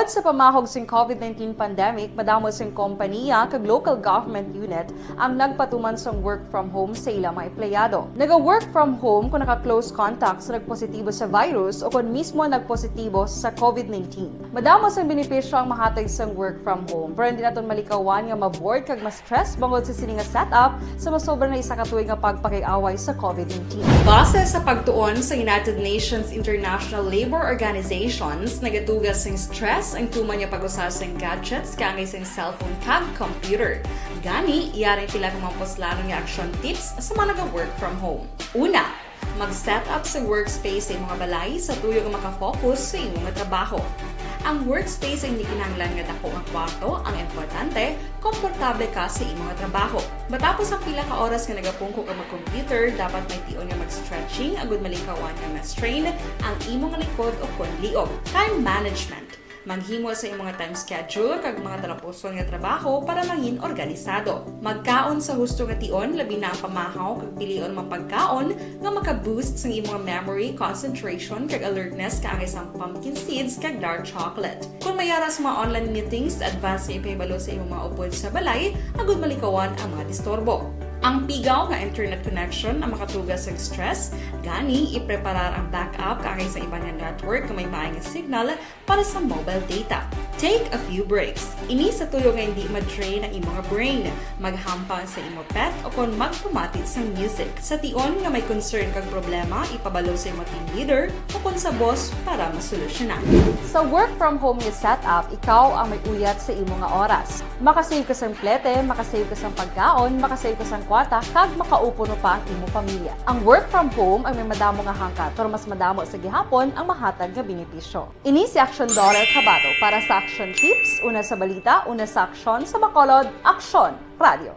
Sa pamahog sing COVID nineteen pandemic, madamo sing kompaniya kag local government unit ang nagpatuman sang work from home sa ila mga empleyado. Naga-work from home kung naka-close contact sa nagpositibo sa virus o kon mismo nagpositibo sa COVID nineteen. Madamo sang benepisyo ang mahatag sang work from home, pero hindi naton malikawan nga ma-bored kag ma-stress bangod sa sini nga setup sa masobra na isa ka tuig nga pagpakig-away sa COVID nineteen. Base sa pagtuon sa United Nations International Labour Organizations, nagatuga sing stress ang tuman nga pag-usa sing gadgets kaangay sing cellphone kag computer. Gani, yari pila ka mga puslanon nga action tips sa mga naga-work from home. Una, mag-set up sa workspace sa imong balay sa tuyo nga makafocus sa imong trabaho. Ang workspace ay hindi kinahanglan nga dako nga kwarto, ang importante, komportable ka sa imong trabaho. Matapos ang pila ka oras nga nagapungko ka mag-computer, dapat may tion nga mag-stretching agud malikawan nga ma-strain ang imong likod o kon liog. Time management. Maghimo sa imong time schedule kag mga talapuson nga trabaho para mangin organisado. Magkaon sa husto nga tion, labi na ang pamahaw kag pilion mga pagkaon nga maka-boost sang imong memory, concentration, kag alertness kaangay sang pumpkin seeds kag dark chocolate. Kung may ara sa mga online meetings, advance nga ipahibalo sa imong mga upod sa balay agud malikawan ang mga disturbo. Ang pigaw nga internet connection ang makatuga sa stress, gani ipreparar ang backup kaangay sa iban nga network nga may maay nga signal para sa mobile data. Take a few breaks. Ini sa tuyo nga hindi ma-drain ang imong brain. Maghampang sa imo pet o kon magpamati sang music. Sa tion nga may concern kag problema, ipabalo sa imo team leader o kon sa boss para masolusyonan. Sa work from home nga setup, ikaw ang may uyat sa imo nga oras. Makasave ka sang plete, makasave ka sang pagkaon, makasave ka sang kwarta, kag makaupo no pa ang imo pamilya. Ang work from home ang may madamo nga hangkat, pero mas madamo sa gihapon ang mahatag nga benepisyo. Ini si Action Daughter Kabato para sa Action Tips, una sa balita, una sa aksyon, sa Bacolod, Aksyon Radio.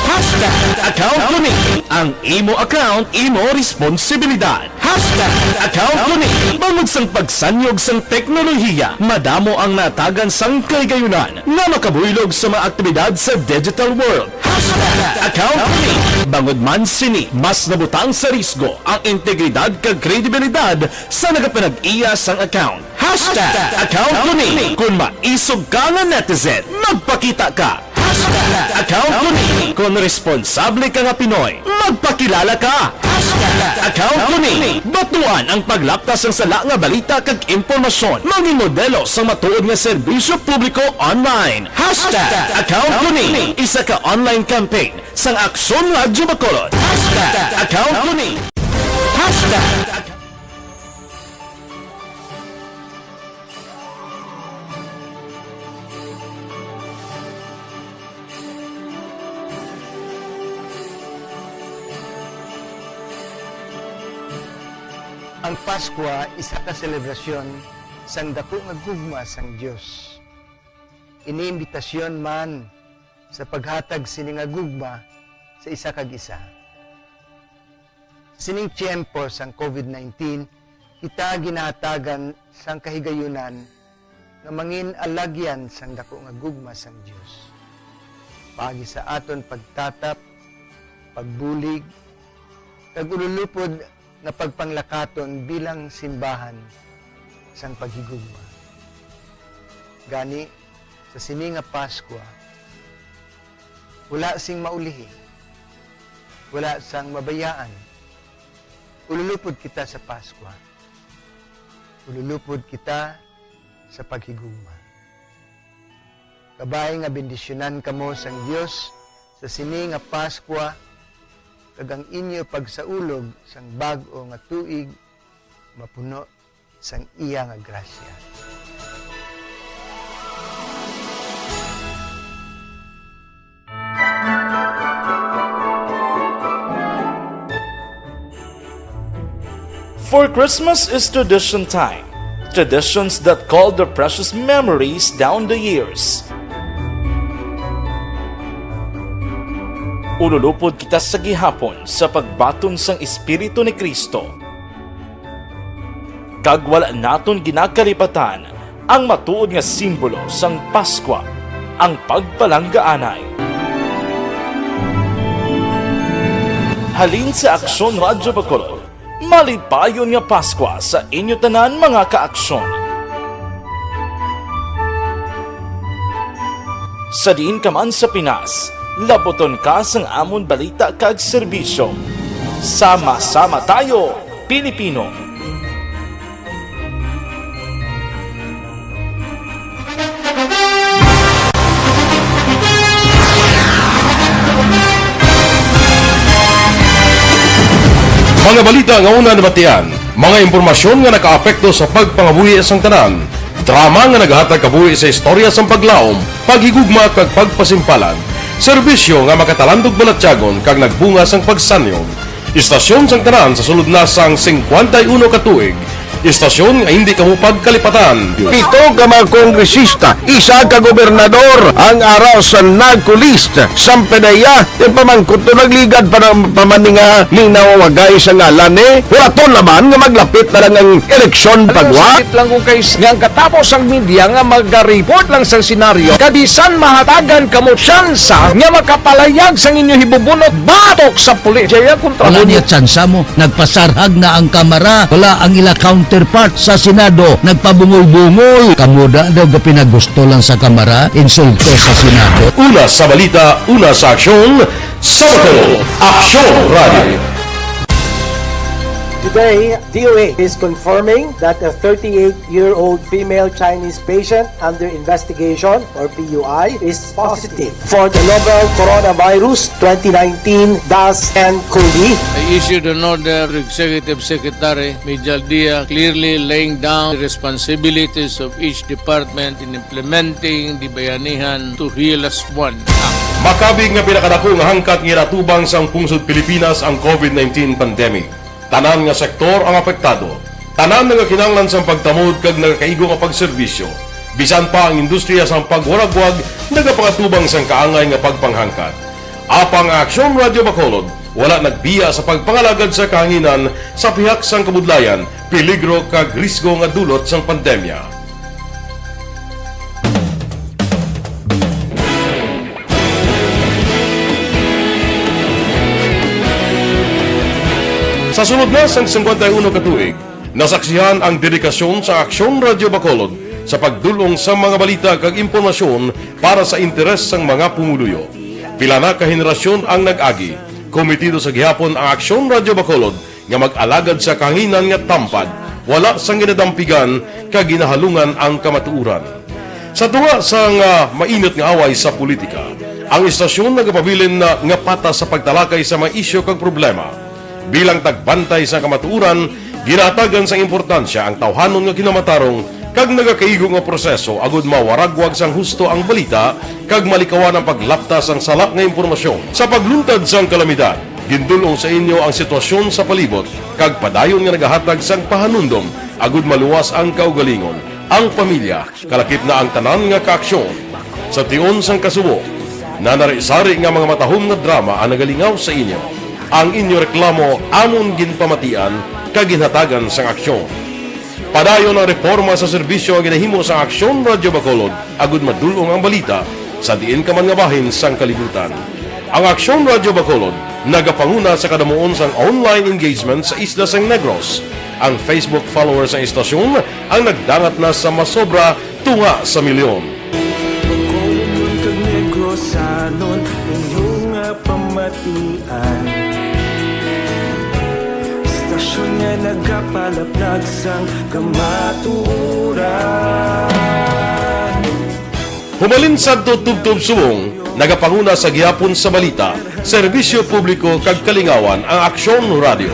Hashtag account ko ni. Ang imo account, imo responsibilidad. Hashtag account ko ni. Bangod sang pagsanyog sang teknolohiya, madamo ang natagan sang kahigayunan nga makabuylog sa mga aktibidad sa digital world. Hashtag account ko ni. Bangod man sini, mas nabutang sa risgo ang integridad kag kredibilidad sa nagapanag-iya sang account. Hashtag account ko ni. Kung maisog ka nga netizen, magpakita ka. Hashtag account ko ni. Kung responsable ka nga Pinoy, magpakilala ka. Hashtag account ko ni. Batuan ang paglaptas sang sala nga balita kag impormasyon. Mangin modelo sang matuod nga serbisyo publiko online. Hashtag account ko ni. Isa ka online campaign sang Aksyon Radyo Bacolod. Hashtag account ko ni. Hashtag Ang Paskwa isa ka selebrasyon sang daku nga gugma sang Dios. Ini imbitasyon man sa paghatag sini nga gugma sa isa kag isa. Sining tiyempo sang COVID nineteen, kita ginahatagan sang kahigayunan nga mangin alagyan sang daku nga gugma sang Dios. Paagi sa aton pagtatap, pagbulig, kag ululupod nga pagpanglakaton bilang simbahan sang paghigugma. Gani, sa sini nga Paskwa, wala sing maulihi, wala sang mabayaan. Ululupod kita sa Paskwa. Ululupod kita sa paghigugma. Kabay nga bendisyonan kamo sang Dios sa sini nga Paskwa, kag ang inyo pagsaulog sang bag-o nga tuig mapuno sang iya nga grasya. For Christmas is tradition time. Traditions that call the precious memories down the years. Ululupod kita sa gihapon sa pagbaton sang Espiritu ni Cristo. Kag wala naton ginakalipatan ang matuod nga simbolo sang Paskwa, ang pagpalanggaanay. Halin sa Aksyon Radyo Bacolod, malipayon nga Paskwa sa inyo tanan, mga ka-Aksyon. Sa diin ka man sa Pinas, labuton ka sang amon balita kag serbisyo. Sama-sama tayo, Pilipino! Mga balita nga una nabatian, mga impormasyon nga nakaapekto sa pagpangabuhi sang tanan, drama nga naghatag kabuhi sa istorya sang paglaom, paghigugma kag pagpasimpalan, serbisyo nga makatalandog balatyagon kag nagbunga sang pagsanyon. Istasyon sang tanan sa sulod na sang singkwenta y uno ka tuig. Istasyon nga hindi kamo pagkalipatan. Pito ka mga kongresista, isa ka gobernador ang ara sa NAGCO list. Sang PDEA, yung pamangkot to nagligad pa ng pamaninga ni nawagay sa ngalan ni. Wala to naman nga maglapit na lang ang eleksyon pagwa. Sakit lang kung kay nga ang katapos ang media nga mag-report lang sa senaryo. Kabisan mahatagan kamo tsansa nga makapalayag sang inyo hibubunot batok sa pulis. Jaya kontra Wala mo. Niya tsansa mo. Nagpasarhag na ang Kamara. Wala ang ila counterpart sa Senado. Nagpabungol-bungol. Kamo da daw gapinagusto lang sa Kamara, insulto sa Senado. Una sa balita, una sa aksyon, sa Bacolod, Aksyon Radio. Today, D O A is confirming that a thirty-eight-year-old female Chinese patient under investigation, or P U I, is positive for the novel coronavirus twenty nineteen dash ten COVID. I issued an order to Executive Secretary Mijal Dia, clearly laying down the responsibilities of each department in implementing the Bayanihan to Heal As One Act. Makabig nga pinakadako nga hangkat nga ginatubang sang pungsod Pilipinas ang COVID nineteen pandemic. Tanan nga sektor ang apektado. Tanan nagakinahanglan sang pagtamod kag nagakaigo nga pagserbisyo. Bisan pa ang industriya sang pagwaragwag nagapangatubang sang kaangay nga pagpanghangkat. Apang ang Aksyon Radio Bacolod wala nagbiya sa pagpangalagad sa kahanginan sa pihak sang kabudlayan, peligro kag risgo nga dulot sang pandemya. Sa sulod na sang singkwenta y uno ka tuig, nasaksihan ang dedikasyon sa Aksyon Radio Bacolod sa pagdul-ong sa mga balita kag impormasyon para sa interes sang mga pumuluyo. Pila na ka henerasyon ang nag-agi. Komitido sa gihapon ang Aksyon Radio Bacolod nga mag-alagad sa kahanginan nga tampad, wala sang ginadampigan kag ginahalungan ang kamatuoran. Sa tunga sang, ah, mainit nga away sa politika, ang istasyon nagapabilin na nga patas sa pagtalakay sa mga isyu kag problema. Bilang tagbantay sa kamatuoran, ginahatagan sang importansya ang tawhanon nga kinamatarong kag nagakaigo nga proseso agud mawaragwag sang husto ang balita kag malikawan ang paglapta sang sala nga impormasyon. Sa pagluntad sang kalamidad, gindul-ong sa inyo ang sitwasyon sa palibot kag padayon nga nagahatag sang pahanumdom agud maluwas ang kaugalingon, ang pamilya, kalakip na ang tanan nga kaaksyon. Sa tion sang kasubo, nanari-sari nga mga matahom nga drama ang nagalingaw sa inyo. Ang inyo reklamo amon ginpamatian kag ginhatagan sang aksyon. Padayon ang reporma sa serbisyo nga ginahimo sang Aksyon Radio Bacolod agud madul-ong ang balita sa diin ka man nga bahin sang kalibutan. Ang Aksyon Radio Bacolod nagapanguna sa kadamuon sang online engagement sa isla sang Negros. Ang Facebook followers sang istasyon ang nagdangat na sa masobra tunga sa milyon. Bacolod kag Negrosanon, inyo nga pamatian. Istasyon nga nagapalaplag sang kamatuoran. Humalin sadto tubtob subong, nagapanguna sa gihapon sa balita, serbisyo publiko kag kalingawan ang Aksyon Radio.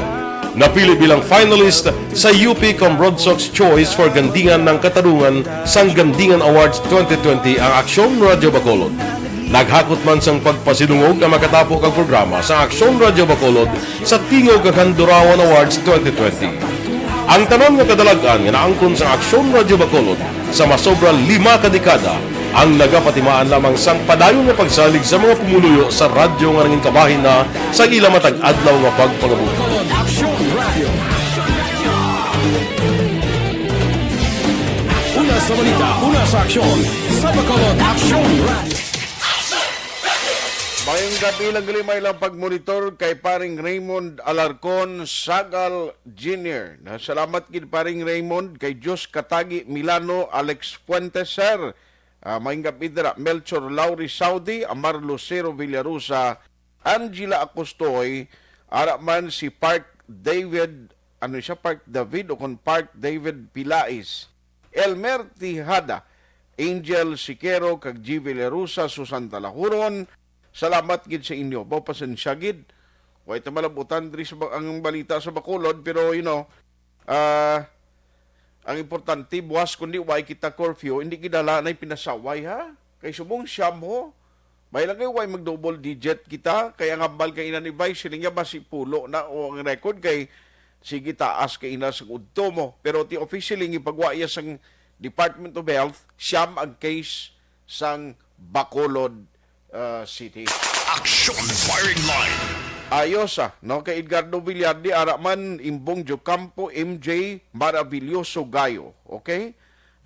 Napili bilang finalist sa U P Comrade Sox Choice for Gandingan ng Katarungan sang Gandingan Awards twenty twenty ang Aksyon Radio Bacolod. Naghakot man sang pagpasidungog ang makatapo kag programa sa Aksyon Radio Bacolod sa Tingog kag Handurawan Awards twenty twenty. Ang tanan nga kadalag-an nga naangkon sa Aksyon Radio Bacolod sa masobra lima ka dekada ang nagapatimaan lamang sang padayon nga pagsalig sa mga pumuluyo sa radyo nga nangin kabahin na sa ila matag adlaw nga pagpangabuhi. Aksyon Radio. Una sa balita, una sa aksyon, sa Bacolod Aksyon Radio. Mayong gabi lang gali, may lang pagmonitor kay paring Raymond Alarcon Sagal Junior. Na salamat gid paring Raymond kay Diyos Katagi Milano Alex Fuentes, sir. Ah, maayong gab-i dira, Melchor Lauri Saudi, Amar Lucero Villarosa, Angela Acostoy, ara man si Park David, ano siya, Park David o kon Park David Pilais, Elmer Tejada, Angel Siquero, kag G Villarosa, Susan Talahuron. Salamat gid sa inyo. Baw, pasensya gid. Way ta malabutan diri sa ba-, ang balita sa Bacolod, pero, you know, ah, ang importante, buwas, kundi way kita curfew, hindi gid hala na'y pinasaway, ha? Kay subong siyam, ho. May lang kay way mag-double digit kita, kay ang hambal kay ina ni Vice, siling niya basi pulo na, o ang record kay sige taas kay ina sang udto mo. Pero ti officially, gipagwa iya sang Department of Health, siyam ang case sang Bacolod, ah, City. Action Firing Line. Ayos, ah, no? Kay Edgardo Villardi, ara man, Imbong Jocampo, M J, Maravilloso Gayo. Okay?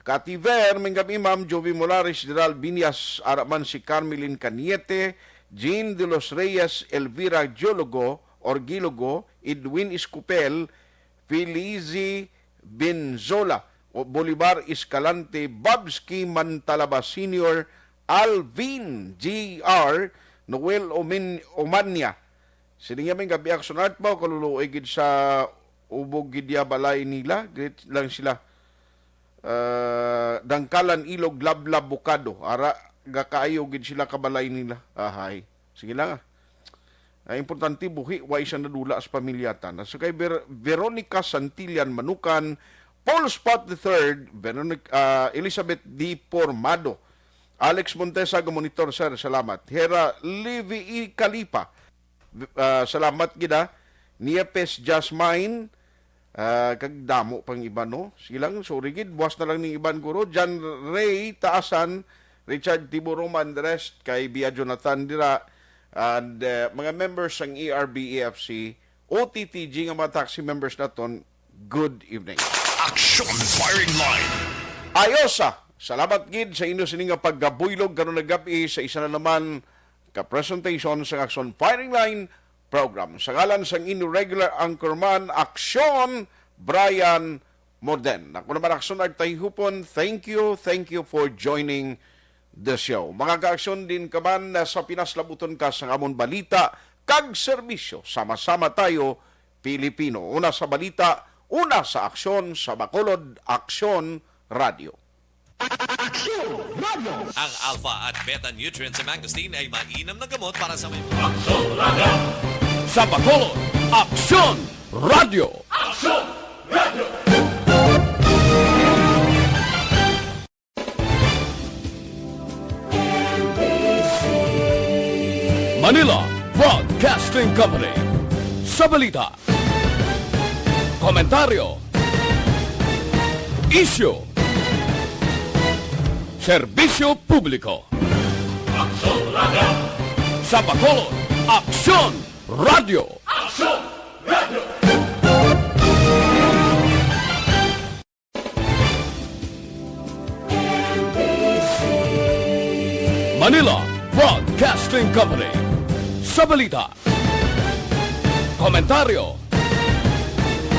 Kativer, maayong gab-i, Ma'am Jovi Molares, General Viñas, ara man si Carmelin Cañete, Jean de los Reyes, Elvira Giologo, or Gilogo, Edwin Escopel, Felizi Benzola, o Bolivar Escalante, Babski Mantalaba Senior, Alvin G R, Noel Omin-, Omania. Sini nga may gabi, Action Art ba, o kaluluoy gid sa ubog gid ya balay nila? Greet lang sila. Ah, Dangkalan, Ilog, Lablab, Bukado. Ara, gakaayo gid sila kabalay nila. Ahay. Sige lang, ah. Ang importante, buhi, wa siya nadula sa pamilyatan. So, kay Ver-, Veronica Santillan Manukan, Paul Spot the third, Veronica, ah, Elizabeth D. Formado, Alex Montesa, ga-monitor, sir, salamat. Hera Livy E. Kalipa, ah, salamat gid, ah. Niepes Jasmine, ah, kag damo pang iban, no? Sige lang, sorry gid, buwas na lang ning iban, guro. John Ray Taasan, Richard Tiburum, Andres, kay Bia Jonathan dira, and, eh, mga members sang E R B E F C, O T T G nga mga taxi members naton, good evening. Action Firing Line. Ayos, ah. Salamat gid sa inyo sini nga paggabuylog karon nga gab-i sa isa na naman ka presentation sa Action Firing Line program. Sa ngalan sang inyo regular anchorman, Aksyon, Brian Morden. Ako naman, Aksyon Art Tayhupon. Thank you, thank you for joining the show. Mga ka-Aksyon, diin ka man, ah, sa Pinas, labuton ka sang amon balita kag serbisyo. Sama-sama tayo, Pilipino. Una sa balita, una sa aksyon, sa Bacolod, Aksyon Radio. Aksyon Radio! Ang alpha at beta nutrients sa mangosteen ay mainam na gamot para sa may Aksyon Radio! Sa Bacolod, Aksyon Radio! Aksyon Radio! Manila Broadcasting Company. Sa balita, komentaryo, isyu, serbisyo publiko. Aksyon Radio. Sa Bacolod, Aksyon Radio. Aksyon Radio. Manila Broadcasting Company. Sa balita, komentaryo,